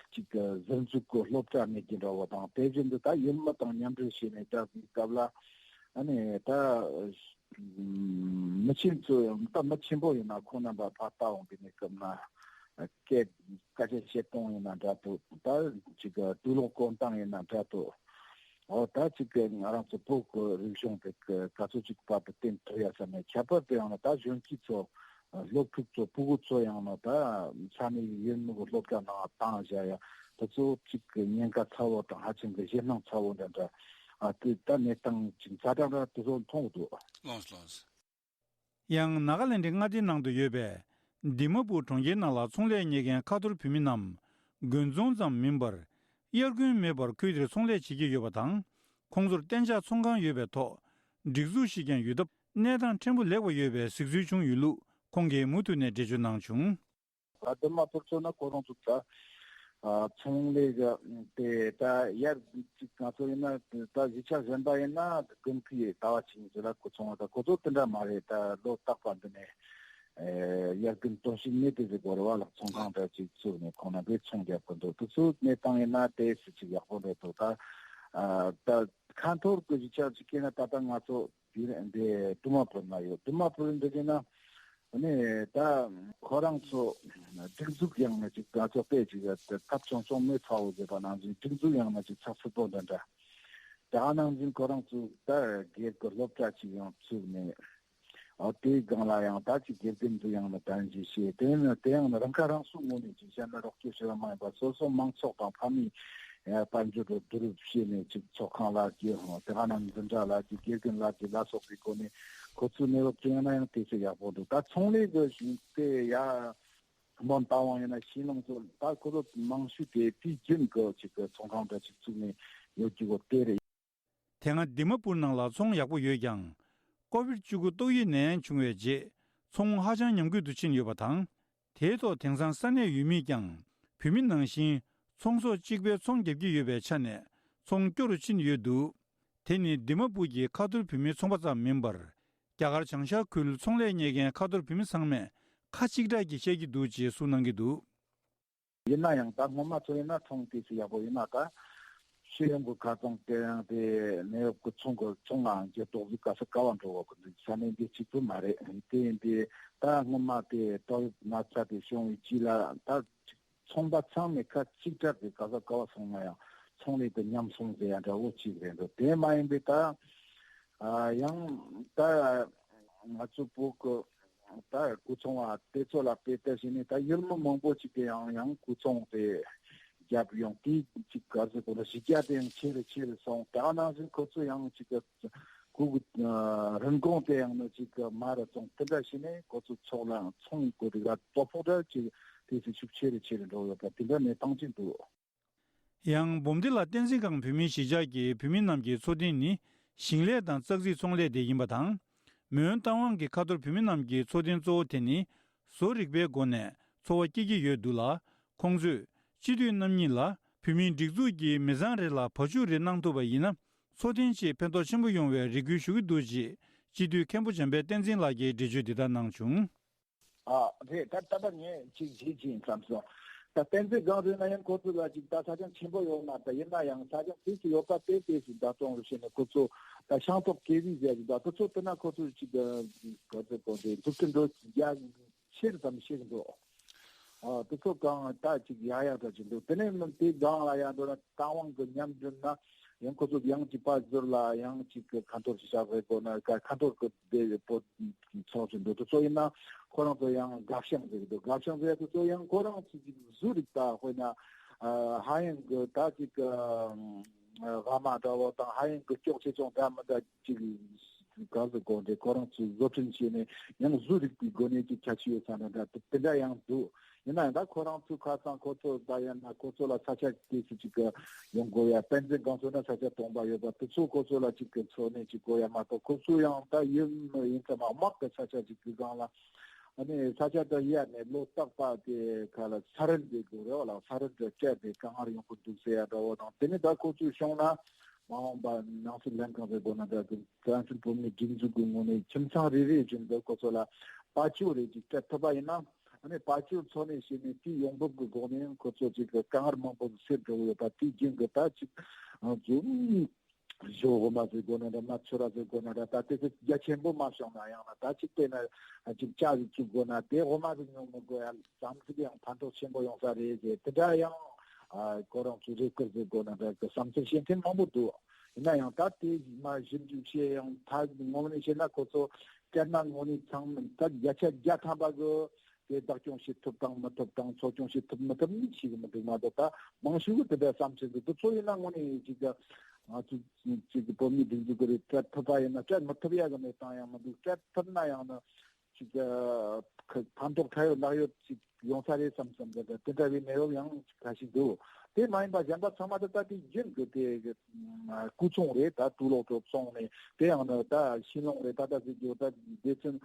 གཅིག་གི་ཟུར་འཛུགས་ཀྱི་སློབ་གྲྭ་མེད་ཀྱི་འདྲ་བོ་དང་། དེ་བཞིན་དུ་ད་ཡུལ་མི་དང་མཉམ་འབྲེལ་བྱས་ནས་བསྡད་པའི་སྐབས་ལ། ཨ་ནི་ད། མི་ཆེན་ཚོ་ཡང་ད་མི་ཆེན་པོ་ཡིན་ན་ཁོང་རྣམ་པ་ཕར་ལྟ་འོང་གི་གནས་སྐབས་ན། སྐད་སྐད་ཆ་བཤད་སྟངས་ཡིན་ན་འདྲ་འདུག། ད་ཅིག་དུག་ལོག་བཀོལ་སྟངས་ཡིན་ན་འདྲ་འདུག། འོ་ད་ཅིག་ང་རང་ཚོ་བོད་ཀྱི་རིག་གཞུང་དེ་ག་ཚོད་ཅིག་བར་དུ་བསྟན་ཐུབ་ཡ་བསམ་ནས། ཁྱད་པར་དུ་ཡང་ན་ད་གཞོན་སྐྱེས་ཚོ་སློབ་ཕྲུག་ཚོ་ཕྲུ་གུ་ཚོ་ཡང་ན་ད་ས་གནས་ཡུལ་མི་གི་སློབ་གྲྭ་ནང་བཏང་བཞག་ཡ། དེ་ཚོ་ཅིག་གི་ཉེན་ཁ་ཚ་བོ་དང་ཧ་ཅང་གི་ཞེད་སྣང་ཚ་བོ་འདྲ་འདྲ། ཨ། དེ་ལྟ་གནས་སྟངས་ཅིག་ཛ་དྲག་འདྲ་དེ་ཚོ་མཐོང་གི་འདུག། ལགས་སོ། ཡང་ནཱ་ག་ལེན་ཌི་མངའ་སྡེའི་ནང་དུ་ཡོད་པའི་དི་མ་པུར་གྲོང་ཁྱེར་ནང་ལ་ཚོང་ལས་གཉེར་མཁན་ཁ་ཐོར་བོད་མི་རྣམས་དགོན་རྫོང་ཙམ་མིན་པར་དབྱར་དགུན་མེད་པར་ཁུལ་དེར་ཚོང་ལས་བྱེད་ཀྱི་ཡོད་པ་དང་། ཁོང་ཚོར་གཏན་འཇགས་ཚོང་ཁང་ཡོད་པའི་ཐོག་སྒྲིག་འཛུགས་ཤིག་ཀྱང་ཡོད་སྟབས། གནས་སྟངས་ཕྲན་བུ་ལེགས་པ་ཡོད་པའི་གཟིགས་ཚུལ་བྱུང་ཡོད་ལུགས་ཁོང་གིས་མུ་མཐུད་ནས་འགྲེལ་བརྗོད་གནང་བྱུང་། ད་དི་མ་པུར་ཚོ་ན་ཁོ་རང་ཚོ་ད་ཨ་ཚོང་ལས་གི་དེ་ད་ཡར་ཅིག་ང་ཚོ་ཡིན་ན་ད་གཞིས་ཆགས་གཞན་པ་ཡིན་ན་དགུན་ཁའི་ཟླ་བ་གཅིག་གཉིས་ཙམ་ལ་སྐུ་ཚོང་བ་ད་ཁོ་ཚོ་དེ་འདྲ་མ་རེད། ད་ལོ་རྟག་པ་འདི་ནས་ཨེ་དབྱར་དགུན་སྟོན་དཔྱིད་གཉིས་དེ་ཟེར་དགོས་རེད་བ། ལག་ཚོང་ཁང་འདྲ་ཅིག་བཙུགས་ནས་ཁོང་རྣམ་པས་ཚོང་རྒྱག་གི་འདུག་དེ་ཚོ་གནས་སྟངས་ཡིན་ན་དེ་སྲིད་ཅིག་ཡག་པོ་རེད་འདུག་ད་ཨ་ད་ཁ་འཐོར་གི་གཞིས་ཆགས་ཅིག་གི་ན་ད་ལྟ་ང་ཚོ་འདི་འདི་དུ་མ་པུར་ན་ཡོད། དུ་མ་པུར་འདི་གི་ན་ནི་ད་ཁོ་རང་ཚོ་སྒྲིག་འཛུགས་ཡང་ན་ཅིག་ང་ཚོ་དཔེ་ཅིག་ཐབ་ཆུང་ཆུང་མེ་ཚ་བོ་ཟེར་བ་ནང་བཞིན་སྒྲིག་འཛུགས་ཡང་ན་ཅིག་ཚགས་ཚུད་པོ་འདི་འདྲ་ད་ནང་བཞིན་ཁོ་རང་ཚོ་ད་སྒེར་གི་སློབ་གྲྭ་ཅིག་ཡང་བཙུགས་ནས། ཨོ་དེའི་སྒང་ལ་ཡང་ད་ཅིག་དགེ་རྒན་ཚོ་ཡང་ན་གདན་ཞུ་བྱས། དེ་ནི་དེ་ཡང་ན་རང་ཁ་རང་གསོའི་ངོས་ནས་ཅིག་བཤད་ན་རོགས་སྐྱོར་བྱེད་པ་མ་ཡིན་པར་སོ་སོ་མང་ཚོགས་དང་ཕ་མའི་ཨ་དཔལ་འབྱོར་དུ་བསྡུ་རུབ་བྱས་ནས་ཅིག་ཚོགས་ཁང་ལ་ཅིག་དེ་ག་ནང་འཛིན་གྲྭ་ལ་ཅིག་དགེ་རྒན་ལ་ཅིག་ལ་སོགས་པའི་སྒོ་ནས་ཁོ་ཚོའི་གནས་བབ་ཅིག་ཡང་ན་ཡང་དེ་ཚོ་ཡག་པོ་འདུག་ད་ཚོང་ལས་ཀྱི་དེ་ཡ་སྨོན་རྟ་དབང་ཡིན་ན་ཤིང་ལུང་ཚོ་ད་ཁོ་ཚོ་མང་ཤོས་དེ་དུས་རྒྱུན་གྱི་ཅིག་གི་ཚོང་ཁང་འདྲ་ཅིག་བཙུགས་ནས་ཡོད་རྒྱུ་བོ་དེ་རེད། དེ་སྔ་དི་མ་པུར་ནང་ལ་ཚོང་ཡག་པོ་ཡོད་ཀྱང་། ཀོ་བིད་བཅུ་དགུ་ཏོག་དབྱིབས་ནད་ཡམས་བྱུང་བའི་རྗེས་ཚོང་ཧ་ཅང་ཉམས་རྒུད་དུ་ཕྱིན་ཡོད་པ་དང་། དེའི་ཐོག་དེང་སང་ས་གནས་ཡུལ་མིས་ཀྱང་བོད་མི་ནང་བཞིན་ཚོང་ཟོག་གཅིག་པའི་ཚོང་བརྒྱབ་ཀྱི་ཡོད་པའི་ཆ་ནས་ཚོང་སྐྱོ་རུ་ཕྱིན་ཡོད་འདུག་དེ་ནི་དི་མ་པུར་གྱི་ཁ་ཐོར་བོད་མི་ཚོང་པ་ཙམ་མིན་པར། རྒྱ་གར་བྱང་ཤར་ཁུལ་ཚོང་ལས་གཉེར་མཁན་ཁ་ཐོར་བོད་མི་ཚང་མས་ཁ་གཅིག་གྲགས་ཀྱིས་བཤད་ཀྱི་འདུག་ཅེས་གསུངས་གནང་གི་འདུག་ཡིན་ན་ཡང་ད་སྔོན་མ་ཚོ་ཡིན་ན་ཚོང་དེ་ཚོ་ཡག་པོ་ཡིན་ན་ད་ཤེས་ཡོན་གྱི་ཁ་ཚང་དེ་ཡང་དེ་གནས་བབ་ཀྱི་ཚོང་གི་ཚོང་ལའང་འགྱུར་ལྡོག་ཟིག་ག་ས་ག་བ་འགྲོ་བ་གི་འདུག་ས་གནས་འདི་གཅིག་པུ་མ་རེད། དེ་ཡིན་དུས་ད་སྔོན་མ་དེ་ཏོག་དབྱིབས་ན་ཚ་དེ་བྱུང་བའི་རྗེས་ལ་ད་ཚོང་པ་ཚང་མས་ཁ་གཅིག་གྲགས་ཀྱིས་ག་ས་ག་བ་སོང་ན་ཡང་ཚོང་ལས་དེ་ཉམས་སོང་ཟེར་ཡ་འདྲ་བོ་གཅིག་རེད་འདུག་དེ་མ་ཡིན་པའི་ད་ཨ་ཡང་ད་ང་ཚོ་བོད་ཀྱི་ད་སྐུ་ཚོང་བ་དེ་ཚོ་ལ་དཔེ་ལྟ་བྱས་ནས་ད་ཡུལ་མི་མང་པོ་ཅིག་གིས་ཡང་ཡང་སྐུ་ཚོང་དེ་བརྒྱབ་ཡོང་དུས་ཅིག་ག་ཚོད་གོ་ལ་གཞི་རྒྱ་དེ་ཡང་ཆེ་རུ་ཆེ་རུ་སོང་། ད་ག་ནང་བཞིན་ཁོ་ཚོ་ཡང་ཅིག་གི་སྐུ་གི་རིན་གོང་དེ་ཡང་ནི་ཅིག་གི་མར་ར་བཙོང་དེ་འདྲ་བྱས་ནས་ཁོ་ཚོ་ཚོགས་ལ་ཚོང་གི་རིགས་ལ་སྟོབས་ཕོག་འདྲ་ཅིག་དེ་ཚོ་ཤུགས་ཆེ་རུ་ཆེ་རུ་འགྲོ་ཡོད་པ་དེ་འདྲ་གནས་སྟངས་ཅིག་འདུག་ཡང་འབུམ་སྡེ་ལ་བསྟན་འཛིན་སྒང་བོད་མིའི་གཞིས་ཆགས་ཀྱི་བོད་མི་རྣམས་ཀྱི་འཚོ་རྟེན་ནི་ཞིང་ལས་དང་ཙག་ཙིག་ཚོང་ལས་དེ་ཡིན་པ་དང་། མོན་རྟ་དབང་གི་ཁ་ཐོར་བོད་མི་རྣམས་ཀྱི་འཚོ་རྟེན་གཙོ་བོ་དེ་ནི་བཟོ་རིག་པའི་སྒོ་ནས་འཚོ་བ་སྐྱེལ་གྱི་ཡོད་འདུག་ལ། ཁོང་ཚོས་སྤྱི་འཐུས་རྣམ་གཉིས་ལ་བོད་མིའི་སྒྲིག་འཛུགས་ཀྱི་མི་ཚང་རེ་ལ་བ་ཕྱུགས་རེ་གནང་ཐུབ་པ་ཡིན་ན་འཚོ་རྟེན་ཆེད་ཕན་ཐོགས་ཆེན་པོ་ཡོང་བའི་རེ་སྐུལ་ཞུ་གི་འདུག་ཅེས་སྤྱི་འཐུས་མཁན་པོ་འཇམ་དཔལ་བསྟན་འཛིན་ལགས་ཀྱིས་འགྲེལ་བརྗོད་འདི་ལྟར་གནང་བྱུང་། ཨ་རེད། ད་ལྟ་བ་ངས་ཅིག་བརྗེད་ཀྱིན་བསམ་སོང་། ད་བསྟན་འཛིན་སྒང་རེད་ན་ཡང་ཁོ་ཚོ་ལ་ཅིག་ད་ས་ཆ་ཆེན་པོ་ཡོད་མ་རེད། ད་ཡིན་ན་ཡང་ས་ཆ་དེ་ཚོ་ཡོད་པ་དེ་དེ་ཚོ་ད་གཏོང་རུ་བྱས་ནས་ཁོ་ཚོ་ད་ཤིང་ཏོག་ཀེ་བི་ཟེར་གྱི་ད་དེ་ཚོ་དེ་ན་ཁོ་ཚོ་ཅིག་ག་ཚོད་གོ་དེ་འཛུགས་སྐྲུན་འགྲོ་རྒྱ་ཆེ་རུ་ཙམ་ཤེས་ཀྱི་འདུག་ཨ་དེ་ཚོ་གང་ད་ཅིག་ཡག་ཡག་འདྲ་ཅིག་འདུག་དེ་ནས་མིན་དེ་སྒང་ལ་ཡང་འགྲོ་ན་རྟ་དབང་གི་མཉམ་འབྲེལ་ན་ཡང་ཁོ་ཚོ་ཡང་ཅིག་པ་ཟུར་ལ་ཡང་ཅིག་གི་ཁ་འཐོར་ཞིག་བཞག་རེད་དགོས་ན་ཁ་ཁ་འཐོར་གི་དེ་པོ་ཚོགས་ཀྱི་འདུག་དེ་ཚོ་ཡིན་ན་ཁོ་རང་ཚོ་ཡང་དགའ་ཤང་ཟེར་གི་འདུག་དགའ་ཤང་ཟེར་དེ་ཚོ་ཡང་ཁོ་རང་ཚོ་ཅིག་བཟོ་རིག་ད་དཔེར་ན་ཧ་ཡང་གི་ད་ཅིག་གི་ཝ་མ་འདྲ་བོ་དང་ཧ་ཡང་གི་ཀྱོག་ཆེ་ཆུང་འདྲ་མི་འདྲ་ཅིག་ག་ཟེར་དགོས་འདྲ་ཁོ་རང་ཚོས་བཟོ་སྐྲུན་བྱས་ནས་ཡང་བཟོ་རིག་པའི་སྒོ་ནས་ཅིག་ཁྱད་ཆོས་ཡོད་ས་འདྲ་འདྲ་དེ་འདྲ་ཡང་འདུག་ཡིན་ན་ཡང་ད་ཁོ་རང་ཚོའི་ཁ་སང་ཁོ་ཚོ་ད་ཡང་ན་ཁོ་ཚོ་ལ་ས་ཆ་དེ་ཚོ་ཅིག་གི་ཡོང་དགོས་ཡ། བསྟན་འཛིན་སྒང་ཚོ་ན་ས་ཆ་སྟོང་པ་ཡོད་པ་དེ་ཚོ་ཁོ་ཚོ་ལ་ཅིག་གི་འཚོ་གནས་ཅིག་དགོས་ཡ་མ་གཏོགས་ཁོ་ཚོ་ཡང་ད་ཡིན་ཡིན་ཙམ་མ་དམག་གི་ས་ཆ་ཅིག་གི་སྒང་ལ་ཨ་ནི་ས་ཆ་ད་ཡ་ནས་ལོ་རྟག་པ་དེ་ག་ལ་ས་རིན་དེ་དགོས་རེད་བ་ལ། ས་རིན་དེ་སྤྲད་དེ་དཀའ་ངལ་ཡོང་གི་འདུག་ཟེར་ཡ་འདྲ་བོ་དང་དེ་ནས་ད་ཁོ་ཚོའི་གཞུང་ན་མ་འོངས་པ་ནང་སྲིད་ལྷན་ཁང་ཟེར་དགོས་ན་ད་དེ་བཙན་བྱོལ་བོད་མིའི་སྒྲིག་འཛུགས་ཀྱི་ངོས་ནས་ཁྱིམ་ཚང་རེ་རེ་བཞིན་དུ་ཁོ་ཚོ་ལ་བ་ཕྱུགས་རེ་ཅིག་སྤྲད་ཐུབ་པ་ཡིན་ན། ཨ་ནི་བ་ཕྱུགས་འཚོ་གནས་བྱས་ནས་དེའི་ཡོང་འབབ་ཀྱི་སྒོ་ནས་ཁོ་ཚོ་ཅིག་གི་དཀའ་ངལ་མང་པོ་སེལ་འགྲོ་གི་ཡོད་པ་དེའི་རྒྱུན་གྱི་ད་ཅིག་ཨ་ཙུམ་ཞོ་འོ་མ་ཟེར་དགོས་ན་འདྲ་མ་ཚོད་ར་ཟེར་དགོས་ན་འདྲ་ད་དེ་ཚོ་རྒྱ་ཆེན་པོ་མ་བྱུང་ན་ཡང་ན་ད་ཅིག་དཔེར་ན་ཅིག་ལྕགས་ཟིག་བཙུགས་དགོས་ན་དེ་འོ་མ་ཟིག་ཉོ་མི་དགོས་ཡ་ཙམ་ཟིག་ཡང་ཕན་ཐོགས་ཆེན་པོ་ཡོང་ས་རེད་ཟེར་དེ་འདྲ་ཡང་ཨ་ཁོ་རང་ཚོ་རེ་སྐུལ་ཟེར་དགོས་ན་འདྲ་གི་བསམ་ཚུལ་བཤད་མཁན་མང་པོ་འདུག་ཡིན་ན་ཡང་ད་དེ་མ་ཞིབ་འཇུག་བྱས་ཡང་ད་ངོ་མ་ནས་བཤད་ན་ཁོ་ཚོ་སྤྲད་ན་དངོས་གནས་ཚང་མ་ད་བརྒྱ་ཆ་བརྒྱ་ཐམ་པ་གི་དེ་བདག་སྐྱོང་བྱེད་ཐུབ་དང་མི་ཐུབ་དང་འཚོ་སྐྱོང་བྱེད་ཐུབ་མི་ཐུབ་ནི་ཞིག་མི་འདུག་མ་གཏོགས་ད་མང་ཤོས་ཀྱི་དེ་འདྲ་བསམ་ཚུལ་འདུག་དེ་ཚོ་ཡིན་ན་དངོས་གནས་ཅིག་གི་ང་ཚོ་ཅིག་གི་བོད་མིའི་སྒྲིག་འཛུགས་ཀྱི་རེད་སྤྲད་ཐུབ་པ་ཡིན་ན་སྤྲད་མི་ཐུབ་ཡ་གི་གནས་སྟངས་ཡང་མི་འདུག་སྤྲད་ཐུབ་ན་ཡང་ན། ཅིག་ཨ་ཁ་ཕན་ཐོགས་ཁ་ཡོད་ལག་ཡོད་ཅིག་ཡོང་ས་རེད་བསམ་བསམ་དེ་དེ་འདྲ་བའི་གནས་བབ་ཡང་ཁ་ཤས་འདུག་དེ་མ་ཡིན་པ་གཞན་པ་ཚང་མ་དེ་ལྟ་དེ་རྒྱུན་དུ་དེ་སྐུ་ཚོང་རེད། ད་དུག་ལོག་ཚོ་བཙོང་ནས་དེ་ཡང་ན་ད་ཤིང་ལོང་རེད། ད་ད་ཟེར་རྒྱུ་ད་སྡེ་ཚན་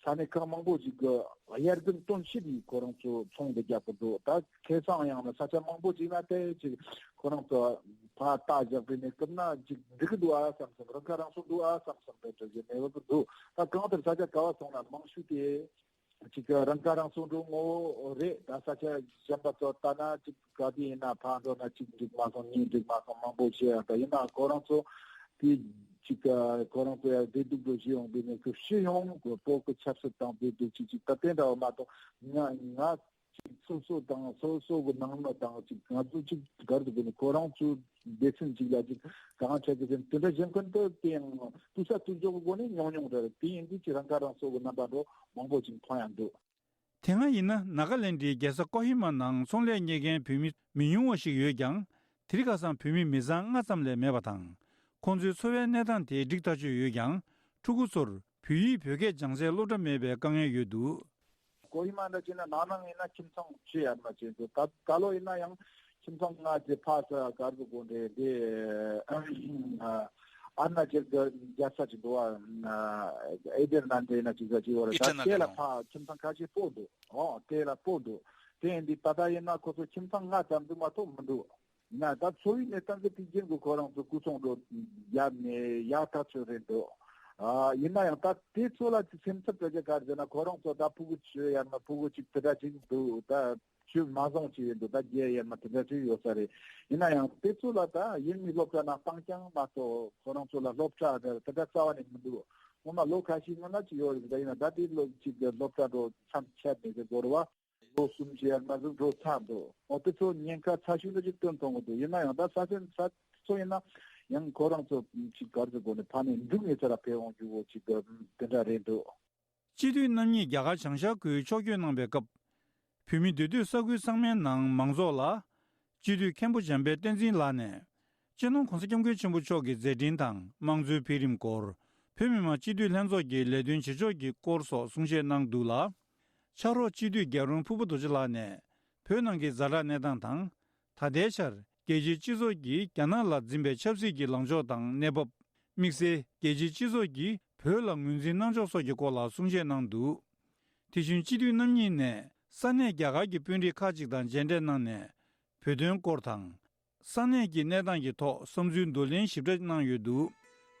ས་གནས་ཁག་མང་པོ་ཞིག་གི་དབྱར་དགུན་སྟོན་དཔྱིད་ནས་ཁོ་རང་ཚོ་ཚོང་འདི་རྒྱག་གི་འདུག་ད་ཁ་སང་ཡང་ན་ས་ཆ་མང་པོ་ཞིག་ན་དེ་ཅིག་ཁོ་རང་ཚོ་ཕར་རྟ་བཞག་པའི་གནས་སྐབས་ན་ཅིག་འགྲིག་གི་འདུག་ཨ་བསམ་བསམ། རང་ཁ་རང་གསོ་འདུག་ཨ་བསམ་བསམ་དེ་འདྲ་ཞིག་གནས་བབ་འདུག་ད་གང་ལྟར་ས་ཆ་ག་བ་སོང་ན་མང་ཤོས་དེ་ཅིག་རང་ཁ་རང་གསོ་འགྲོ་ངོ་རེད། ད་ས་ཆ་གཞན་པ་ཚོ་ལྟ་ན་ཅིག་ག་དུས་ཡིན་ན་ཕར་འགྲོ་ན་གཅིག་འགྲིག་མ་སོང་གཉིས་འགྲིག་མ་སོང་མང་པོ་བཤད་ཡ། ད་ཡིན་ན་ཁོ་རང་ཚོ་དེ་ཅིག་ཁོ་རང་ཚོ་ཡ་བདེ་སྡུག་འགྲོ་ཞིག་ཡོང་པའི་གནས་ཚུལ་ཞིག་ཡོང་དགོས། བོད་ཀྱི་ཆབ་སྲིད་དང་བདེ་སྡུག་ཅིག་ཅིག་ད་དེ་འདྲ་བ་མ་གཏོགས་ང་ང་ཅིག་སོ་སོ་དང་སོ་སོ་གི་ནང་མི་དང་ཅིག་ང་ཚོ་ཅིག་གར་དུ་དགོས་ནས་ཁོ་རང་ཚོའི་སྡེ་ཚན་ཅིག་ལ་ཅིག་གང་ཆ་གི་ཟིན་དེ་འདྲ་གཞན་ཁོན་དུ་དེ་ཡང་དུས་ས་དུས་འཇོག་གི་སྒོ་ནས་ཉུང་ཉུང་རེད། དེ་ཡིན་དུས་ཅིག་རང་ཁ་རང་གསོ་གི་རྣམ་པ་འགྲོ་མང་པོ་ཅིག་མཐོང་ཡང་འདུག་དེ་སྔ་ཡིན་ན་ནཱ་ག་ལེན་ཌིའི་རྒྱལ་ས་ཀོ་ཧི་མ་ནང་ཚོང་ལས་གཉེར་མཁན་བོད་མི་མི་ཉུང་བ་ཞིག་ཡོད་ཀྱང་། དེ་རིང་ཁ་སང་བོད་མི་མི་ཚང་ལྔ་ཙམ་ལས་མེད་པ་དང་། ཁོང་ཚོའི་འཚོ་བའི་གནས་སྟངས་དེ་འགྲིག་ཐག་ཆོད་ཡོད་ཀྱང་། ཕྲུ་གུ་ཚོར་བོད་ཡིག་བོད་སྐད་སྦྱང་སའི་སློབ་གྲྭ་མེད་པའི་དཀའ་ངལ་ཡོད་འདུག་ཀོ་ཧི་མ་འདྲ་བྱས་ན་ནང་ནང་ཡིན་ན་ཁྱིམ་ཚང་བཅུ་ཡར་མར་བྱས་འདུག་ད་ད་ལོ་ཡིན་ན་ཡང་ཁྱིམ་ཚང་ལྔ་ཅིག་ཕར་ཚུར་གར་དུ་དགོས་འདྲ་འདི་ཨ་ན་ཅིག་རྒྱལ་ས་ཅིག་འདུག་ཨ། ཨེ་ཌེ་ན་འདྲ་ཡིན་ན་ཅིག་ས་ཅིག་ཡོད་རེད། ད་དེ་ལ་ཕར་ཁྱིམ་ཚང་ཁ་ཤས་སྤོ་འདུག་ཨོ་དེ་ལ་སྤོ་འདུག་དེ་ཡིན་དུས་ད་ལྟ་ཡིན་ན་ཁོ་ཚོ་ཁྱིམ་ཚང་ལྔ་ཙམ་དུ་མ་གཏོགས་མི་འདུག་ཡིན་ན་ད་འཚོ་བའི་གནས་སྟངས་ཀྱི་དུས་རྒྱུན་གྱི་ཁོ་རང་ཚོ་སྐུ་སྲུང་འགྲོ་ཡག་ནས་ཡག་ཐག་ཆོད་རེད་འདུག་ཨ་ཡིན་ན་ཡང་ད་དེ་ཚོ་ལ་ཅིག་སེམས་འཚབ་བྱ་རྒྱུ་ག་རེ་ཟེར་ན་ཁོ་རང་ཚོ་ད་ཕྲུ་གུ་བཅུ་ཡར་མར་ཕྲུ་གུ་གཅིག་དེ་འདྲ་ཅིག་འདུག་ད་བཅུ་མ་སོང་ཅིག་ཡིན་འདུག་ད་བརྒྱད་ཡར་མར་དེ་འདྲ་ཅིག་ཡོད་ས་རེད། ཡིན་ན་ཡང་དེ་ཚོ་ལ་ད་ཡུལ་མི་སློབ་གྲྭ་ནང་བཏང་རྐྱང་མ་གཏོགས་ཁོ་རང་ཚོ་ལ་སློབ་གྲྭ་དེ་འདྲ་རྩ་བ་ནས་མི་འདུག་ངོ་མ་ལོ་ཁ་ཤས་སྔོན་ལ་ཅིག་ཡོད་རེད། ད་ཡིན་ན་ད་དེ་ལོ་གཅིག་གི་སློབ་གྲྭ་འགྲོ་མཚམས་ཆད་ནས་དེ་འགོར་བ། ལོ་གསུམ་བཞི་ཡར་མར་ཟིག་འགྲོ་ཚར་འདུག་འོ་དེ་ཚོ་ཉེན་ཁ་ཚ་ཤོས་འདྲ་ཅིག་སྟོན་གཏོང་གི་འདུག་ཡིན་ན་ཡང་ད་ས་ཆེན་ས་ཚོ་ཡིན་ན་ཡང་ཁོ་རང་ཚོ་ཅིག་གར་ཟིག་སྒོ་ནས་ཕ་ནས་འབྲུག་ངེད་ཚོ་ལ་ཕེབས་འོང་རྒྱུ་བོ་ཅིག་དེ་འདྲ་རེད་འདུག་སྤྱི་འཐུས་རྣམ་གཉིས་རྒྱ་གར་བྱང་ཤར་ཁུལ་ཕྱོགས་བསྐྱོད་གནང་པའི་སྐབས། བོད་མི་འདུས་སྡོད་ས་ཁུལ་ཚང་མའི་ནང་མང་ཚོགས་ལ། སྤྱི་འཐུས་མཁན་པོ་འཇམ་དཔལ་བསྟན་འཛིན་ལགས་ནས། སྤྱི་ནོར་༸གོང་ས་༸སྐྱབས་མགོན་ཆེན་པོ་མཆོག་གི་མཛད་འཕྲིན་དང་དམངས་གཙོའི་འཕེལ་རིམ་སྐོར། བོད་མི་མང་སྤྱི་འཐུས་ལྷན་ཚོགས་ཀྱི་ལས་དོན་བྱེད་ཕྱོགས་ཀྱི་སྐོར་སོགས་གསུང་བཤད་གནང་འདུག་ལ། ཕྱག་རོགས་སྤྱི་འཐུས་རྒྱལ་རོང་ཕུར་བུ་རྡོ་རྗེ་ལགས་ནས་བོད་ནང་གི་ཛ་དྲག་གནས་སྟངས་དང་། ད་ལྟའི་ཆར་རྒྱལ་སྤྱིའི་སྤྱི་ཚོགས་ཀྱིས་རྒྱ་ནག་ལ་འཛིན་པའི་ཆབ་སྲིད་ཀྱི་ལངས་ཕྱོགས་དང་གནས་བབ། དམིགས་བསལ་རྒྱལ་སྤྱིའི་སྤྱི་ཚོགས་ཀྱིས་བོད་ལ་ངོས་འཛིན་གནང་ཕྱོགས་སོགས་ཀྱི་སྐོར་ལ་གསུང་བཤད་གནང་འདུག་དེ་བཞིན་སྤྱི་འཐུས་རྣམ་གཉིས་ནས་ས་གནས་རྒྱ་གར་གྱི་དཔོན་རིགས་ཁག་ཅིག་དང་མཇལ་འཕྲད་གནང་ནས། བོད་དོན་སྐོར་དང་། ས་གནས་ཀྱི་གནས་སྟངས་ཀྱི་ཐོག་བསམ་ཚུལ་བསྡུ་ལེན་ཞིབ་ཕྲ་གནང་ཡོད་འདུག་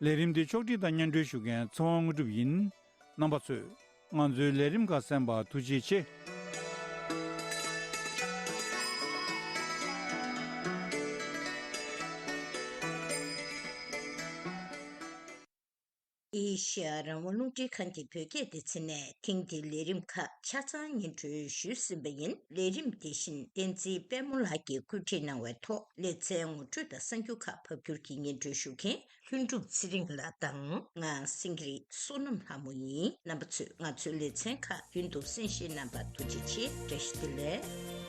ལས་རིམ་འདི་ཕྱོགས་སྒྲིག་དང་སྙན་སྒྲོན་ཞུ་མཁན་ཚེ་དབང་དངོས་གྲུབ་ཡིན། རྣམ་པ་ཚོས་ང་ཚོའི་ལས་རིམ་ཁག་གསན་པར་ཐུགས་རྗེ་ཆེ། ཨེ་ཤེ་ཡ་རང་དབང་རླུང་འཕྲིན་ཁང་གི་བོད་སྐད་སྡེ་ཚན་ནས་ཐེངས་འདིའི་ལས་རིམ་ཁག་ཆ་ཚང་སྙན་སྒྲོན་ཞུས་ཟིན་པ་ཡིན། ལས་རིམ་དེ་བཞིན་བསྟན་འཛིན་དཔལ་མོ་ལགས་ཀྱིས་བཀོད་སྒྲིག་གནང་བའི་ཐོག་ལེ་ཚན་ངོ་སྤྲོད་དང་གསར་འགྱུར་ཁག་ཕབ་སྒྱུར་གྱིས་སྙན་སྒྲོན་ཞུ་མཁན་ལྷུན་གྲུབ་ཚེ་རིང་ལགས་དང་། ང་སེང་གེ་རི་བསོད་ནམས་ལྷ་མོ་ཡིན། རྣམ་པ་ཚོས་ང་ཚོའི་ལེ་ཚན་ཁག་རྒྱུན་དུ་གསན་བཞེས་གནང་བར་ཐུགས་རྗེ་ཆེ། བཀྲ་ཤིས་བདེ་ལེགས།